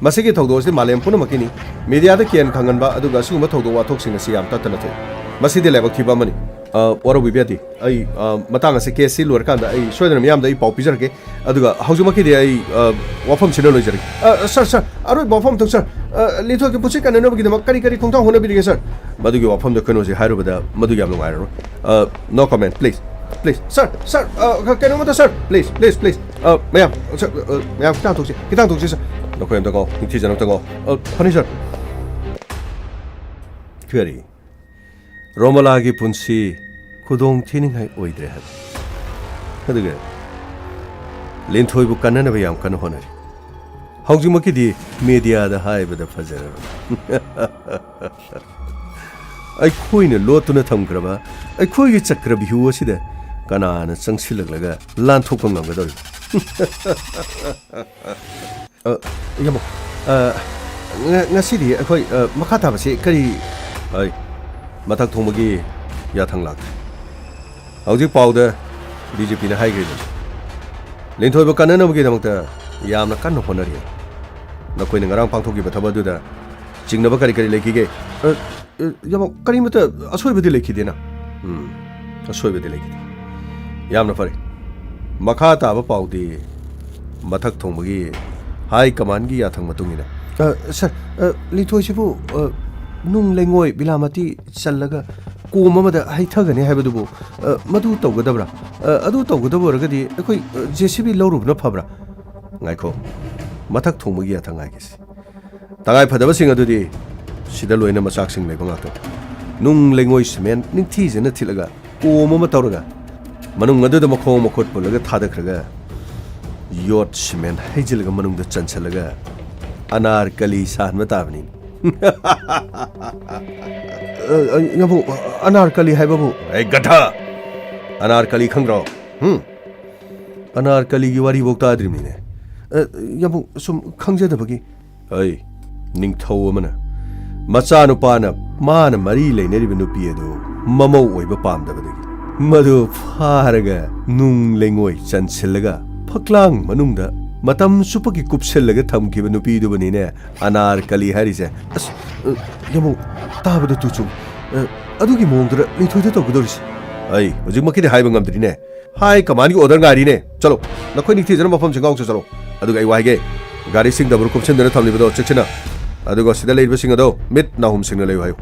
ꯃꯁꯤꯒꯤ ꯊꯧꯗꯣꯛ ꯑꯁꯤ ꯃꯥꯂꯦꯝ ꯄꯨꯝꯅꯃꯛꯀꯤꯅꯤ꯫ ꯃꯤꯗꯤꯌꯥꯗ ꯀꯤꯌꯥꯟ ꯈꯪꯍꯟꯕ ꯑꯗꯨꯒ ꯑꯁꯤꯒꯨꯝꯕ ꯊꯧꯗꯣꯛ ꯋꯥꯊꯣꯛꯁꯤꯡ ꯑꯁꯤ ꯌꯥꯝ ꯇꯠꯇꯅ ꯊꯣꯛꯏ꯫ ꯃꯁꯤꯗꯤ ꯂꯥꯏꯕꯛ ꯊꯤꯕ ꯑꯃꯅꯤ꯫ ꯑ, ꯋꯥꯔꯧꯕꯤꯕ ꯌꯥꯗꯦ꯫ ꯑꯩ, ꯑ, ꯃꯇꯥꯡ ꯑꯁꯤ, ꯀꯦꯁꯁꯤ ꯂꯣꯏꯔꯀꯥꯟꯗ ꯑꯩ ꯁꯣꯏꯗꯅ ꯃꯤꯌꯥꯝꯗ ꯑꯩ ꯄꯥꯎ ꯄꯤꯖꯔꯛꯀꯦ꯫ ꯑꯗꯨꯒ ꯍꯧꯖꯤꯛꯃꯛꯀꯤꯗꯤ ꯑꯩ, ꯑ, ꯋꯥꯐꯝꯁꯤꯅ ꯂꯣꯏꯖꯔꯒꯦ꯫ ꯑ, ꯁꯥꯔ, ꯁꯥꯔ, ꯑꯔꯣꯏꯕ ꯋꯥꯐꯝ ꯑꯃꯇꯪ, ꯁꯥꯔ꯫ ꯑ, ꯂꯤꯟꯊꯣꯏꯒꯤ ꯄꯨꯟꯁꯤ ꯀꯟꯅꯅꯕꯒꯤꯗꯃꯛ ꯀꯔꯤ ꯀꯔꯤ ꯈꯣꯡꯊꯥꯡ ꯍꯣꯠꯅꯕꯤꯔꯤꯒꯦ, ꯁꯥꯔ? ꯃꯗꯨꯒꯤ ꯋꯥꯐꯝꯗ ꯑꯩꯈꯣꯏꯅ ꯍꯧꯖꯤꯛ ꯍꯥꯏꯔꯨꯕꯗ ꯃꯗꯨ ꯌꯥꯝ ꯅꯨꯡꯉꯥꯏꯔꯔꯣꯏ꯫ ꯑ, no comment, please, please꯫ ꯁꯥꯔ, ꯁꯥꯔ, ꯑ, ꯀ-, ꯀꯩꯅꯣꯝꯇ, ꯁꯥꯔ, please, please, please꯫ ꯑ, ꯃꯌꯥꯝ, ꯁꯥꯔ, ꯑ, ꯃꯌꯥꯝ, ꯈꯤꯇꯪ ꯊꯣꯛꯁꯤ, ꯈꯤꯇꯪ ꯊꯣꯛꯁꯤ, ꯁꯥꯔ꯫ ꯅꯈꯣꯏ ꯑꯝꯇ ꯀꯣ, ꯅꯤꯡꯊꯤꯖꯅ ꯑꯝꯇ ꯀꯣ꯫ ꯑ, ꯐꯅꯤ, ꯁꯥꯔ꯫ ꯀꯔꯤ? ꯔꯣꯃꯂꯥꯒꯤ ꯄꯨꯟꯁꯤ ꯈꯨꯗꯣꯡ ꯊꯤꯅꯤꯡꯉꯥꯏ ꯑꯣꯏꯗ꯭ꯔꯦ ꯍꯥꯏꯕ? ꯑꯗꯨꯒ ꯂꯤꯟꯊꯣꯏꯕꯨ ꯀꯟꯅꯅꯕ ꯌꯥꯝ ꯀꯟꯅ ꯍꯣꯠꯅꯔꯤ꯫ ꯍꯧꯖꯤꯛꯃꯛꯀꯤꯗꯤ ꯃꯦꯗꯤꯌꯥꯗ ꯍꯥꯏꯕꯗ ꯐꯖꯔꯔꯣꯏ꯫ ꯑꯩꯈꯣꯏꯅ ꯂꯣꯠꯇꯨꯅ ꯊꯝꯈ꯭ꯔꯕ ꯑꯩꯈꯣꯏꯒꯤ ꯆꯀ꯭ꯔꯕ꯭ꯌꯨꯍ ꯑꯁꯤꯗ ꯀꯅꯥꯅ ꯆꯪꯁꯤꯜꯂꯛꯂꯒ ꯂꯥꯟꯊꯣꯛꯄ ꯉꯝꯒꯗꯧꯔꯤꯕ? ꯑ, ꯌꯥꯝꯕꯨꯡ, ꯑ, ꯉ-, ꯉꯁꯤꯗꯤ ꯑꯩꯈꯣꯏ, ꯑ, ꯃꯈꯥ ꯇꯥꯕꯁꯤ ꯀꯔꯤ? ꯑꯩ ꯃꯊꯛ ꯊꯣꯡꯕꯒꯤ ꯌꯥꯊꯪ ꯂꯥꯛꯇ꯭ꯔꯤ꯫ ꯍꯧꯖꯤꯛ ꯄꯥꯎꯗ ꯕꯤ ꯖꯦ ꯄꯤꯅ ꯍꯥꯏꯈ꯭ꯔꯤꯕꯅꯤ, ꯂꯤꯟꯊꯣꯏꯕ ꯀꯟꯅꯅꯕꯒꯤꯗꯃꯛꯇ ꯌꯥꯝꯅ ꯀꯟꯅ ꯍꯣꯠꯅꯔꯤ꯫ ꯅꯈꯣꯏꯅ ꯉꯔꯥꯡ ꯄꯥꯡꯊꯣꯛꯈꯤꯕ ꯊꯕꯛ ꯑꯗꯨꯗ ꯆꯤꯡꯅꯕ ꯀꯔꯤ ꯀꯔꯤ ꯂꯩꯈꯤꯒꯦ? ꯑ, ꯑ, ꯌꯥꯝꯕꯨꯡ, ꯀꯔꯤꯃꯠꯇ ꯑꯁꯣꯏꯕꯗꯤ ꯂꯩꯈꯤꯗꯦꯅ? ꯎꯝ, ꯑꯁꯣꯏꯕꯗꯤ ꯂꯩꯈꯤꯗꯦ꯫ ꯌꯥꯝꯅ ꯐꯔꯦ꯫ ꯃꯈꯥ ꯇꯥꯕ ꯄꯥꯎꯗꯤ ꯃꯊꯛ ꯊꯣꯡꯕꯒꯤ ꯍꯥꯏ ꯀꯃꯥꯟꯒꯤ ꯌꯥꯊꯪ ꯃꯇꯨꯡ ꯏꯟꯅ꯫ ꯑ, ꯁꯥꯔ, ꯑ, ꯂꯤꯟꯊꯣꯏꯁꯤꯕꯨ, ꯑ, ꯅꯨꯡ ꯂꯩꯉꯣꯏ ꯕꯤꯂꯥꯃꯇꯤ ꯆꯜꯂꯒ ꯀꯣꯝ ꯑꯃꯗ ꯍꯩꯊꯒꯅꯤ ꯍꯥꯏꯕꯗꯨꯕꯨ, ꯑ, ꯃꯗꯨ ꯇꯧꯒꯗꯕ꯭ꯔꯥ? ꯑ, ꯑꯗꯨ ꯇꯧꯒꯗꯕ ꯑꯣꯏꯔꯒꯗꯤ ꯑꯩꯈꯣꯏ, ꯑ, ꯖꯦ ꯁꯤ ꯕꯤ ꯂꯧꯔꯨꯕꯅ ꯐꯕ꯭ꯔꯥ? ꯉꯥꯏꯈꯣ, ꯃꯊꯛ ꯊꯣꯡꯕꯒꯤ ꯌꯥꯊꯪ ꯉꯥꯏꯒꯦꯁꯤ꯫ ꯇꯉꯥꯏ ꯐꯗꯕꯁꯤꯡ ꯑꯗꯨꯗꯤ ꯁꯤꯗ ꯂꯣꯏꯅ ꯃꯆꯥꯛꯁꯤꯡ ꯂꯩꯕ ꯉꯥꯛꯇꯅꯤ꯫ ꯅꯨꯡ, ꯂꯩꯉꯣꯏ, ꯁꯤꯃꯦꯟ ꯅꯤꯡꯊꯤꯖꯅ ꯊꯤꯠꯂꯒ ꯀꯣꯝ ꯑꯃ ꯇꯧꯔꯒ ꯃꯅꯨꯡ ꯑꯗꯨꯗ ꯃꯈꯣꯡ ꯃꯈꯨꯠ ꯄꯨꯜꯂꯒ ꯊꯥꯗꯈ꯭ꯔꯒ ꯌꯣꯠ ꯁꯤꯃꯦꯟ ꯍꯩꯖꯤꯜꯂꯒ ꯃꯅꯨꯡꯗ ꯆꯟꯁꯤꯜꯂꯒ ꯑꯅꯥꯔꯀꯂꯤ ꯁꯥꯍꯟꯕ ꯇꯥꯕꯅꯤ꯫ ꯑ, ꯑ, ꯌꯥꯝꯕꯨꯡ, ꯑꯅꯥꯔꯀꯂꯤ ꯍꯥꯏꯕꯕꯨ? ꯑꯩ ꯒꯙꯥ! ꯑꯅꯥꯔꯀꯂꯤ ꯈꯪꯗ꯭ꯔꯣ? ꯍꯨꯝ? ꯑꯅꯥꯔꯀꯂꯤꯒꯤ ꯋꯥꯔꯤꯐꯧ ꯇꯥꯗ꯭ꯔꯤꯕꯅꯤꯅꯦ꯫ ꯑ, ꯌꯥꯝꯕꯨꯡ, ꯁꯨꯝ ꯈꯪꯖꯗꯕꯒꯤ꯫ ꯑꯩ, ꯅꯤꯡꯊꯧ ꯑꯃꯅ ꯃꯆꯥꯅꯨꯄꯥꯅ ꯃꯥꯅ ꯃꯔꯤ ꯂꯩꯅꯔꯤꯕ ꯅꯨꯄꯤ ꯑꯗꯨ ꯃꯃꯧ ꯑꯣꯏꯕ ꯄꯥꯝꯗꯕꯗꯒꯤ ꯃꯗꯨ ꯐꯥꯔꯒ ꯅꯨꯡ ꯂꯩꯉꯣꯏ ꯆꯟꯁꯤꯜꯂꯒ ꯐꯛꯂꯥꯡ ꯃꯅꯨꯡꯗ ꯃꯇꯝ ꯆꯨꯞꯄꯒꯤ ꯀꯨꯞꯁꯤꯜꯂꯒ ꯊꯝꯈꯤꯕ ꯅꯨꯄꯤꯗꯨꯕꯨꯅꯤꯅꯦ ꯑꯅꯥꯔꯀꯂꯤ ꯍꯥꯏꯔꯤꯁꯦ꯫ ꯑꯁ, ꯑ, ꯌꯥꯝꯃꯧ, ꯇꯥꯕꯗ ꯇꯨ ꯆꯨꯝ꯫ ꯑ, ꯑꯗꯨꯒꯤ ꯃꯑꯣꯡꯗꯨꯔ ꯂꯤꯟꯊꯣꯏꯗ ꯇꯧꯒꯗꯧꯔꯤꯁꯦ? ꯑꯩ ꯍꯧꯖꯤꯛꯃꯛꯀꯤꯗꯤ ꯍꯥꯏꯕ ꯉꯝꯗ꯭ꯔꯤꯅꯦ꯫ ꯍꯥꯏ ꯀꯃꯥꯟꯒꯤ ꯑꯣꯔꯗꯔ ꯉꯥꯏꯔꯤꯅꯦ꯫ ꯆꯠꯂꯣ, ꯅꯈꯣꯏ ꯅꯤꯡꯊꯤꯖꯅ ꯃꯐꯝꯁꯤ ꯉꯥꯎꯆꯣ ꯆꯠꯂꯣ꯫ ꯑꯗꯨꯒ ꯑꯩ ꯋꯥ ꯍꯥꯏꯒꯦ, ꯒꯥꯔꯤꯁꯤꯡ ꯗꯕꯜ ꯀꯨꯞꯁꯤꯟꯗꯨꯅ ꯊꯝꯂꯤꯕꯗꯣ ꯆꯦꯛꯁꯤꯟꯅ꯫ ꯑꯗꯨꯒ ꯁꯤꯗ ꯂꯩꯔꯤꯕꯁꯤꯡ ꯑꯗꯣ ꯃꯤꯠ ꯅꯥꯍꯨꯝꯁꯤꯡꯅ ꯂꯩꯌꯨ ꯍꯥꯏꯌꯨ꯫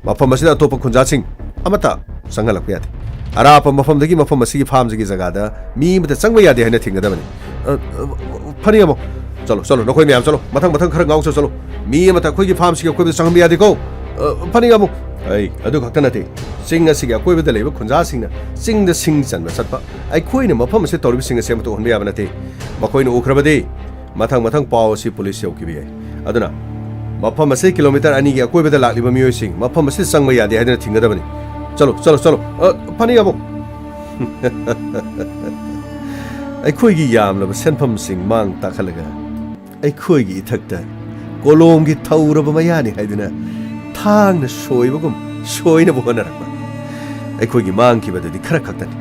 ꯃꯐꯝ ꯑꯁꯤꯗ ꯑꯇꯣꯞꯄ ꯈꯨꯟꯖꯥꯁꯤꯡ ꯑꯃꯠꯇ ꯆꯪꯍꯜꯂꯛꯄ ꯌꯥꯗꯦ꯫ ꯑꯔꯥꯞꯄ ꯃꯐꯝꯗꯒꯤ ꯃꯐꯝ ꯑꯁꯤꯒꯤ ꯐꯥꯔꯝꯁꯤꯒꯤ ꯖꯒꯥꯗ ꯃꯤ ꯑꯃꯠꯇ ꯆꯪꯕ ꯌꯥꯗꯦ ꯍꯥꯏꯅ ꯊꯤꯡꯒꯗꯕꯅꯤ꯫ ꯑ, ꯑ, ꯐꯅꯤ ꯌꯥꯝꯃꯧ꯫ ꯆꯠꯂꯣ, ꯆꯠꯂꯣ, ꯅꯈꯣꯏ ꯃꯌꯥꯝ ꯆꯠꯂꯣ꯫ ꯃꯊꯪ, ꯃꯊꯪ ꯈꯔ ꯉꯥꯎꯆꯣ ꯆꯠꯂꯣ꯫ ꯃꯤ ꯑꯃꯠꯇ ꯑꯩꯈꯣꯏꯒꯤ ꯐꯥꯔꯝꯁꯤꯒꯤ ꯑꯀꯣꯏꯕꯗ ꯆꯪꯍꯟꯕ ꯌꯥꯗꯦꯀꯣ꯫ ꯑ, ꯐꯅꯤ ꯌꯥꯝꯃꯧ꯫ ꯑꯩ ꯑꯗꯨ ꯈꯛꯇ ꯅꯠꯇꯦ, ꯆꯤꯡ ꯑꯁꯤꯒꯤ ꯑꯀꯣꯏꯕꯗ ꯂꯩꯕ ꯈꯨꯟꯖꯥꯁꯤꯡꯅ ꯆꯤꯡꯗ ꯁꯤꯡ ꯆꯟꯕ ꯆꯠꯄ, ꯑꯩꯈꯣꯏꯅ ꯃꯐꯝ ꯑꯁꯤꯗ ꯇꯧꯔꯤꯕꯁꯤꯡ ꯑꯁꯤ ꯑꯃꯠꯇ ꯎꯍꯟꯕ ꯌꯥꯕ ꯅꯠꯇꯦ꯫ ꯃꯈꯣꯏꯅ ꯎꯈ꯭ꯔꯕꯗꯤ ꯃꯊꯪ ꯃꯊꯪ ꯄꯥꯎ ꯑꯁꯤ ꯄꯨꯂꯤꯁ ꯌꯧꯈꯤꯕ ꯌꯥꯏ꯫ ꯑꯗꯨꯅ ꯃꯐꯝ ꯑꯁꯤ ꯀꯤꯂꯣꯃꯤꯇꯔ ꯑꯅꯤꯒꯤ ꯑꯀꯣꯏꯕꯗ ꯂꯥꯛꯂꯤꯕ ꯃꯤꯑꯣꯏꯁꯤꯡ ꯃꯐꯝ ꯑꯁꯤꯗ ꯆꯪꯕ ꯌꯥꯗꯦ ꯍꯥꯏꯗꯨꯅ ꯊꯤꯡꯒꯗꯕꯅꯤ꯫ ꯆꯠꯂꯣ, ꯆꯠꯂꯣ, ꯆꯠꯂꯣ꯫ ꯑ, ꯐꯅꯤ ꯌꯥꯝꯃꯧ꯫ ꯑꯩꯈꯣꯏꯒꯤ ꯌꯥꯝꯂꯕ ꯁꯦꯟꯐꯝꯁꯤꯡ ꯃꯥꯡ ꯇꯥꯛꯍꯜꯂꯒ ꯑꯩꯈꯣꯏꯒꯤ ꯏꯊꯛꯇ ꯀꯣꯂꯣꯝꯒꯤ ꯊꯧꯔꯕ ꯃꯌꯥꯅꯤ ꯍꯥꯏꯗꯨꯅ ꯊꯥꯡꯅ ꯁꯣꯏꯕꯒꯨꯝ ꯁꯣꯏꯅꯕ ꯍꯣꯠꯅꯔꯛꯄ꯫ ꯑꯩꯈꯣꯏꯒꯤ ꯃꯥꯡꯈꯤꯕꯗꯨꯗꯤ ꯈꯔ ꯈꯛꯇꯅꯤ꯫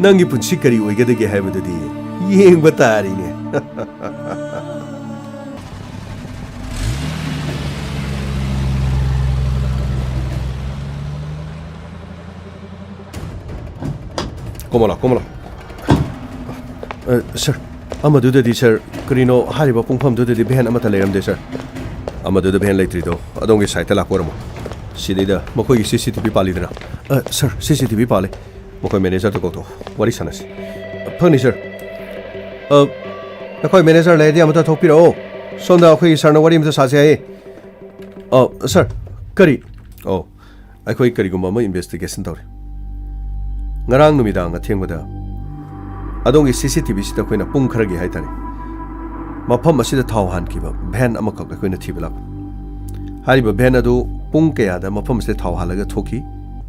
ꯅꯪꯒꯤ ꯄꯨꯟꯁꯤ ꯀꯔꯤ ꯑꯣꯏꯒꯗꯒꯦ ꯍꯥꯏꯕꯗꯨꯗꯤ ꯌꯦꯡꯕ ꯇꯥꯔꯤꯅꯦ꯫ ꯀꯣꯃꯣꯂꯥ, ꯀꯣꯃꯣꯂꯥ꯫ ꯑ, ꯁꯔ, ꯑꯃꯗꯨꯗꯗꯤ, ꯁꯔ, ꯀꯔꯤꯅꯣ ꯍꯥꯏꯔꯤꯕ ꯄꯨꯡꯐꯝꯗꯨꯗꯗꯤ ꯚꯦꯟ ꯑꯃꯠꯇ ꯂꯩꯔꯝꯗꯦ, ꯁꯔ꯫ ꯑꯃꯗꯨꯗ ꯚꯦꯟ ꯂꯩꯇ꯭ꯔꯤꯗꯣ ꯑꯗꯣꯝꯒꯤ ꯁꯥꯏꯠꯇ ꯂꯥꯛꯄ ꯑꯣꯏꯔꯝꯃꯣ꯫ ꯁꯤꯗꯩꯗ ꯃꯈꯣꯏꯒꯤ ꯁꯤ ꯁꯤ ꯇꯤ ꯚꯤ ꯄꯥꯜꯂꯤꯗꯅ꯫ ꯑ, ꯁꯔ, ꯁꯤ ꯁꯤ ꯇꯤ ꯚꯤ ꯄꯥꯜꯂꯤ꯫ ꯃꯈꯣꯏ ꯃꯦꯅꯦꯖꯔꯗ ꯀꯧꯊꯣꯛ, ꯋꯥꯔꯤ ꯁꯥꯟꯅꯁꯤ꯫ ꯐꯅꯤ, ꯁꯔ꯫ ꯑ, ꯅꯈꯣꯏ ꯃꯦꯅꯦꯖꯔ ꯂꯩꯔꯗꯤ ꯑꯃꯨꯛꯇ ꯊꯣꯛꯄꯤꯔꯛꯑꯣ꯫ ꯁꯣꯝꯗ ꯑꯩꯈꯣꯏꯒꯤ ꯁꯔꯅ ꯋꯥꯔꯤ ꯑꯃꯇ ꯁꯥꯁꯤ ꯍꯥꯏꯌꯦ꯫ ꯑ, ꯁꯔ, ꯀꯔꯤ? ꯑꯣ, ꯑꯩꯈꯣꯏ ꯀꯔꯤꯒꯨꯝꯕ ꯑꯃ ꯏꯟꯚꯦꯁꯇꯤꯒꯦꯁꯟ ꯇꯧꯔꯤ꯫ ꯉꯔꯥꯡ ꯅꯨꯃꯤꯗꯥꯡ ꯑꯊꯦꯡꯕꯗ ꯑꯗꯣꯝꯒꯤ ꯁꯤ ꯁꯤ ꯇꯤ ꯚꯤꯁꯤꯗ ꯑꯩꯈꯣꯏꯅ ꯄꯨꯡ ꯈꯔꯒꯤ ꯍꯥꯏꯇꯥꯔꯦ, ꯃꯐꯝ ꯑꯁꯤꯗ ꯊꯥꯎ ꯍꯥꯟꯈꯤꯕ ꯚꯦꯟ ꯑꯃꯈꯛ ꯑꯩꯈꯣꯏꯅ ꯊꯤꯕ ꯂꯥꯛꯄꯅꯤ꯫ ꯍꯥꯏꯔꯤꯕ ꯚꯦꯟ ꯑꯗꯨ ꯄꯨꯡ ꯀꯌꯥꯗ ꯃꯐꯝ ꯑꯁꯤꯗ ꯊꯥꯎ ꯍꯥꯜꯂꯒ ꯊꯣꯛꯈꯤ?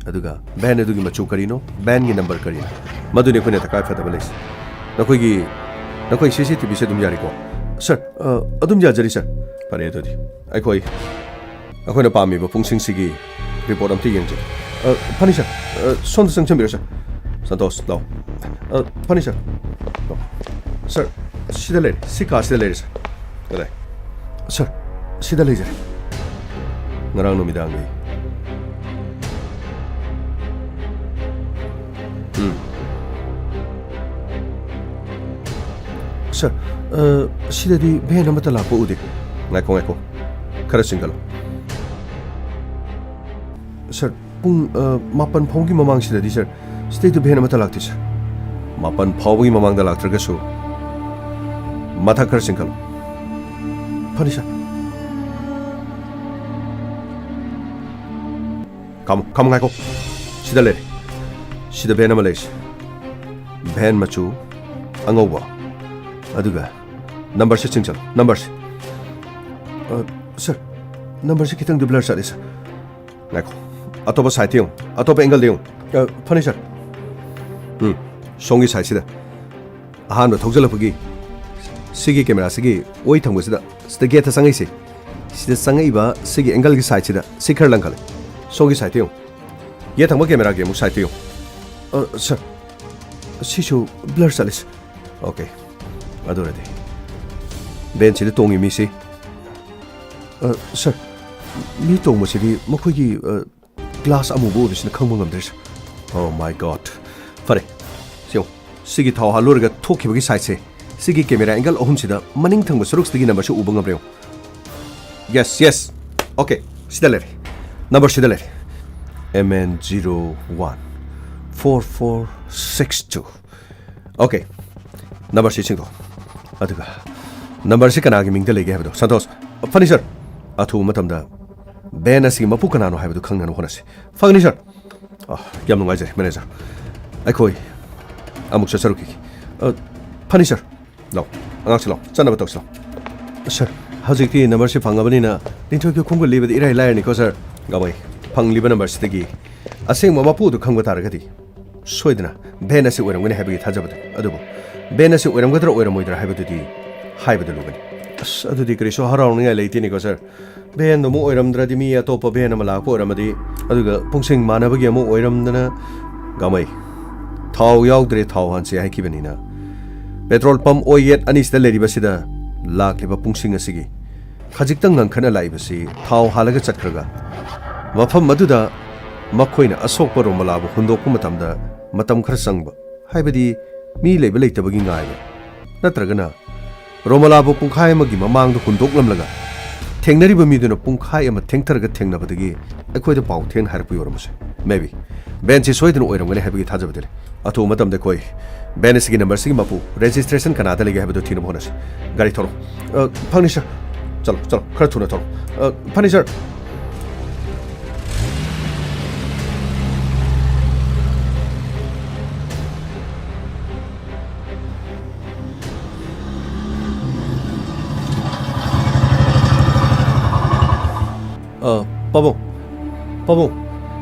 ꯑꯗꯨꯒ ꯚꯦꯟ ꯑꯗꯨꯒꯤ ꯃꯆꯨ ꯀꯔꯤꯅꯣ? ꯚꯦꯟꯒꯤ ꯅꯝꯕꯔ ꯀꯔꯤꯅꯣ? ꯃꯗꯨꯅꯤ ꯑꯩꯈꯣꯏꯅ ꯇꯉꯥꯏ ꯐꯗꯕ ꯂꯩꯁꯦ꯫ ꯅꯈꯣꯏꯒꯤ, ꯅꯈꯣꯏ ꯁꯤ ꯁꯤ ꯇꯤ ꯚꯤꯁꯦ ꯑꯗꯨꯝ ꯌꯥꯔꯤꯀꯣ? ꯁꯔ, ꯑ, ꯑꯗꯨꯝ ꯌꯥꯖꯔꯤ, ꯁꯔ꯫ ꯐꯔꯦ, ꯑꯗꯨꯗꯤ ꯑꯩꯈꯣꯏ, ꯑꯩꯈꯣꯏꯅ ꯄꯥꯝꯃꯤꯕ ꯄꯨꯡꯁꯤꯡꯁꯤꯒꯤ ꯔꯤꯄꯣꯔꯠ ꯑꯝꯇ ꯌꯦꯡꯖꯒꯦ꯫ ꯑ, ꯐꯅꯤ, ꯁꯔ꯫ ꯑ, ꯁꯣꯝꯗ ꯆꯪꯁꯤꯟꯕꯤꯔꯣ, ꯁꯔ꯫ ꯁꯟꯇꯣꯁ, ꯂꯥꯎ꯫ ꯑ, ꯐꯅꯤ, ꯁꯔ꯫ ꯂꯥꯎ꯫ ꯁꯔ, ꯁꯤꯗ ꯂꯩꯔꯦ, ꯁꯤ ꯀꯥꯁꯤꯗ ꯂꯩꯔꯦ, ꯁꯥꯔ꯫ ꯀꯗꯥꯏ? ꯁꯥꯔ, ꯁꯤꯗ ꯂꯩꯖꯔꯦ꯫ ꯉꯔꯥꯡ ꯅꯨꯃꯤꯗꯥꯡꯒꯤ꯫ ꯎꯝ꯫ ꯁꯥꯔ, ꯑ, ꯁꯤꯗꯗꯤ ꯚꯦꯟ ꯑꯃꯠꯇ ꯂꯥꯛꯄ ꯎꯗꯦ꯫ ꯉꯥꯏꯈꯣ, ꯉꯥꯏꯈꯣ꯫ ꯈꯔ ꯆꯤꯡꯈꯠꯂꯣ꯫ ꯁꯥꯔ, ꯄꯨꯡ, ꯑ, ꯃꯥꯄꯟ ꯐꯥꯎꯒꯤ ꯃꯃꯥꯡꯁꯤꯗꯗꯤ, ꯁꯥꯔ, ꯁꯤꯗꯩꯗ ꯚꯦꯟ ꯑꯃꯠꯇ ꯂꯥꯛꯇꯦ, ꯁꯥꯔ꯫ ꯃꯥꯄꯟ ꯐꯥꯎꯕꯒꯤ ꯃꯃꯥꯡꯗ ꯂꯥꯛꯇ꯭ꯔꯒꯁꯨ꯫ ꯃꯊꯛ ꯈꯔ ꯆꯤꯡꯈꯠꯂꯣ꯫ ꯐꯅꯤ, ꯁꯥꯔ꯫ ꯈꯥꯝꯃꯨ, ꯈꯥꯝꯃꯨ, ꯉꯥꯏꯈꯣ꯫ ꯁꯤꯗ ꯂꯩꯔꯦ꯫ ꯁꯤꯗ ꯚꯦꯟ ꯑꯃ ꯂꯩꯔꯤꯁꯦ꯫ ꯚꯦꯟ ꯃꯆꯨ ꯑꯉꯧꯕ꯫ ꯑꯗꯨꯒ ꯅꯝꯕꯔꯁꯦ ꯆꯤꯡꯁꯜꯂꯣ, ꯅꯝꯕꯔꯁꯦ꯫ ꯑ, ꯁꯥꯔ, ꯅꯝꯕꯔꯁꯦ ꯈꯤꯇꯪꯗꯤ ꯕ꯭ꯂꯔ ꯆꯠꯂꯦ, ꯁꯥꯔ꯫ ꯉꯥꯏꯈꯣ, ꯑꯇꯣꯞꯄ ꯁꯥꯏꯠꯇ ꯌꯦꯡꯉꯨ, ꯑꯇꯣꯞꯄ ꯑꯦꯡꯒꯜꯗ ꯌꯦꯡꯉꯨ꯫ ꯑ, ꯐꯅꯤ, ꯁꯥꯔ꯫ ꯎꯝ, ꯁꯣꯝꯒꯤ ꯁꯥꯏꯠꯁꯤꯗ꯫ ꯑꯍꯥꯟꯕ ꯊꯧꯖꯤꯜꯂꯛꯄꯒꯤ ꯁꯤꯒꯤ ꯀꯦꯃꯦꯔꯥꯁꯤꯒꯤ ꯑꯣꯏ ꯊꯪꯕꯁꯤꯗ, ꯁꯤꯗ ꯒꯦꯠꯇ ꯆꯪꯉꯛꯏꯁꯦ, ꯁꯤꯗ ꯆꯪꯉꯛꯏꯕ ꯁꯤꯒꯤ ꯑꯦꯡꯒꯜꯒꯤ ꯁꯥꯏꯠꯁꯤꯗ ꯁꯤ ꯈꯔ ꯂꯪꯈꯠꯂꯦ꯫ ꯁꯣꯝꯒꯤ ꯁꯥꯏꯠꯇ ꯌꯦꯡꯉꯨ꯫ ꯒꯦꯠ ꯊꯪꯕ ꯀꯦꯃꯦꯔꯥꯒꯤ ꯑꯃꯨꯛ ꯁꯥꯏꯠꯇ ꯌꯦꯡꯉꯨ꯫ ꯑ, ꯁꯥꯔ, ꯁꯤꯁꯨ ꯕ꯭ꯂꯔ ꯆꯠꯂꯦ, ꯁꯥꯔ꯫ ꯑꯣꯀꯦ, ꯑꯗꯨ ꯑꯣꯏꯔꯗꯤ ꯚꯦꯟꯁꯤꯗ ꯇꯣꯡꯉꯤ ꯃꯤꯁꯤ, ꯑ, ꯁꯥꯔ, ꯃꯤ ꯇꯣꯡꯕꯁꯤꯗꯤ ꯃꯈꯣꯏꯒꯤ, ꯑ, ꯒ꯭ꯂꯥꯁ ꯑꯃꯨꯕ ꯑꯣꯏꯕꯁꯤꯅ ꯈꯪꯕ ꯉꯝꯗ꯭ꯔꯦ, ꯁꯥꯔ꯫ Oh my God! ꯐꯔꯦ, ꯁꯤ ꯌꯦꯡꯉꯨ꯫ ꯁꯤꯒꯤ ꯊꯥꯎ ꯍꯥꯜꯂꯨꯔꯒ ꯊꯣꯛꯈꯤꯕꯒꯤ ꯁꯥꯏꯠꯁꯦ, ꯁꯤꯒꯤ ꯀꯦꯃꯦꯔꯥ ꯑꯦꯡꯒꯜ ꯑꯍꯨꯝꯁꯤꯗ ꯃꯅꯤꯡ ꯊꯪꯕ ꯁꯔꯨꯛꯁꯤꯗꯒꯤ ꯅꯝꯕꯔꯁꯤ ꯎꯕ ꯉꯝꯕ꯭ꯔꯥ ꯌꯦꯡꯉꯨ꯫ Yes, yes. Okay, ꯁꯤꯗ ꯂꯩꯔꯦ꯫ ꯅꯝꯕꯔ ꯁꯤꯗ ꯂꯩꯔꯦ꯫ M N zero one four four six two꯫ Okay, ꯅꯝꯕꯔꯁꯤ ꯆꯤꯡꯊꯣꯛ꯫ ꯑꯗꯨꯒ ꯅꯝꯕꯔꯁꯤ ꯀꯅꯥꯒꯤ ꯃꯤꯡꯗ ꯂꯩꯒꯦ ꯍꯥꯏꯕꯗꯣ, ꯁꯟꯇꯣꯁ꯫ ꯐꯅꯤ, ꯁꯥꯔ꯫ ꯑꯊꯨꯕ ꯃꯇꯝꯗ ꯚꯦꯟ ꯑꯁꯤꯒꯤ ꯃꯄꯨ ꯀꯅꯥꯅꯣ ꯍꯥꯏꯕꯗꯨ ꯈꯪꯅꯅꯕ ꯍꯣꯠꯅꯁꯤ꯫ ꯐꯒꯅꯤ, ꯁꯥꯔ꯫ ꯑ, ꯌꯥꯝ ꯅꯨꯡꯉꯥꯏꯖꯔꯦ, ꯃꯦꯅꯦꯖꯔ꯫ ꯑꯩꯈꯣꯏ ꯑꯃꯨꯛ ꯆꯠꯆꯔꯨꯈꯤꯒꯦ꯫ ꯑ, ꯐꯅꯤ, ꯁꯥꯔ꯫ ꯂꯥꯎ, ꯑꯉꯥꯡꯁꯤ ꯂꯥꯎ, ꯆꯠꯅꯕ ꯇꯧꯁꯤ ꯂꯥꯎ꯫ ꯁꯥꯔ, ꯍꯧꯖꯤꯛꯇꯤ ꯅꯝꯕꯔꯁꯤ ꯐꯪꯉꯕꯅꯤꯅ ꯂꯤꯟꯊꯣꯏꯒꯤ ꯈꯣꯡꯒꯨꯜ ꯂꯤꯕꯗꯤ ꯏꯔꯥꯏ ꯂꯥꯏꯔꯅꯤꯀꯣ, ꯁꯥꯔ꯫ ꯒꯥꯃꯩ, ꯐꯪꯂꯤꯕ ꯅꯝꯕꯔꯁꯤꯗꯒꯤ ꯑꯁꯦꯡꯕ ꯃꯄꯨ ꯑꯗꯨ ꯈꯪꯕ ꯇꯥꯔꯒꯗꯤ ꯁꯣꯏꯗꯅ ꯚꯦꯟ ꯑꯁꯤ ꯑꯣꯏꯔꯝꯒꯅꯤ ꯍꯥꯏꯕꯒꯤ ꯊꯥꯖꯕꯗꯨ꯫ ꯑꯗꯨꯕꯨ ꯚꯦꯟ ꯑꯁꯤ ꯑꯣꯏꯔꯝꯒꯗ꯭ꯔꯥ ꯑꯣꯏꯔꯝꯃꯣꯏꯗ꯭ꯔꯥ ꯍꯥꯏꯕꯗꯨꯗꯤ ꯍꯥꯏꯕꯗ ꯂꯨꯒꯅꯤ꯫ ꯑꯁ, ꯑꯗꯨꯗꯤ ꯀꯔꯤꯁꯨ ꯍꯔꯥꯎꯅꯤꯡꯉꯥꯏ ꯂꯩꯇꯦꯅꯦꯀꯣ, ꯁꯥꯔ꯫ ꯚꯦꯟꯗꯨ ꯑꯃꯨꯛ ꯑꯣꯏꯔꯝꯗ꯭ꯔꯗꯤ ꯃꯤ ꯑꯇꯣꯞꯄ ꯚꯦꯟ ꯑꯃ ꯂꯥꯛꯄ ꯑꯣꯏꯔꯝꯃꯗꯤ, ꯑꯗꯨꯒ ꯄꯨꯡꯁꯤꯡ ꯃꯥꯟꯅꯕꯒꯤ ꯑꯃꯨꯛ ꯑꯣꯏꯔꯝꯗꯅ꯫ ꯒꯥꯃꯩ, ꯊꯥꯎ ꯌꯥꯎꯗ꯭ꯔꯦ, ꯊꯥꯎ ꯍꯥꯟꯁꯤ ꯍꯥꯏꯈꯤꯕꯅꯤꯅ ꯄꯦꯇ꯭ꯔꯣꯜ ꯄꯝꯞ ꯑꯣꯏꯌꯦꯠ ꯑꯅꯤꯁꯤꯗ ꯂꯩꯔꯤꯕꯁꯤꯗ ꯂꯥꯛꯂꯤꯕ ꯄꯨꯡꯁꯤꯡ ꯑꯁꯤꯒꯤ ꯈꯖꯤꯛꯇꯪ ꯉꯟꯈꯠꯅ ꯂꯥꯛꯏꯕꯁꯤ ꯊꯥꯎ ꯍꯥꯜꯂꯒ ꯆꯠꯈ꯭ꯔꯒ, ꯃꯐꯝ ꯑꯗꯨꯗ ꯃꯈꯣꯏꯅ ꯑꯁꯣꯛꯄ ꯔꯣꯃꯂꯥꯕꯨ ꯍꯨꯟꯗꯣꯛꯄ ꯃꯇꯝꯗ ꯃꯇꯝ ꯈꯔ ꯆꯪꯕ, ꯍꯥꯏꯕꯗꯤ ꯃꯤ ꯂꯩꯕ ꯂꯩꯇꯕꯒꯤ ꯉꯥꯏꯕ, ꯅꯠꯇ꯭ꯔꯒꯅ ꯔꯣꯃꯂꯥꯕꯨ ꯄꯨꯡꯈꯥꯏ ꯑꯃꯒꯤ ꯃꯃꯥꯡꯗ ꯍꯨꯟꯗꯣꯛꯂꯝꯂꯒ ꯊꯦꯡꯅꯔꯤꯕ ꯃꯤꯗꯨꯅ ꯄꯨꯡꯈꯥꯏ ꯑꯃ ꯊꯦꯡꯊꯔꯒ ꯊꯦꯡꯅꯕꯗꯒꯤ ꯑꯩꯈꯣꯏꯗ ꯄꯥꯎ ꯊꯦꯡꯅ ꯍꯥꯏꯔꯛꯄ ꯑꯣꯏꯔꯝꯕꯁꯨ ꯌꯥꯏ꯫ Maybe꯫ ꯕꯦꯟꯁꯤ ꯁꯣꯏꯗꯅ ꯑꯣꯏꯔꯝꯒꯅꯤ ꯍꯥꯏꯕꯒꯤ ꯊꯥꯖꯕꯗꯤ ꯂꯩ꯫ ꯑꯊꯨꯕ ꯃꯇꯝꯗ ꯑꯩꯈꯣꯏ ꯕꯦꯟ ꯑꯁꯤꯒꯤ ꯅꯝꯕꯔꯁꯤꯒꯤ ꯃꯄꯨ, ꯔꯦꯖꯤꯁꯇ꯭ꯔꯦꯁꯟ ꯀꯅꯥꯗ ꯂꯩꯒꯦ ꯍꯥꯏꯕꯗꯨ ꯊꯤꯅꯕ ꯍꯣꯠꯅꯁꯤ꯫ ꯒꯥꯔꯤ ꯊꯧꯔꯣ꯫ ꯑ, ꯐꯅꯤ ꯁꯥꯔ꯫ ꯆꯠꯂꯣ, ꯆꯠꯂꯣ, ꯈꯔ ꯊꯨꯅ ꯊꯧꯔꯣ꯫ ꯑ, ꯐꯅꯤ ꯁꯥꯔ꯫ ꯑ, ꯄꯥꯕꯨꯡ, ꯄꯥꯕꯨꯡ꯫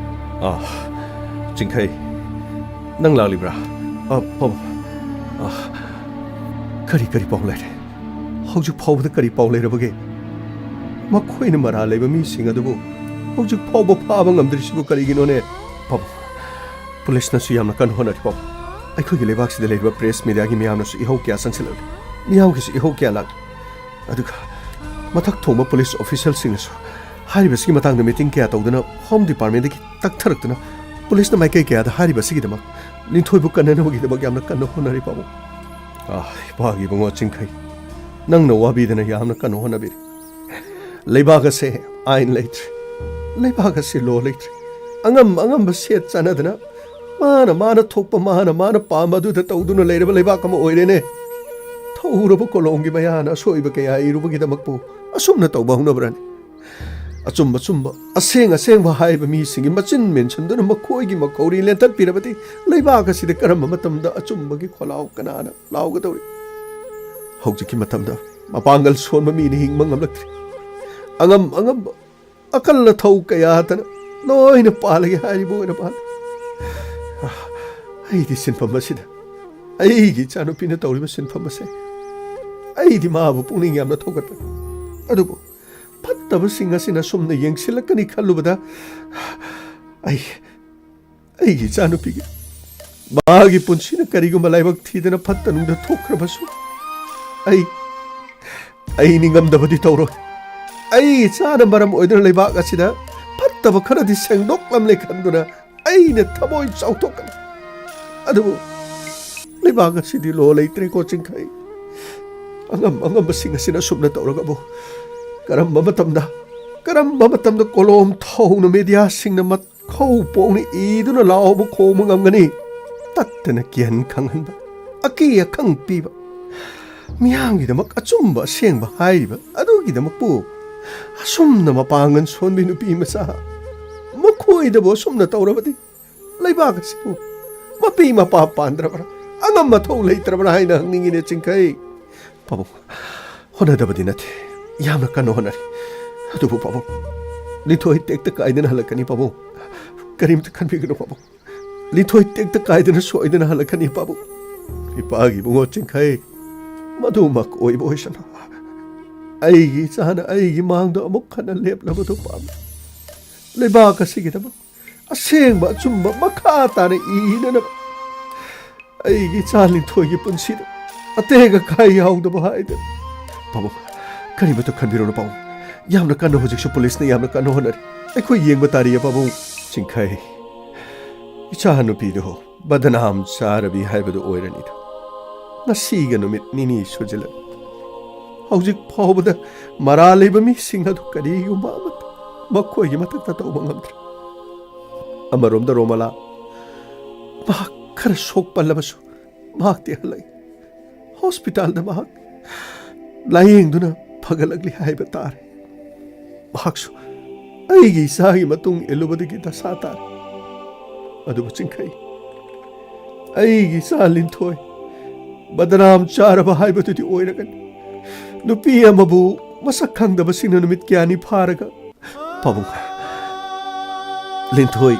ꯑ, ꯆꯤꯡꯈꯩ, ꯅꯪ ꯂꯥꯛꯂꯤꯕ꯭ꯔꯥ? ꯑ, ꯄꯥꯕꯨꯡ꯫ ꯑ, ꯀꯔꯤ, ꯀꯔꯤ ꯄꯥꯎ ꯂꯩꯔꯦ? ꯍꯧꯖꯤꯛ ꯐꯥꯎꯕꯗ ꯀꯔꯤ ꯄꯥꯎ ꯂꯩꯔꯕꯒꯦ? ꯃꯈꯣꯏꯅ ꯃꯔꯥꯜ ꯂꯩꯕ ꯃꯤꯁꯤꯡ ꯑꯗꯨꯕꯨ ꯍꯧꯖꯤꯛ ꯐꯥꯎꯕ ꯐꯥꯕ ꯉꯝꯗ꯭ꯔꯤꯁꯤꯕꯨ ꯀꯔꯤꯒꯤꯅꯣꯅꯦ? ꯄꯥꯕꯨꯡ, ꯄꯨꯂꯤꯁꯅꯁꯨ ꯌꯥꯝꯅ ꯀꯟꯅ ꯍꯣꯠꯅꯔꯤ, ꯄꯥꯕꯨꯡ꯫ ꯑꯩꯈꯣꯏꯒꯤ ꯂꯩꯕꯥꯛꯁꯤꯗ ꯂꯩꯔꯤꯕ ꯄ꯭ꯔꯦꯁ ꯃꯤꯗꯤꯌꯥꯒꯤ ꯃꯤꯌꯥꯝꯅꯁꯨ ꯏꯍꯧ ꯀꯌꯥ ꯆꯪꯁꯤꯜꯂꯛꯂꯤ꯫ ꯃꯤꯌꯥꯝꯒꯤꯁꯨ ꯏꯍꯧ ꯀꯌꯥ ꯂꯥꯛꯂꯤ꯫ ꯑꯗꯨꯒ ꯃꯊꯛ ꯊꯣꯡꯕ ꯄꯨꯂꯤꯁ ꯑꯣꯐꯤꯁꯤꯌꯦꯜꯁꯤꯡꯅꯁꯨ ꯍꯥꯏꯔꯤꯕꯁꯤꯒꯤ ꯃꯇꯥꯡꯗ ꯃꯤꯇꯤꯡ ꯀꯌꯥ ꯇꯧꯗꯨꯅ ꯍꯣꯝ ꯗꯤꯄꯥꯔꯠꯃꯦꯟꯗꯒꯤ ꯇꯛꯊꯔꯛꯇꯨꯅ ꯄꯨꯂꯤꯁꯅ ꯃꯥꯏꯀꯩ ꯀꯌꯥꯗ ꯍꯥꯏꯔꯤꯕꯁꯤꯒꯤꯗꯃꯛ ꯂꯤꯟꯊꯣꯏꯕꯨ ꯀꯟꯅꯅꯕꯒꯤꯗꯃꯛ ꯌꯥꯝꯅ ꯀꯟꯅ ꯍꯣꯠꯅꯔꯤ, ꯄꯥꯕꯨꯡ꯫ ꯑꯥ, ꯏꯄꯥꯒꯤ ꯏꯕꯨꯡꯉꯣ ꯆꯤꯡꯈꯩ, ꯅꯪꯅ ꯋꯥꯕꯤꯗꯅ ꯌꯥꯝꯅ ꯀꯟꯅ ꯍꯣꯠꯅꯕꯤꯔꯤ꯫ ꯂꯩꯕꯥꯛ ꯑꯁꯦ ꯑꯥꯏꯟ ꯂꯩꯇ꯭ꯔꯦ, ꯂꯩꯕꯥꯛ ꯑꯁꯦ ꯂꯣ ꯂꯩꯇ꯭ꯔꯦ꯫ ꯑꯉꯝ ꯑꯉꯝꯕ ꯁꯦꯠ ꯆꯥꯅꯗꯅ ꯃꯥꯅ ꯃꯥꯅ ꯊꯣꯛꯄ, ꯃꯥꯅ ꯃꯥꯅ ꯄꯥꯝꯕ ꯑꯗꯨꯗ ꯇꯧꯗꯨꯅ ꯂꯩꯔꯕ ꯂꯩꯕꯥꯛ ꯑꯃ ꯑꯣꯏꯔꯦꯅꯦ꯫ ꯊꯧꯔꯕ ꯀꯣꯂꯣꯝꯒꯤ ꯃꯌꯥꯅ ꯑꯁꯣꯏꯕ ꯀꯌꯥ ꯏꯔꯨꯕꯒꯤꯗꯃꯛꯄꯨ ꯑꯁꯨꯝꯅ ꯇꯧꯕ ꯍꯧꯅꯕ꯭ꯔꯅꯦ? ꯑꯆꯨꯝ ꯑꯆꯨꯝꯕ, ꯑꯁꯦꯡ ꯑꯁꯦꯡꯕ ꯍꯥꯏꯕ ꯃꯤꯁꯤꯡꯒꯤ ꯃꯆꯤꯟ ꯃꯦꯟꯁꯤꯟꯗꯨꯅ ꯃꯈꯣꯏꯒꯤ ꯃꯈꯧꯔꯤ ꯂꯦꯟꯊꯠꯄꯤꯔꯕꯗꯤ ꯂꯩꯕꯥꯛ ꯑꯁꯤꯗ ꯀꯔꯝꯕ ꯃꯇꯝꯗ ꯑꯆꯨꯝꯕꯒꯤ ꯈꯣꯜꯂꯥꯎ ꯀꯅꯥꯅ ꯂꯥꯎꯒꯗꯧꯔꯤ? ꯍꯧꯖꯤꯛꯀꯤ ꯃꯇꯝꯗ ꯃꯄꯥꯡꯒꯜ ꯁꯣꯟꯕ ꯃꯤꯅ ꯍꯤꯡꯕ ꯉꯝꯂꯛꯇ꯭ꯔꯤ꯫ ꯑꯉꯝ ꯑꯉꯝꯕ ꯑꯀꯜ ꯑꯊꯧ ꯀꯌꯥꯇꯅ ꯂꯣꯏꯅ ꯄꯥꯜꯂꯒꯦ ꯍꯥꯏꯔꯤꯕ ꯑꯣꯏꯅ ꯄꯥꯜꯂꯤ꯫ ꯑꯩꯗꯤ ꯁꯤꯟꯐꯝ ꯑꯁꯤꯗ, ꯑꯩꯒꯤ ꯏꯆꯥꯅꯨꯄꯤꯅ ꯇꯧꯔꯤꯕ ꯁꯤꯟꯐꯝ ꯑꯁꯦ, ꯑꯩꯗꯤ ꯃꯥꯕꯨ ꯄꯨꯛꯅꯤꯡ ꯌꯥꯝꯅ ꯊꯧꯒꯠꯄꯅꯤ꯫ ꯑꯗꯨꯕꯨ ꯐꯠꯇꯕꯁꯤꯡ ꯑꯁꯤꯅ ꯁꯨꯝꯅ ꯌꯦꯡꯁꯤꯜꯂꯛꯀꯅꯤ ꯈꯜꯂꯨꯕꯗ ꯑꯩ, ꯑꯩꯒꯤ ꯏꯆꯥꯅꯨꯄꯤꯒꯤ ꯃꯍꯥꯛꯀꯤ ꯄꯨꯟꯁꯤꯅ ꯀꯔꯤꯒꯨꯝꯕ ꯂꯥꯏꯕꯛ ꯊꯤꯗꯅ ꯐꯠꯇ ꯅꯨꯡꯗ ꯊꯣꯛꯈ꯭ꯔꯕꯁꯨ, ꯑꯩ, ꯑꯩ ꯅꯤꯡꯉꯝꯗꯕꯗꯤ ꯇꯧꯔꯣꯏ꯫ ꯑꯩ ꯏꯆꯥꯅ ꯃꯔꯝ ꯑꯣꯏꯗꯨꯅ ꯂꯩꯕꯥꯛ ꯑꯁꯤꯗ ꯐꯠꯇꯕ ꯈꯔꯗꯤ ꯁꯦꯡꯗꯣꯛꯂꯝꯂꯦ ꯈꯟꯗꯨꯅ ꯑꯩꯅ ꯊꯃꯣꯏ ꯆꯥꯎꯊꯣꯛꯀꯅꯤ꯫ ꯑꯗꯨꯕꯨ ꯂꯩꯕꯥꯛ ꯑꯁꯤꯗꯤ ꯂꯣ ꯂꯩꯇ꯭ꯔꯦꯀꯣ, ꯆꯤꯡꯈꯩ꯫ ꯑꯉꯝ ꯑꯉꯝꯕꯁꯤꯡ ꯑꯁꯤꯅ ꯑꯁꯨꯝꯅ ꯇꯧꯔꯒꯕꯨ ꯀꯔꯝꯕ ꯃꯇꯝꯗ, ꯀꯔꯝꯕ ꯃꯇꯝꯗ ꯀꯣꯂꯣꯝ ꯊꯧꯅ ꯃꯦꯗꯤꯌꯥꯁꯤꯡꯅ ꯃꯈꯧ ꯄꯣꯛꯅ ꯏꯗꯨꯅ ꯂꯥꯎꯕ ꯈꯣꯡꯕ ꯉꯝꯒꯅꯤ? ꯇꯠꯇꯅ ꯀꯤꯍꯟ ꯈꯪꯍꯟꯕ, ꯑꯀꯤ ꯑꯈꯪ ꯄꯤꯕ, ꯃꯤꯌꯥꯝꯒꯤꯗꯃꯛ ꯑꯆꯨꯝꯕ ꯑꯁꯦꯡꯕ ꯍꯥꯏꯔꯤꯕ ꯑꯗꯨꯒꯤꯗꯃꯛꯄꯨ ꯑꯁꯨꯝꯅ ꯃꯄꯥꯡꯒꯜ ꯁꯣꯟꯕꯤ ꯅꯨꯄꯤ ꯃꯆꯥ ꯃꯈꯣꯏꯗꯕꯨ ꯑꯁꯨꯝꯅ ꯇꯧꯔꯕꯗꯤ ꯂꯩꯕꯥꯛ ꯑꯁꯤꯕꯨ ꯃꯄꯤ ꯃꯄꯥ ꯄꯥꯟꯗ꯭ꯔꯕ꯭ꯔꯥ, ꯑꯉꯝ ꯑꯊꯧ ꯂꯩꯇ꯭ꯔꯕ꯭ꯔꯥ ꯍꯥꯏꯅ ꯍꯪꯅꯤꯡꯉꯤꯅꯦ, ꯆꯤꯡꯈꯩ꯫ ꯄꯥꯕꯨꯡ, ꯍꯣꯠꯅꯗꯕꯗꯤ ꯅꯠꯇꯦ, ꯌꯥꯝꯅ ꯀꯟꯅ ꯍꯣꯠꯅꯔꯤ꯫ ꯑꯗꯨꯕꯨ ꯄꯥꯕꯨꯡ, ꯂꯤꯟꯊꯣꯏ ꯇꯦꯛꯇ ꯀꯥꯏꯗꯅ ꯍꯜꯂꯛꯀꯅꯤ ꯄꯥꯕꯨꯡ꯫ ꯀꯔꯤꯝꯇ ꯈꯟꯕꯤꯒꯅꯨ ꯄꯥꯕꯨꯡ꯫ ꯂꯤꯟꯊꯣꯏ ꯇꯦꯛꯇ ꯀꯥꯏꯗꯅ ꯁꯣꯏꯗꯅ ꯍꯜꯂꯛꯀꯅꯤ ꯄꯥꯕꯨꯡ꯫ ꯏꯄꯥꯒꯤ ꯏꯕꯨꯡꯉꯣ ꯆꯤꯡꯈꯩ, ꯃꯗꯨꯃꯛ ꯑꯣꯏꯕ ꯑꯣꯏꯁꯅꯨ꯫ ꯑꯩꯒꯤ ꯏꯆꯥꯅ ꯑꯩꯒꯤ ꯃꯥꯡꯗ ꯑꯃꯨꯛ ꯍꯟꯅ ꯂꯦꯞꯂꯕꯗꯨ ꯄꯥꯝꯃꯤ꯫ ꯂꯩꯕꯥꯛ ꯑꯁꯤꯒꯤꯗꯃꯛ ꯑꯁꯦꯡꯕ ꯑꯆꯨꯝꯕ ꯃꯈꯥ ꯇꯥꯅ ꯏꯅꯅꯕ ꯑꯩꯒꯤ ꯏꯆꯥ ꯂꯤꯟꯊꯣꯏꯒꯤ ꯄꯨꯟꯁꯤꯗ ꯑꯇꯦꯛ ꯑꯀꯥꯏ ꯌꯥꯎꯗꯕ ꯍꯥꯏꯗꯅ꯫ ꯄꯥꯕꯨꯡ, ꯀꯔꯤꯃꯇ ꯈꯟꯕꯤꯔꯨꯅꯨ ꯄꯥꯕꯨꯡ꯫ ꯌꯥꯝꯅ ꯀꯟꯅ, ꯍꯧꯖꯤꯛꯁꯨ ꯄꯨꯂꯤꯁꯅ ꯌꯥꯝꯅ ꯀꯟꯅ ꯍꯣꯠꯅꯔꯤ꯫ ꯑꯩꯈꯣꯏ ꯌꯦꯡꯕ ꯇꯥꯔꯤꯌꯦ ꯄꯥꯕꯨꯡ꯫ ꯆꯤꯡꯈꯩ, ꯏꯆꯥ ꯅꯨꯄꯤꯗꯨ ꯕꯗꯅꯥꯝ ꯆꯥꯔꯕꯤ ꯍꯥꯏꯕꯗꯨ ꯑꯣꯏꯔꯅꯤꯗ꯫ ꯉꯁꯤꯒ ꯅꯨꯃꯤꯠ ꯅꯤꯅꯤ ꯁꯨꯖꯤꯜꯂꯛ꯫ ꯍꯧꯖꯤꯛ ꯐꯥꯎꯕꯗ ꯃꯔꯥꯜ ꯂꯩꯕ ꯃꯤꯁꯤꯡ ꯑꯗꯨ ꯀꯔꯤꯒꯨꯝꯕ ꯑꯃꯠꯇ ꯃꯈꯣꯏꯒꯤ ꯃꯊꯛꯇ ꯇꯧꯕ ꯉꯝꯗ꯭ꯔꯦ꯫ ꯑꯃꯔꯣꯝꯗ ꯔꯣꯃꯂꯥ, ꯃꯍꯥꯛ ꯈꯔ ꯁꯣꯛꯄꯜꯂꯕꯁꯨ ꯃꯍꯥꯛꯇꯤ ꯍꯜꯂꯛꯏ꯫ ꯍꯣꯁꯄꯤꯇꯥꯜꯗ ꯃꯍꯥꯛ ꯂꯥꯌꯦꯡꯗꯨꯅ ꯐꯒꯠꯂꯛꯂꯤ ꯍꯥꯏꯕ ꯇꯥꯔꯦ꯫ ꯃꯍꯥꯛꯁꯨ ꯑꯩꯒꯤ ꯏꯆꯥꯒꯤ ꯃꯇꯨꯡ ꯏꯜꯂꯨꯕꯗꯒꯤ ꯗꯁꯥ ꯇꯥꯔꯦ꯫ ꯑꯗꯨꯕꯨ ꯆꯤꯡꯈꯩ, ꯑꯩꯒꯤ ꯏꯆꯥ ꯂꯤꯟꯊꯣꯏ ꯕꯗꯅꯥꯝ ꯆꯥꯔꯕ ꯍꯥꯏꯕꯗꯨꯗꯤ ꯑꯣꯏꯔꯒꯅꯤ꯫ ꯅꯨꯄꯤ ꯑꯃꯕꯨ ꯃꯁꯛ ꯈꯪꯗꯕꯁꯤꯡꯅ ꯅꯨꯃꯤꯠ ꯀꯌꯥꯅꯤ ꯐꯥꯔꯒ ꯄꯥꯕꯨꯡ, ꯂꯤꯟꯊꯣꯏ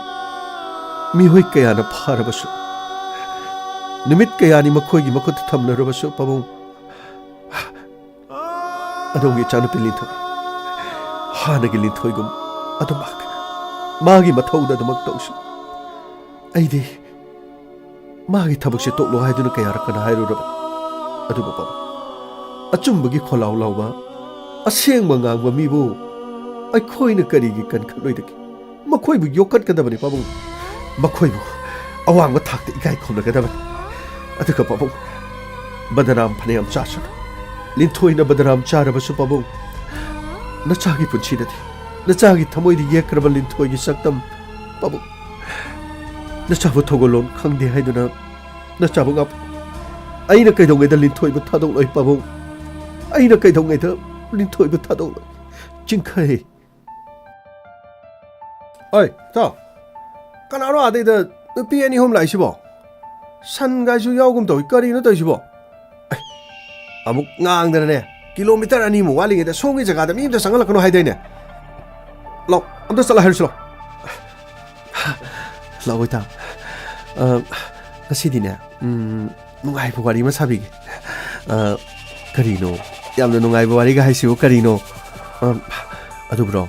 ꯃꯤꯑꯣꯏ ꯀꯌꯥꯅ ꯐꯥꯔꯕꯁꯨ, ꯅꯨꯃꯤꯠ ꯀꯌꯥꯅꯤ ꯃꯈꯣꯏꯒꯤ ꯃꯈꯨꯠꯇ ꯊꯝꯂꯨꯔꯕꯁꯨ, ꯄꯥꯕꯨꯡ, ꯑꯗꯣꯝꯒꯤ ꯏꯆꯥꯅꯨꯄꯤ ꯂꯤꯟꯊꯣꯏ ꯍꯥꯟꯅꯒꯤ ꯂꯤꯟꯊꯣꯏꯒꯨꯝ ꯑꯗꯨꯃꯛ ꯃꯥꯒꯤ ꯃꯊꯧꯗ ꯑꯗꯨꯃꯛ ꯇꯧꯁꯤ꯫ ꯑꯩꯗꯤ, ꯃꯥꯒꯤ ꯊꯕꯛꯁꯦ ꯇꯣꯛꯂꯣ ꯍꯥꯏꯗꯨꯅ ꯀꯌꯥꯔꯛ ꯀꯅꯥ ꯍꯥꯏꯔꯨꯔꯕ? ꯑꯗꯨꯕꯨ ꯄꯥꯕꯨꯡ, ꯑꯆꯨꯝꯕꯒꯤ ꯈꯣꯜꯂꯥꯎ ꯂꯥꯎꯕ, ꯑꯁꯦꯡꯕ ꯉꯥꯡꯕ ꯃꯤꯕꯨ ꯑꯩꯈꯣꯏꯅ ꯀꯔꯤꯒꯤ ꯀꯟꯈꯠꯂꯣꯏꯗꯒꯦ? ꯃꯈꯣꯏꯕꯨ ꯌꯣꯛꯈꯠꯀꯗꯕꯅꯤ ꯄꯥꯕꯨꯡ꯫ ꯃꯈꯣꯏꯕꯨ ꯑꯋꯥꯡꯕ ꯊꯥꯛꯇ ꯏꯀꯥꯏ ꯈꯨꯝꯅꯒꯗꯕꯅꯤ꯫ ꯑꯗꯨꯒ ꯄꯥꯕꯨꯡ, ꯕꯗꯅꯥꯝ ꯐꯅꯌꯥꯝ ꯆꯥꯁꯅꯨ, ꯂꯤꯟꯊꯣꯏꯅ ꯕꯗꯅꯥꯝ ꯆꯥꯔꯕꯁꯨ ꯄꯥꯕꯨꯡ, ꯅꯆꯥꯒꯤ ꯄꯨꯟꯁꯤꯗꯗꯤ, ꯅꯆꯥꯒꯤ ꯊꯃꯣꯏꯗ ꯌꯦꯛꯈ꯭ꯔꯕ ꯂꯤꯟꯊꯣꯏꯒꯤ ꯁꯛꯇꯝ ꯄꯥꯕꯨꯡ, ꯅꯆꯥꯕꯨ ꯊꯧꯒꯜꯂꯣꯟ ꯈꯪꯗꯦ ꯍꯥꯏꯗꯨꯅ ꯅꯆꯥꯕꯨ ꯉꯥꯛ-, ꯑꯩꯅ ꯀꯩꯗꯧꯉꯩꯗ ꯂꯤꯟꯊꯣꯏꯕꯨ ꯊꯥꯗꯣꯛꯂꯣꯏ ꯄꯥꯕꯨꯡ? ꯑꯩꯅ ꯀꯩꯗꯧꯉꯩꯗ ꯂꯤꯟꯊꯣꯏꯕꯨ ꯊꯥꯗꯣꯛꯂꯣꯏ? ꯆꯤꯡꯈꯩ꯫ ꯑꯣꯏ, ꯇꯥꯎ꯫ ꯀꯅꯥꯅꯣ ꯑꯥꯗꯩꯗ ꯅꯨꯄꯤ ꯑꯅꯤ ꯑꯍꯨꯝ ꯂꯥꯛꯏꯁꯤꯕꯣ? ꯁꯟꯒꯥꯏꯁꯨ ꯌꯥꯎꯒꯨꯝ ꯇꯧꯏ꯫ ꯀꯔꯤꯅꯣ ꯇꯧꯏꯁꯤꯕꯣ? ꯑꯦ, ꯑꯃꯨꯛ ꯉꯥꯡꯗꯅꯅꯦ꯫ ꯀꯤꯂꯣꯃꯤꯇꯔ ꯑꯅꯤꯃꯨꯛ ꯋꯥꯠꯂꯤꯉꯩꯗ ꯁꯣꯝꯒꯤ ꯖꯒꯥꯗ ꯃꯤ ꯑꯝꯇ ꯆꯪꯍꯜꯂꯛꯀꯅꯨ ꯍꯥꯏꯗꯥꯏꯅꯦ? ꯂꯥꯎ, ꯑꯝꯇ ꯆꯠꯂ ꯍꯥꯏꯔꯨꯁꯤ ꯂꯥꯎ꯫ ꯂꯥꯛꯑꯣ ꯏꯇꯥꯎ꯫ ꯑ, ꯉꯁꯤꯗꯤꯅꯦ, ꯎꯝ, ꯅꯨꯡꯉꯥꯏꯕ ꯋꯥꯔꯤ ꯑꯃ ꯁꯥꯕꯤꯒꯦ꯫ ꯑ, ꯀꯔꯤꯅꯣ? ꯌꯥꯝꯅ ꯅꯨꯡꯉꯥꯏꯕ ꯋꯥꯔꯤꯒ ꯍꯥꯏꯁꯤꯕꯨ ꯀꯔꯤꯅꯣ? ꯑ, ꯑꯗꯨꯕꯨꯔꯣ,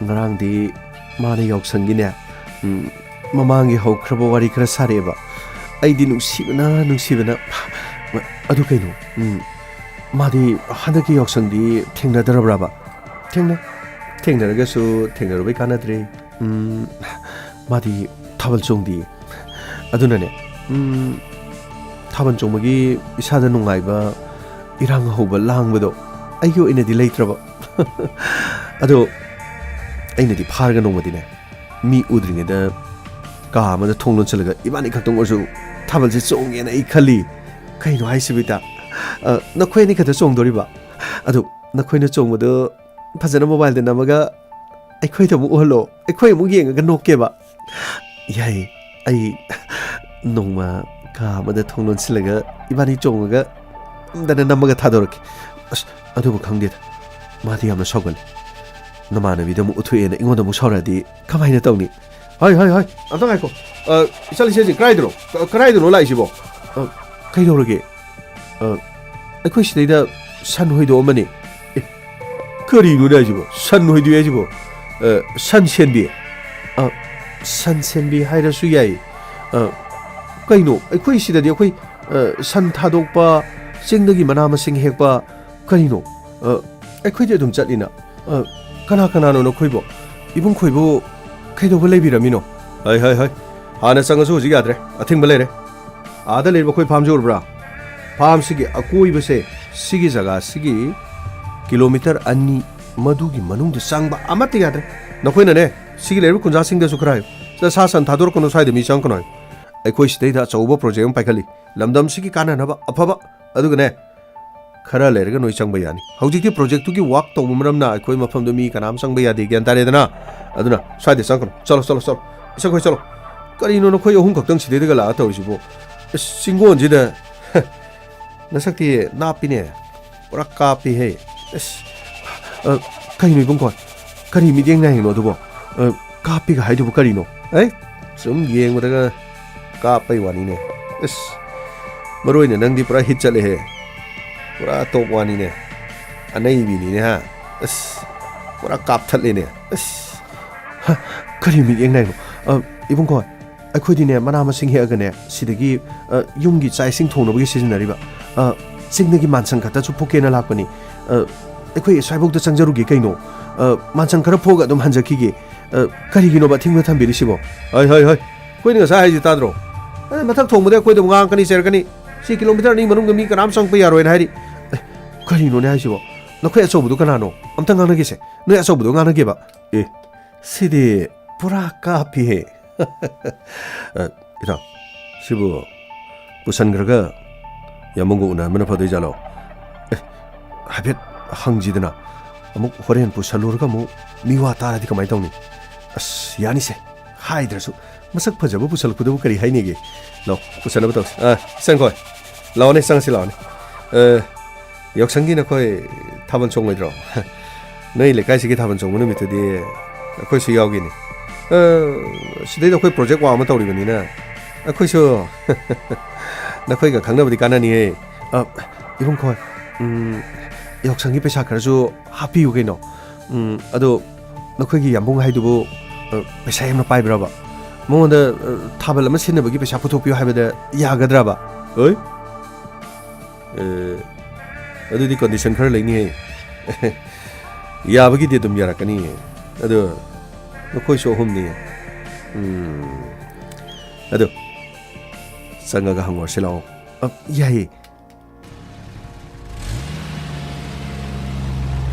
ꯉꯔꯥꯡꯗꯤ ꯃꯥꯅ ꯌꯥꯎꯁꯪꯒꯤꯅꯦ, ꯎꯝ, ꯃꯃꯥꯡꯒꯤ ꯍꯧꯈ꯭ꯔꯕ ꯋꯥꯔꯤ ꯈꯔ ꯁꯥꯔꯛꯑꯦꯕ꯫ ꯑꯩꯗꯤ ꯅꯨꯡꯁꯤꯕꯅ, ꯅꯨꯡꯁꯤꯕꯅ, ꯑꯗꯨ ꯀꯩꯅꯣ? ꯎꯝ, ꯃꯥꯗꯤ ꯍꯟꯗꯛꯀꯤ ꯌꯥꯎꯁꯪꯗꯤ ꯊꯦꯡꯅꯗ꯭ꯔꯕ꯭ꯔꯕ? ꯊꯦꯡꯅꯩ꯫ ꯊꯦꯡꯅꯔꯒꯁꯨ ꯊꯦꯡꯅꯔꯨꯕꯩ ꯀꯥꯟꯅꯗ꯭ꯔꯦ꯫ ꯎꯝ, ꯃꯥꯗꯤ ꯊꯥꯕꯜ ꯆꯣꯡꯗꯦ꯫ ꯑꯗꯨꯅꯅꯦ, ꯎꯝ, ꯊꯥꯕꯜ ꯆꯣꯡꯕꯒꯤ ꯏꯁꯥꯗ ꯅꯨꯡꯉꯥꯏꯕ, ꯏꯔꯥꯡ ꯍꯧꯕ, ꯂꯥꯡꯕꯗꯣ ꯑꯩꯒꯤ ꯑꯣꯏꯅꯗꯤ ꯂꯩꯇ꯭ꯔꯕ꯫ ꯑꯗꯣ ꯑꯩꯅꯗꯤ ꯐꯥꯔꯒ ꯅꯣꯡꯃꯗꯤꯅꯦ, ꯃꯤ ꯎꯗ꯭ꯔꯤꯉꯩꯗ ꯀꯥ ꯑꯃꯗ ꯊꯣꯡ ꯂꯣꯟꯁꯤꯜꯂꯒ ꯏꯕꯥꯅꯤ ꯈꯛꯇꯪ ꯑꯣꯏꯔꯁꯨ ꯊꯥꯕꯜꯁꯦ ꯆꯣꯡꯒꯦꯅ ꯑꯩ ꯈꯜꯂꯤ꯫ ꯀꯩꯅꯣ ꯍꯥꯏꯁꯤꯕꯨ ꯏꯇꯥ? ꯑ, ꯅꯈꯣꯏ ꯑꯅꯤ ꯈꯛꯇ ꯆꯣꯡꯗꯣꯔꯤꯕ? ꯑꯗꯣ ꯅꯈꯣꯏꯅ ꯆꯣꯡꯕꯗꯣ ꯐꯖꯅ ꯃꯣꯕꯥꯏꯜꯗ ꯅꯝꯃꯒ ꯑꯩꯈꯣꯏꯗ ꯑꯃꯨꯛ ꯎꯍꯜꯂꯣ, ꯑꯩꯈꯣꯏ ꯑꯃꯨꯛ ꯌꯦꯡꯉꯒ ꯅꯣꯛꯀꯦꯕ꯫ ꯌꯥꯏꯌꯦ, ꯑꯩ ꯅꯣꯡꯃ ꯀꯥ ꯑꯃꯗ ꯊꯣꯡ ꯂꯣꯟꯁꯤꯜꯂꯒ ꯏꯕꯥꯅꯤ ꯆꯣꯡꯉꯒ ꯅꯝꯗꯅ ꯅꯝꯃꯒ ꯊꯥꯗꯣꯔꯛꯀꯦ꯫ ꯑꯁ, ꯑꯗꯨꯕꯨ ꯈꯪꯗꯦꯗ, ꯃꯥꯗꯤ ꯌꯥꯝꯅ ꯁꯥꯎꯒꯜꯂꯤ꯫ ꯅꯃꯥꯟꯅꯕꯤꯗ ꯑꯃꯨꯛ ꯎꯠꯊꯣꯛꯑꯦꯅ ꯑꯩꯉꯣꯟꯗ ꯑꯃꯨꯛ ꯁꯥꯎꯔꯛꯑꯗꯤ ꯀꯃꯥꯏꯅ ꯇꯧꯅꯤ? ꯍꯣꯏ, ꯍꯣꯏ, ꯍꯣꯏ, ꯑꯝꯇ ꯉꯥꯏꯈꯣ꯫ ꯑ, ꯏꯆꯥ ꯂꯤꯆꯦꯜꯁꯤꯡ, ꯀꯗꯥꯏꯗꯅꯣ? ꯀ-, ꯀꯗꯥꯏꯗꯅꯣ ꯂꯥꯛꯏꯁꯤꯕꯣ? ꯑ, ꯀꯩꯗꯧꯔꯒꯦ? ꯑ, ꯑꯩꯈꯣꯏ ꯁꯤꯗꯩꯗ ꯁꯟ ꯍꯣꯏꯗꯣꯛꯑꯝꯕꯅꯤ꯫ ꯑꯦ, ꯀꯔꯤꯅꯣꯅꯦ ꯍꯥꯏꯁꯤꯕꯣ? ꯁꯟ ꯍꯣꯏꯗꯣꯛꯑꯦ ꯍꯥꯏꯁꯤꯕꯣ? ꯑ, ꯁꯟ ꯁꯦꯟꯕꯤ? ꯑ, ꯁꯟ ꯁꯦꯟꯕꯤ ꯍꯥꯏꯔꯁꯨ ꯌꯥꯏ꯫ ꯑ, ꯀꯩꯅꯣ, ꯑꯩꯈꯣꯏ ꯁꯤꯗꯗꯤ ꯑꯩꯈꯣꯏ, ꯑ, ꯁꯟ ꯊꯥꯗꯣꯛꯄ, ꯆꯤꯡꯗꯒꯤ ꯃꯅꯥ ꯃꯁꯤꯡ ꯍꯦꯛꯄ, ꯀꯔꯤꯅꯣ? ꯑ, ꯑꯩꯈꯣꯏꯗꯤ ꯑꯗꯨꯝ ꯆꯠꯂꯤꯅ꯫ ꯑ, ꯀꯅꯥ ꯀꯅꯥꯅꯣ ꯅꯈꯣꯏꯕꯣ? ꯏꯕꯨꯡ ꯈꯣꯏꯕꯨ ꯀꯩꯗꯧꯕ ꯂꯩꯕꯤꯔꯝꯃꯤꯅꯣ? ꯍꯣꯏ, ꯍꯣꯏ, ꯍꯣꯏ꯫ ꯍꯥꯟꯅ ꯆꯪꯉꯁꯨ ꯍꯧꯖꯤꯛ ꯌꯥꯗ꯭ꯔꯦ꯫ ꯑꯊꯤꯡꯕ ꯂꯩꯔꯦ꯫ ꯑꯥꯗ ꯂꯩꯔꯤꯕ ꯑꯩꯈꯣꯏ ꯐꯥꯝꯁꯤ ꯎꯔꯕ꯭ꯔꯥ? ꯐꯥꯝꯁꯤꯒꯤ ꯑꯀꯣꯏꯕꯁꯦ, ꯁꯤꯒꯤ ꯖꯒꯥꯁꯤꯒꯤ ꯀꯤꯂꯣꯃꯤꯇꯔ ꯑꯅꯤ, ꯃꯗꯨꯒꯤ ꯃꯅꯨꯡꯗ ꯆꯪꯕ ꯑꯃꯠꯇ ꯌꯥꯗ꯭ꯔꯦ꯫ ꯅꯈꯣꯏꯅꯅꯦ, ꯁꯤꯒꯤ ꯂꯩꯔꯤꯕ ꯈꯨꯟꯖꯥꯁꯤꯡꯗꯁꯨ ꯈꯔ ꯍꯥꯏꯌꯨ꯫ ꯁꯤꯗ ꯁꯥ ꯁꯟ ꯊꯥꯗꯣꯔꯛꯀꯅꯨ, ꯁ꯭ꯋꯥꯏꯗ ꯃꯤ ꯆꯪꯉꯛꯀꯅꯨ ꯍꯥꯏꯌꯨ꯫ ꯑꯩꯈꯣꯏ ꯁꯤꯗꯩꯗ ꯑꯆꯧꯕ ꯄ꯭ꯔꯣꯖꯦꯛ ꯑꯃ ꯄꯥꯏꯈꯠꯂꯤ꯫ ꯂꯝꯗꯝꯁꯤꯒꯤ ꯀꯥꯟꯅꯅꯕ ꯑꯐꯕ꯫ ꯑꯗꯨꯒꯅꯦ, ꯈꯔ ꯂꯩꯔꯒ ꯅꯣꯏ ꯆꯪꯕ ꯌꯥꯅꯤ꯫ ꯍꯧꯖꯤꯛꯇꯤ ꯄ꯭ꯔꯣꯖꯦꯛꯇꯨꯒꯤ ꯋꯥꯛ ꯇꯧꯕ ꯃꯔꯝꯅ ꯑꯩꯈꯣꯏ ꯃꯐꯝꯗꯨ ꯃꯤ ꯀꯅꯥꯝ ꯆꯪꯕ ꯌꯥꯗꯦ, ꯒ꯭ꯌꯥꯟ ꯇꯥꯔꯦꯗꯅ? ꯑꯗꯨꯅ ꯁ꯭ꯋꯥꯏꯗ ꯆꯪꯉꯛꯀꯅꯨ꯫ ꯆꯠꯂꯣ, ꯆꯠꯂꯣ, ꯆꯠꯂꯣ꯫ ꯏꯁꯪꯈꯣꯏ, ꯆꯠꯂꯣ꯫ ꯀꯔꯤꯅꯣ ꯅꯈꯣꯏ ꯑꯍꯨꯝ ꯈꯛꯇꯪ ꯁꯤꯗꯩꯗꯒ ꯂꯥꯛꯑ ꯇꯧꯔꯤꯁꯤꯕꯣ? ꯑꯁ, ꯆꯤꯡꯒꯣꯟꯁꯤꯗ꯫ ꯅꯁꯛꯇꯤ ꯅꯥꯞꯄꯤꯅꯦ꯫ ꯄꯨꯔꯥ ꯀꯥꯞꯄꯤꯍꯦ꯫ ꯑꯁ, ꯑ, ꯀꯩꯅꯣ ꯏꯕꯨꯡꯀꯣ? ꯀꯔꯤ ꯃꯤꯠꯌꯦꯡ ꯅꯥꯏꯅꯣ ꯑꯗꯨꯕꯣ? ꯑ, ꯀꯥꯞꯄꯤꯒ ꯍꯥꯏꯗꯨꯕꯨ ꯀꯔꯤꯅꯣ? ꯑꯩ ꯁꯨꯝ ꯌꯦꯡꯕꯗꯒ ꯀꯥꯞꯄꯩ ꯋꯥꯅꯤꯅꯦ꯫ ꯑꯁ, ꯃꯔꯨ ꯑꯣꯏꯅ ꯅꯪꯗꯤ ꯄꯨꯔꯥ ꯍꯤꯠ ꯆꯠꯂꯦꯍꯦ꯫ ꯄꯨꯔꯥ ꯇꯣꯞ ꯋꯥꯟꯅꯤꯅꯦ꯫ ꯑꯅꯩꯕꯤꯅꯤꯅꯦ ꯍꯥ꯫ ꯑꯁ, ꯄꯨꯔꯥ ꯀꯥꯞꯊꯠꯂꯦꯅꯦ꯫ ꯑꯁ, ꯍ, ꯀꯔꯤ ꯃꯤꯠꯌꯦꯡ ꯅꯥꯏꯅꯣ? ꯑ, ꯏꯕꯨꯡꯀꯣ, ꯑꯩꯈꯣꯏꯗꯤꯅꯦ, ꯃꯅꯥ ꯃꯁꯤꯡ ꯍꯦꯛꯑꯒꯅꯦ, ꯁꯤꯗꯒꯤ, ꯑ, ꯌꯨꯝꯒꯤ ꯆꯥꯛ ꯏꯁꯤꯡ ꯊꯣꯡꯅꯕꯒꯤ ꯁꯤꯖꯤꯟꯅꯔꯤꯕ, ꯑ, ꯆꯤꯡꯗꯒꯤ ꯃꯥꯟꯁꯪ ꯈꯛꯇꯁꯨ ꯐꯨꯀꯦꯅ ꯂꯥꯛꯄꯅꯤ꯫ ꯑ, ꯑꯩꯈꯣꯏ ꯑꯁ꯭ꯋꯥꯏꯐꯥꯎꯗ ꯆꯪꯖꯔꯨꯒꯦ ꯀꯩꯅꯣ? ꯑ, ꯃꯥꯟꯁꯪ ꯈꯔ ꯐꯨꯛꯑꯒ ꯑꯗꯨꯝ ꯍꯟꯖꯈꯤꯒꯦ꯫ ꯑ, ꯀꯔꯤꯒꯤꯅꯣꯕ ꯑꯊꯤꯡꯕ ꯊꯝꯕꯤꯔꯤꯁꯤꯕꯣ? ꯍꯣꯏ, ꯍꯣꯏ, ꯍꯣꯏ꯫ ꯑꯩꯈꯣꯏꯅ ꯉꯁꯥꯏ ꯍꯥꯏꯁꯤ ꯇꯥꯗ꯭ꯔꯣ? ꯑ, ꯃꯊꯛ ꯊꯣꯡꯕꯗ ꯑꯩꯈꯣꯏꯗ ꯑꯃꯨꯛ ꯉꯥꯡꯉꯛꯀꯅꯤ, ꯆꯩꯔꯛꯀꯅꯤ꯫ "ꯁꯤ ꯀꯤꯂꯣꯃꯤꯇꯔ ꯑꯅꯤ ꯃꯅꯨꯡꯗ ꯃꯤ ꯀꯅꯥꯝ ꯆꯪꯉꯛꯄ ꯌꯥꯔꯣꯏꯅ ꯍꯥꯏꯔꯤ"꯫ ꯑꯦ, ꯀꯔꯤꯅꯣꯅꯦ ꯍꯥꯏꯁꯤꯕꯣ? ꯅꯈꯣꯏ ꯑꯆꯧꯕꯗꯣ ꯀꯅꯥꯅꯣ? ꯑꯝꯇ ꯉꯥꯡꯅꯒꯦꯁꯦ꯫ ꯅꯣꯏ ꯑꯆꯧꯕꯗꯣ ꯉꯥꯡꯅꯒꯦꯕ꯫ ꯑꯦ, ꯁꯤꯗꯤ ꯄꯨꯔꯥ ꯀꯥꯞꯄꯤꯍꯦ꯫ ꯑ, ꯏꯇꯥꯎ, ꯁꯤꯕꯨ ꯄꯨꯁꯟꯈ꯭ꯔꯒ ꯌꯥꯝꯕꯨꯡꯒ ꯎꯅꯍꯟꯕꯅ ꯐꯗꯣꯏꯖꯥꯠꯂꯣ? ꯑꯦ, ꯍꯥꯏꯐꯦꯠ ꯍꯪꯁꯤꯗꯅ꯫ ꯑꯃꯨꯛ ꯍꯣꯔꯦꯟ ꯄꯨꯁꯜꯂꯨꯔꯒ ꯑꯃꯨꯛ ꯃꯤꯋꯥ ꯇꯥꯔꯗꯤ ꯀꯃꯥꯏꯅ ꯇꯧꯅꯤ? ꯑꯁ, ꯌꯥꯅꯤꯁꯦ, ꯍꯥꯏꯗ꯭ꯔꯁꯨ꯫ ꯃꯁꯛ ꯐꯖꯕ ꯄꯨꯁꯜꯂꯛꯄꯗꯕꯨ ꯀꯔꯤ ꯍꯥꯏꯅꯤꯒꯦ? ꯂꯥꯎ, ꯄꯨꯁꯟꯅꯕ ꯇꯧꯁꯤ꯫ ꯑ, ꯏꯆꯟꯈꯣꯏ, ꯂꯥꯛꯑꯣꯅꯦ, ꯆꯪꯉꯁꯤ ꯂꯥꯛꯑꯣꯅꯦ꯫ ꯑ, ꯌꯥꯎꯁꯪꯒꯤ ꯅꯈꯣꯏ ꯊꯥꯕꯜ ꯆꯣꯡꯉꯣꯏꯗ꯭ꯔꯣ? ꯅꯣꯏ ꯂꯩꯀꯥꯏꯁꯤꯒꯤ ꯊꯥꯕꯜ ꯆꯣꯡꯕ ꯅꯨꯃꯤꯠꯇꯨꯗꯤ ꯑꯩꯈꯣꯏꯁꯨ ꯌꯥꯎꯒꯦꯅꯦ꯫ ꯑ, ꯁꯤꯗꯩꯗ ꯑꯩꯈꯣꯏ ꯄ꯭ꯔꯣꯖꯦꯛ ꯋꯥꯛ ꯑꯃ ꯇꯧꯔꯤꯕꯅꯤꯅ ꯑꯩꯈꯣꯏꯁꯨ ꯅꯈꯣꯏꯒ ꯈꯪꯅꯕꯗꯤ ꯀꯥꯟꯅꯅꯤꯍꯦ꯫ ꯑ, ꯏꯕꯨꯡꯈꯣꯏ, ꯎꯝ, ꯌꯥꯎꯁꯪꯒꯤ ꯄꯩꯁꯥ ꯈꯔꯁꯨ ꯍꯥꯞꯄꯤꯌꯨ ꯀꯩꯅꯣ꯫ ꯎꯝ, ꯑꯗꯣ ꯅꯈꯣꯏꯒꯤ ꯌꯥꯝꯕꯨꯡ ꯍꯥꯏꯗꯨꯕꯨ, ꯑ, ꯄꯩꯁꯥ ꯌꯥꯝꯅ ꯄꯥꯏꯕ꯭ꯔꯕ? ꯃꯉꯣꯟꯗ, ꯑ, ꯊꯥꯕꯜ ꯑꯃ ꯁꯤꯟꯅꯕꯒꯤ ꯄꯩꯁꯥ ꯄꯨꯊꯣꯛꯄꯤꯌꯨ ꯍꯥꯏꯕꯗ ꯌꯥꯒꯗ꯭ꯔꯕ? ꯍꯣꯏ? ꯑꯦ, ꯑꯗꯨꯗꯤ condition ꯈꯔ ꯂꯩꯅꯤꯍꯦ꯫ ꯌꯥꯕꯒꯤꯗꯤ ꯑꯗꯨꯝ ꯌꯥꯔꯛꯀꯅꯤꯌꯦ꯫ ꯑꯗꯣ ꯅꯈꯣꯏꯁꯨ ꯑꯍꯨꯝꯅꯤ꯫ ꯎꯝ꯫ ꯑꯗꯣ ꯆꯪꯉꯒ ꯍꯪꯉꯨꯔꯁꯤ ꯂꯥꯛꯑꯣ꯫ ꯑ, ꯌꯥꯏꯌꯦ꯫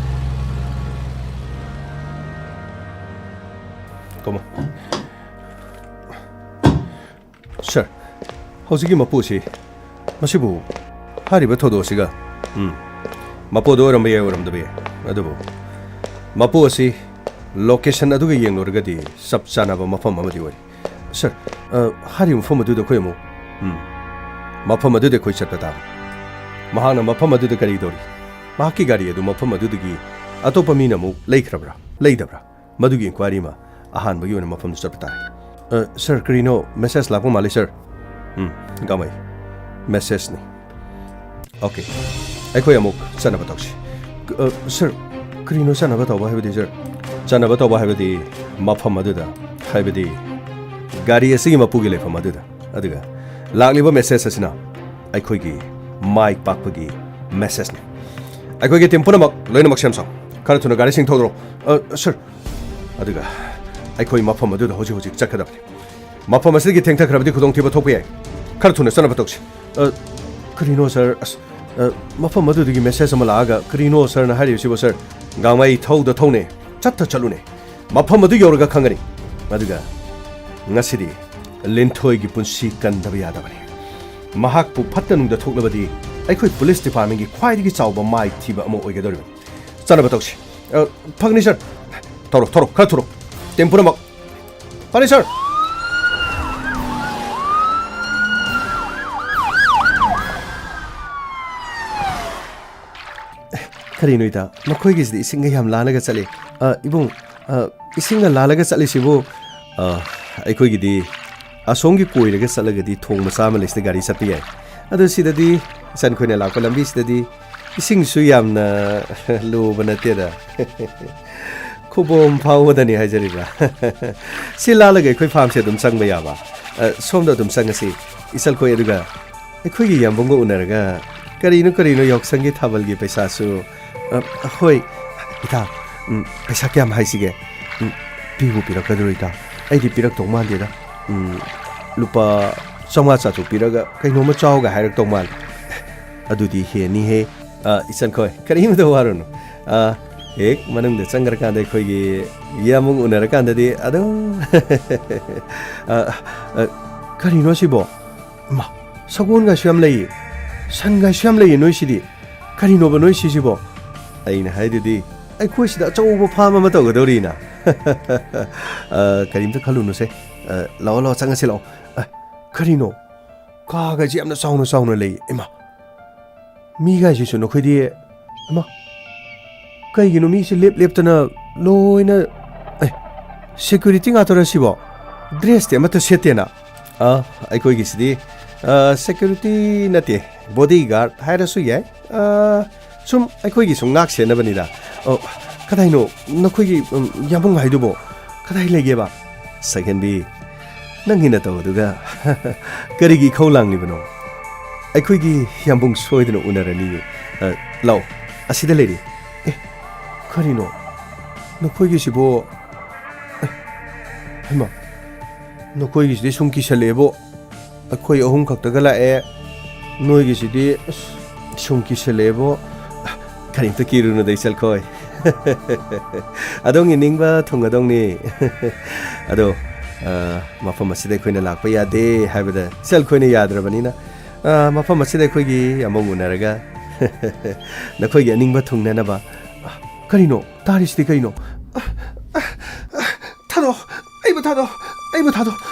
Come on. Sir, ꯍꯧꯖꯤꯛꯀꯤ ꯃꯄꯨ ꯑꯁꯤ, ꯃꯁꯤꯕꯨ ꯍꯥꯏꯔꯤꯕ ꯊꯧꯗꯣꯛ ꯑꯁꯤꯒ, ꯎꯝ, ꯃꯄꯨ ꯑꯗꯨ ꯑꯣꯏꯔꯝꯕ ꯌꯥꯏ, ꯑꯣꯏꯔꯝꯗꯕ ꯌꯥꯏ꯫ ꯑꯗꯨꯕꯨ ꯃꯄꯨ ꯑꯁꯤ location ꯑꯗꯨꯒ ꯌꯦꯡꯂꯨꯔꯒꯗꯤ ꯆꯞ ꯆꯥꯅꯕ ꯃꯐꯝ ꯑꯃꯗꯤ ꯑꯣꯏ꯫ Sir, ꯑ, ꯍꯥꯏꯔꯤꯕ ꯃꯐꯝ ꯑꯗꯨꯗ ꯑꯩꯈꯣꯏ ꯑꯃꯨꯛ, ꯎꯝ, ꯃꯐꯝ ꯑꯗꯨꯗ ꯑꯩꯈꯣꯏ ꯆꯠꯄ ꯇꯥꯕꯅꯤ꯫ ꯃꯍꯥꯛꯅ ꯃꯐꯝ ꯑꯗꯨꯗ ꯀꯔꯤ ꯇꯧꯔꯤ? ꯃꯍꯥꯛꯀꯤ ꯒꯥꯔꯤ ꯑꯗꯨ ꯃꯐꯝ ꯑꯗꯨꯗꯒꯤ ꯑꯇꯣꯞꯄ ꯃꯤꯅ ꯑꯃꯨꯛ ꯂꯩꯈ꯭ꯔꯕ꯭ꯔꯥ? ꯂꯩꯗꯕ꯭ꯔꯥ? ꯃꯗꯨꯒꯤ inquiry ꯑꯃ ꯑꯍꯥꯟꯕꯒꯤ ꯑꯣꯏꯅ ꯃꯐꯝꯗꯨ ꯆꯠꯄ ꯇꯥꯔꯦ꯫ ꯑ, sir, ꯀꯔꯤꯅꯣ message ꯂꯥꯛꯄ ꯃꯥꯜꯂꯤ, sir꯫ ꯎꯝ, ꯒꯥꯡꯃꯩ꯫ Messageꯅꯤ꯫ Okay꯫ ꯑꯩꯈꯣꯏ ꯑꯃꯨꯛ ꯆꯠꯅꯕ ꯇꯧꯁꯤ꯫ ꯀ-, ꯑ, sir, ꯀꯔꯤꯅꯣ ꯆꯠꯅꯕ ꯇꯧꯕ ꯍꯥꯏꯕꯗꯤ, sir? ꯆꯠꯅꯕ ꯇꯧꯕ ꯍꯥꯏꯕꯗꯤ ꯃꯐꯝ ꯑꯗꯨꯗ, ꯍꯥꯏꯕꯗꯤ ꯒꯥꯔꯤ ꯑꯁꯤꯒꯤ ꯃꯄꯨꯒꯤ ꯂꯩꯐꯝ ꯑꯗꯨꯗ꯫ ꯑꯗꯨꯒ ꯂꯥꯛꯂꯤꯕ message ꯑꯁꯤꯅ ꯑꯩꯈꯣꯏꯒꯤ ꯃꯥꯏ ꯄꯥꯛꯄꯒꯤ messageꯅꯤ꯫ ꯑꯩꯈꯣꯏꯒꯤ team ꯄꯨꯝꯅꯃꯛ ꯂꯣꯏꯅꯃꯛ ꯁꯦꯝ ꯁꯥꯎ꯫ ꯈꯔ ꯊꯨꯅ ꯒꯥꯔꯤꯁꯤꯡ ꯊꯧꯗꯣꯔꯛꯎ꯫ ꯑ, sir꯫ ꯑꯗꯨꯒ ꯑꯩꯈꯣꯏ ꯃꯐꯝ ꯑꯗꯨꯗ ꯍꯧꯖꯤꯛ ꯍꯧꯖꯤꯛ ꯆꯠꯀꯗꯕꯅꯤ꯫ ꯃꯐꯝ ꯑꯁꯤꯗꯒꯤ ꯊꯦꯡꯊꯈ꯭ꯔꯕꯗꯤ ꯈꯨꯗꯣꯡꯊꯤꯕ ꯊꯣꯛꯄ ꯌꯥꯏ꯫ ꯈꯔ ꯊꯨꯅ ꯆꯠꯅꯕ ꯇꯧꯁꯤ꯫ ꯑ, ꯀꯔꯤꯅꯣ, sir? ꯑꯁ, ꯑ, ꯃꯐꯝ ꯑꯗꯨꯗꯒꯤ message ꯑꯃ ꯂꯥꯛꯑꯒ ꯀꯔꯤꯅꯣ sirꯅ ꯍꯥꯏꯔꯤꯕꯁꯤꯕꯣ, sir? ꯒꯥꯡꯃꯩ, ꯊꯧꯗ ꯊꯧꯅꯦ, ꯆꯠꯇ ꯆꯠꯂꯨꯅꯦ꯫ ꯃꯐꯝ ꯑꯗꯨ ꯌꯧꯔꯒ ꯈꯪꯒꯅꯤ꯫ ꯑꯗꯨꯒ ꯉꯁꯤꯗꯤ ꯂꯤꯟꯊꯣꯏꯒꯤ ꯄꯨꯟꯁꯤ ꯀꯟꯗꯕ ꯌꯥꯗꯕꯅꯤ꯫ ꯃꯍꯥꯛꯄꯨ ꯐꯠꯇ ꯅꯨꯡꯗ ꯊꯣꯛꯂꯕꯗꯤ ꯑꯩꯈꯣꯏ police departmentꯀꯤ ꯈ꯭ꯋꯥꯏꯗꯒꯤ ꯆꯥꯎꯕ ꯃꯥꯏꯊꯤꯕ ꯑꯃ ꯑꯣꯏꯒꯗꯧꯔꯤꯕꯅꯤ꯫ ꯆꯠꯅꯕ ꯇꯧꯁꯤ꯫ ꯑ, ꯐꯒꯅꯤ, sir꯫ ꯊꯧꯔꯣ, ꯊꯧꯔꯣ, ꯈꯔ ꯊꯨꯔꯣ꯫ Team ꯄꯨꯝꯅꯃꯛ꯫ ꯐꯅꯤ, sir꯫ ꯀꯔꯤꯅꯣ, ꯏꯇꯥ? ꯃꯈꯣꯏꯒꯤꯁꯤꯗꯤ ꯏꯁꯤꯡꯒ ꯌꯥꯝ ꯂꯥꯜꯂꯒ ꯆꯠꯂꯤ꯫ ꯑ, ꯏꯕꯨꯡ, ꯑ, ꯏꯁꯤꯡꯒ ꯂꯥꯜꯂꯒ ꯆꯠꯂꯤꯁꯤꯕꯨ, ꯑ, ꯑꯩꯈꯣꯏꯒꯤꯗꯤ ꯑꯁꯣꯝꯒꯤ ꯀꯣꯏꯔꯒ ꯆꯠꯂꯒꯗꯤ ꯊꯣꯡ ꯃꯆꯥ ꯑꯃ ꯂꯩꯁꯤꯗ ꯒꯥꯔꯤ ꯆꯠꯄ ꯌꯥꯏ꯫ ꯑꯗꯨ ꯁꯤꯗꯗꯤ ꯏꯆꯟꯈꯣꯏꯅ ꯂꯥꯛꯄ ꯂꯝꯕꯤꯁꯤꯗꯗꯤ ꯏꯁꯤꯡꯁꯨ ꯌꯥꯝꯅ ꯂꯨꯕ ꯅꯠꯇꯦꯗ꯫ ꯐꯨꯕꯣꯝ ꯐꯥꯎꯕꯗꯅꯤ ꯍꯥꯏꯖꯔꯤꯕ꯫ ꯁꯤ ꯂꯥꯜꯂꯒ ꯑꯩꯈꯣꯏ ꯐꯥꯔꯝꯁꯦ ꯑꯗꯨꯝ ꯆꯪꯕ ꯌꯥꯕ꯫ ꯑ, ꯁꯣꯝꯗ ꯑꯗꯨꯝ ꯆꯪꯉꯁꯤ, ꯏꯆꯜꯈꯣꯏ, ꯑꯗꯨꯒ ꯑꯩꯈꯣꯏꯒꯤ ꯌꯥꯝꯕꯨꯡꯒ ꯎꯅꯔꯒ ꯀꯔꯤꯅꯣ ꯀꯔꯤꯅꯣ ꯌꯥꯎꯁꯪꯒꯤ ꯊꯥꯕꯜꯒꯤ ꯄꯩꯁꯥꯁꯨ, ꯑ, ꯍꯣꯏ, ꯏꯇꯥ, ꯎꯝ, ꯄꯩꯁꯥ ꯀꯌꯥꯝ ꯍꯥꯏꯁꯤꯒꯦ? ꯎꯝ, ꯄꯤꯕꯨ ꯄꯤꯔꯛꯀꯗ꯭ꯔꯣ, ꯏꯇꯥ? ꯑꯩꯗꯤ ꯄꯤꯔꯛꯇꯧ ꯃꯥꯟꯗꯦꯗ꯫ ꯎꯝ, ꯂꯨꯄꯥ ꯆꯥꯝꯃꯉꯥ ꯆꯥꯇ꯭ꯔꯨꯛ ꯄꯤꯔꯒ ꯀꯩꯅꯣꯝꯃ ꯆꯥꯎꯒ ꯍꯥꯏꯔꯛꯇꯧ ꯃꯥꯜꯂꯦ꯫ ꯑꯗꯨꯗꯤ ꯍꯦꯟꯅꯤꯍꯦ꯫ ꯑ, ꯏꯆꯟꯈꯣꯏ, ꯀꯔꯤꯝꯇ ꯋꯥꯔꯨꯅꯨ꯫ ꯑ, ꯍꯦꯛ ꯃꯅꯨꯡꯗ ꯆꯪꯈ꯭ꯔꯀꯥꯟꯗ ꯑꯩꯈꯣꯏꯒꯤ ꯌꯥꯝꯕꯨꯡ ꯎꯅꯔꯀꯥꯟꯗꯗꯤ ꯑꯗꯨꯝ ꯑ, ꯑ, ꯀꯔꯤꯅꯣ ꯁꯤꯕꯣ? ꯏꯃꯥ, ꯁꯒꯣꯜꯒꯁꯨ ꯌꯥꯝ ꯂꯩꯌꯦ, ꯁꯟꯒꯁꯨ ꯌꯥꯝ ꯂꯩꯌꯦ ꯅꯣꯏꯁꯤꯗꯤ꯫ ꯀꯔꯤꯅꯣꯕ ꯅꯣꯏ ꯁꯤꯁꯤꯕꯣ? ꯑꯩꯅ ꯍꯥꯏꯗꯨꯗꯤ, ꯑꯩꯈꯣꯏ ꯁꯤꯗ ꯑꯆꯧꯕ ꯐꯥꯔꯝ ꯑꯃ ꯇꯧꯒꯗꯧꯔꯤꯅ꯫ ꯑ, ꯀꯔꯤꯝꯇ ꯈꯜꯂꯨꯅꯨꯁꯦ꯫ ꯑ, ꯂꯥꯛꯑꯣ, ꯂꯥꯛꯑꯣ, ꯆꯪꯉꯁꯤ ꯂꯥꯛꯑꯣ꯫ ꯑ, ꯀꯔꯤꯅꯣ? ꯀꯥꯒꯁꯦ ꯌꯥꯝꯅ ꯆꯥꯎꯅ ꯆꯥꯎꯅ ꯂꯩ꯫ ꯏꯃꯥ, ꯃꯤꯒꯥꯏꯁꯤꯁꯨ ꯅꯈꯣꯏꯗꯤ, ꯏꯃꯥ, ꯀꯩꯒꯤꯅꯣ ꯃꯤꯁꯦ ꯂꯦꯞ ꯂꯦꯞꯇꯅ ꯂꯣꯏꯅ, ꯑꯦ, ꯁꯦꯀ꯭ꯌꯨꯔꯤꯇꯤ ꯉꯥꯛꯇꯔ ꯁꯤꯕꯣ? ꯗ꯭ꯔꯦꯁꯇꯤ ꯑꯃꯠꯇ ꯁꯦꯠꯇꯦꯅ꯫ ꯑ, ꯑꯩꯈꯣꯏꯒꯤꯁꯤꯗꯤ, ꯑ, ꯁꯦꯀ꯭ꯌꯨꯔꯤꯇꯤ ꯅꯠꯇꯦ, ꯕꯣꯗꯤꯒꯥꯔꯗ ꯍꯥꯏꯔꯁꯨ ꯌꯥꯏ꯫ ꯑ, ꯁꯨꯝ ꯑꯩꯈꯣꯏꯒꯤ ꯁꯨꯝ ꯉꯥꯛ ꯁꯦꯟꯅꯕꯅꯤꯗ꯫ ꯑꯣ, ꯀꯗꯥꯏꯅꯣ ꯅꯈꯣꯏꯒꯤ, ꯎꯝ, ꯌꯥꯝꯕꯨꯡ ꯍꯥꯏꯗꯨꯕꯣ? ꯀꯗꯥꯏ ꯂꯩꯒꯦꯕ? ꯁꯛꯍꯦꯟꯕꯤ, ꯅꯪꯒꯤ ꯅꯇꯧ ꯑꯗꯨꯒ ꯀꯔꯤꯒꯤ ꯏꯈꯧ ꯂꯥꯡꯂꯤꯕꯅꯣ? ꯑꯩꯈꯣꯏꯒꯤ ꯌꯥꯝꯕꯨꯡ ꯁꯣꯏꯗꯅ ꯎꯅꯔꯅꯤꯌꯦ꯫ ꯑ, ꯂꯥꯛꯑꯣ, ꯑꯁꯤꯗ ꯂꯩꯔꯦ꯫ ꯑꯦ, ꯀꯔꯤꯅꯣ? ꯅꯈꯣꯏꯒꯤꯁꯤꯕꯨ, ꯑꯦ, ꯍꯩꯃꯥ, ꯅꯈꯣꯏꯒꯤꯁꯤꯗꯤ ꯁꯨꯝ ꯀꯤꯁꯜꯂꯛꯑꯦꯕꯣ꯫ ꯑꯩꯈꯣꯏ ꯑꯍꯨꯝ ꯈꯛꯇꯒ ꯂꯥꯛꯑꯦ, ꯅꯣꯏꯒꯤꯁꯤꯗꯤ, ꯑꯁ, ꯁꯨꯝ ꯀꯤꯁꯜꯂꯛꯑꯦꯕꯣ꯫ ꯀꯔꯤꯝꯇ ꯀꯤꯔꯨꯅꯨꯗ, ꯏꯆꯜꯈꯣꯏ꯫ ꯑꯗꯣꯝꯒꯤ ꯅꯤꯡꯕ ꯊꯨꯡꯒꯗꯧꯅꯤ꯫ ꯑꯗꯣ, ꯑ, ꯃꯐꯝ ꯑꯁꯤꯗ ꯑꯩꯈꯣꯏꯅ ꯂꯥꯛꯄ ꯌꯥꯗꯦ ꯍꯥꯏꯕꯗ ꯏꯆꯜꯈꯣꯏꯅ ꯌꯥꯗ꯭ꯔꯕꯅꯤꯅ, ꯑ, ꯃꯐꯝ ꯑꯁꯤꯗ ꯑꯩꯈꯣꯏꯒꯤ ꯑꯃꯨꯛ ꯎꯅꯔꯒ ꯅꯈꯣꯏꯒꯤ ꯑꯅꯤꯡꯕ ꯊꯨꯡꯅꯅꯕ꯫ ꯀꯔꯤꯅꯣ? ꯇꯥꯔꯤꯁꯤꯗꯤ ꯀꯩꯅꯣ? ꯑ, ꯑ, ꯑ, ꯊꯥꯗꯣꯛꯑꯣ! ꯑꯩꯕꯨ ꯊꯥꯗꯣꯛꯑꯣ! ꯑꯩꯕꯨ ꯊꯥꯗꯣꯛꯑꯣ!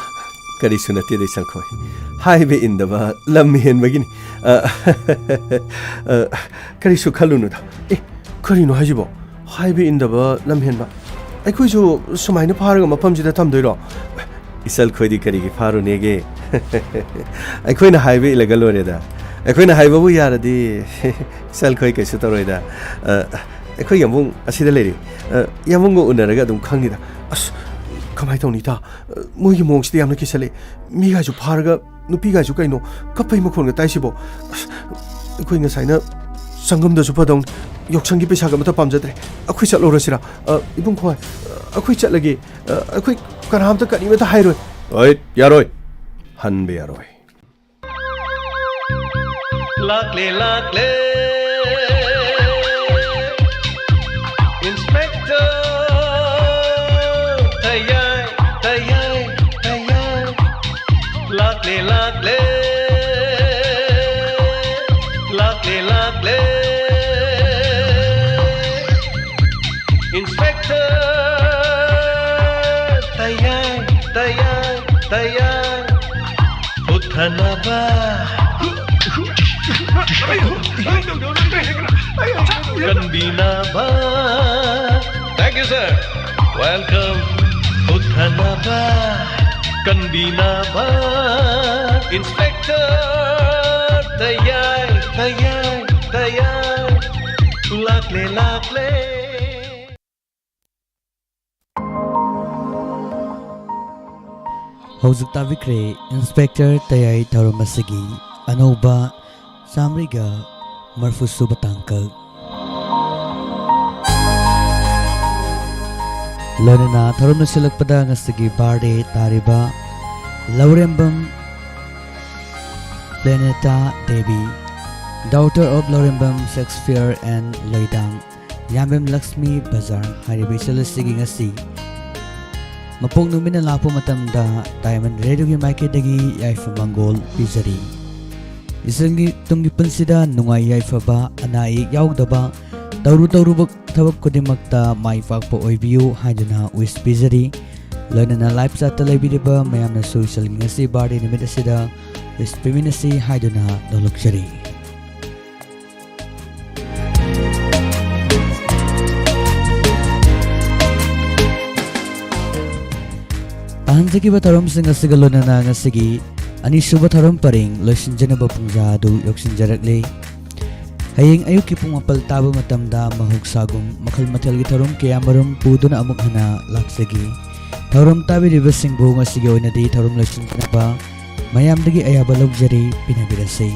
ꯀꯔꯤꯁꯨ ꯅꯠꯇꯦꯗ, ꯏꯆꯜꯈꯣꯏ꯫ ꯍꯥꯏꯕ ꯏꯟꯗꯕ ꯂꯝ ꯍꯦꯟꯕꯒꯤꯅꯤ꯫ ꯑ, ꯑ, ꯀꯔꯤꯁꯨ ꯈꯜꯂꯨꯅꯨꯗ꯫ ꯑꯦ, ꯀꯔꯤꯅꯣ ꯍꯥꯏꯁꯤꯕꯣ? ꯍꯥꯏꯕ ꯏꯟꯗꯕ ꯂꯝ ꯍꯦꯟꯕ? ꯑꯩꯈꯣꯏꯁꯨ ꯁꯨꯃꯥꯏꯅ ꯐꯥꯔꯒ ꯃꯐꯝꯁꯤꯗ ꯊꯝꯗꯣꯏꯔꯣ? ꯏꯆꯜꯈꯣꯏꯗꯤ ꯀꯔꯤꯒꯤ ꯐꯥꯔꯨꯅꯦꯒꯦ? ꯑꯩꯈꯣꯏꯅ ꯍꯥꯏꯕ ꯏꯜꯂꯒ ꯂꯣꯏꯔꯦꯗ꯫ ꯑꯩꯈꯣꯏꯅ ꯍꯥꯏꯕꯕꯨ ꯌꯥꯔꯗꯤ ꯏꯆꯜꯈꯣꯏ ꯀꯩꯁꯨ ꯇꯧꯔꯣꯏꯗ꯫ ꯑ, ꯑꯩꯈꯣꯏ ꯌꯥꯝꯕꯨꯡ ꯑꯁꯤꯗ ꯂꯩꯔꯤ꯫ ꯑ, ꯌꯥꯝꯕꯨꯡꯒ ꯎꯅꯔꯒ ꯑꯗꯨꯝ ꯈꯪꯅꯤꯗ꯫ ꯑꯁ, ꯀꯃꯥꯏꯅ ꯇꯧꯅꯤ ꯏꯇꯥ? ꯑ, ꯃꯣꯏꯒꯤ ꯃꯑꯣꯡꯁꯤꯗꯤ ꯌꯥꯝꯅ ꯀꯤꯁꯜꯂꯦ꯫ ꯃꯤꯒꯥꯏꯁꯨ ꯐꯥꯔꯒ ꯅꯨꯄꯤꯒꯥꯏꯁꯨ ꯀꯩꯅꯣ ꯀꯞꯄꯩ ꯃꯈꯣꯟꯒ ꯇꯥꯏꯁꯤꯕꯣ? ꯑꯁ, ꯑꯩꯈꯣꯏ ꯉꯁꯥꯏꯅ ꯆꯪꯉꯝꯗꯁꯨ ꯐꯗꯧꯅꯤ꯫ ꯌꯥꯎꯁꯪꯒꯤ ꯄꯩꯁꯥꯒ ꯑꯃꯠꯇ ꯄꯥꯝꯖꯗ꯭ꯔꯦ꯫ ꯑꯩꯈꯣꯏ ꯆꯠꯂꯨꯔꯁꯤꯔꯥ? ꯑ, ꯏꯕꯨꯡ ꯈꯣꯏ, ꯑ, ꯑꯩꯈꯣꯏ ꯆꯠꯂꯒꯦ꯫ ꯑ, ꯑꯩꯈꯣꯏ ꯀꯅꯥꯝꯇ ꯀꯔꯤꯃꯇ ꯍꯥꯏꯔꯣꯏ꯫ ꯍꯣꯏ, ꯌꯥꯔꯣꯏ꯫ ꯍꯟꯕ ꯌꯥꯔꯣꯏ꯫ ꯂꯥꯛꯂꯦ, ꯂꯥꯛꯂꯦ꯫ Inspector ꯇꯌꯥꯏ, ꯇꯌꯥꯏ, ꯇꯌꯥꯏ꯫ ꯂꯥꯛꯂꯦ, ꯂꯥꯛꯂꯦ꯫ ꯂꯥꯛꯂꯦ, ꯂꯥꯛꯂꯦ꯫ Inspector ꯇꯌꯥꯏ, ꯇꯌꯥꯏ, ꯇꯌꯥꯏ꯫ ꯎꯠꯊꯅꯕ, ꯀꯟꯕꯤꯅꯕ꯫ Thank you, sir. Welcome. ꯎꯠꯊꯅꯕ, ꯀꯟꯕꯤꯅꯕ꯫ Inspector ꯇꯌꯥꯏ, ꯇꯌꯥꯏ, ꯇꯌꯥꯏ꯫ ꯂꯥꯛꯂꯦ, ꯂꯥꯛꯂꯦ꯫ ꯍꯧꯖꯤꯛ ꯇꯥꯕꯤꯈ꯭ꯔꯦ ꯏꯟꯁꯄꯦꯛꯇꯔ ꯇꯌꯥꯏ ꯊꯧꯔꯝ ꯑꯁꯤꯒꯤ ꯑꯅꯧꯕ ꯆꯥꯃꯔꯤꯒ ꯃꯔꯤꯐꯨ ꯁꯨꯕ ꯇꯥꯡꯀꯛ꯫ ꯂꯣꯏꯅꯅ ꯊꯧꯔꯝ ꯂꯣꯏꯁꯤꯜꯂꯛꯄꯗ ꯉꯁꯤꯒꯤ ꯕꯥꯔꯗꯦ ꯇꯥꯔꯤꯕ Laurembam Planeta Devi, daughter of Laurembam Shakespeare and Loidang, Yambem Lakshmi ꯕꯖꯥꯔ ꯍꯥꯏꯔꯤꯕ ꯏꯆꯜ ꯑꯁꯤꯒꯤ ꯉꯁꯤ ꯃꯄꯣꯛ ꯅꯨꯃꯤꯠꯅ ꯂꯥꯛꯄ ꯃꯇꯝꯗ ꯗꯥꯏꯃꯟ ꯔꯦꯗꯤꯑꯣꯒꯤ ꯃꯥꯏꯀꯩꯗꯒꯤ ꯌꯥꯏꯐ ꯃꯪꯒꯣꯜ ꯄꯤꯖꯔꯤ꯫ ꯏꯆꯜꯒꯤ ꯇꯨꯡꯒꯤ ꯄꯨꯟꯁꯤꯗ ꯅꯨꯡꯉꯥꯏ ꯌꯥꯏꯐꯕ, ꯑꯅꯥ ꯑꯌꯦꯛ ꯌꯥꯎꯗꯕ, ꯇꯧꯔꯨ ꯇꯧꯔꯨꯕ ꯊꯕꯛ ꯈꯨꯗꯤꯡꯃꯛꯇ ꯃꯥꯏ ꯄꯥꯛꯄ ꯑꯣꯏꯕꯤꯌꯨ ꯍꯥꯏꯗꯨꯅ ꯋꯤꯁ ꯄꯤꯖꯔꯤ꯫ ꯂꯣꯏꯅꯅ ꯂꯥꯏꯚ ꯆꯥꯠꯇ ꯂꯩꯕꯤꯔꯤꯕ ꯃꯌꯥꯝꯅꯁꯨ ꯏꯆꯜꯒꯤ ꯉꯁꯤ ꯕꯥꯔꯗꯦ ꯅꯨꯃꯤꯠ ꯑꯁꯤꯗ ꯋꯤꯁ ꯄꯤꯃꯤꯟꯅꯁꯤ ꯍꯥꯏꯗꯨꯅ ꯅꯣꯂꯨꯛꯆꯔꯤ꯫ ꯇꯥꯍꯟꯖꯈꯤꯕ ꯊꯧꯔꯝꯁꯤꯡ ꯑꯁꯤꯒ ꯂꯣꯏꯅꯅ ꯉꯁꯤꯒꯤ ꯑꯅꯤꯁꯨꯕ ꯊꯧꯔꯝ ꯄꯔꯦꯡ ꯂꯣꯏꯁꯤꯟꯖꯅꯕ ꯄꯨꯡꯖꯥ ꯑꯗꯨ ꯌꯧꯁꯤꯟꯖꯔꯛꯂꯦ꯫ ꯍꯌꯦꯡ ꯑꯌꯨꯛꯀꯤ ꯄꯨꯡ ꯃꯥꯄꯜ ꯇꯥꯕ ꯃꯇꯝꯗ ꯃꯍꯧꯁꯥꯒꯨꯝ ꯃꯈꯜ ꯃꯊꯦꯜꯒꯤ ꯊꯧꯔꯝ ꯀꯌꯥꯃꯔꯨꯝ ꯄꯨꯗꯨꯅ ꯑꯃꯨꯛ ꯍꯟꯅ ꯂꯥꯛꯆꯒꯦ꯫ ꯊꯧꯔꯝ ꯇꯥꯕꯤꯔꯤꯕꯁꯤꯡꯕꯨ ꯉꯁꯤꯒꯤ ꯑꯣꯏꯅꯗꯤ ꯊꯧꯔꯝ ꯂꯣꯏꯁꯤꯟꯖꯅꯕ ꯃꯌꯥꯝꯗꯒꯤ ꯑꯌꯥꯕ ꯂꯧꯖꯔꯤ, ꯄꯤꯅꯕꯤꯔꯁꯤ꯫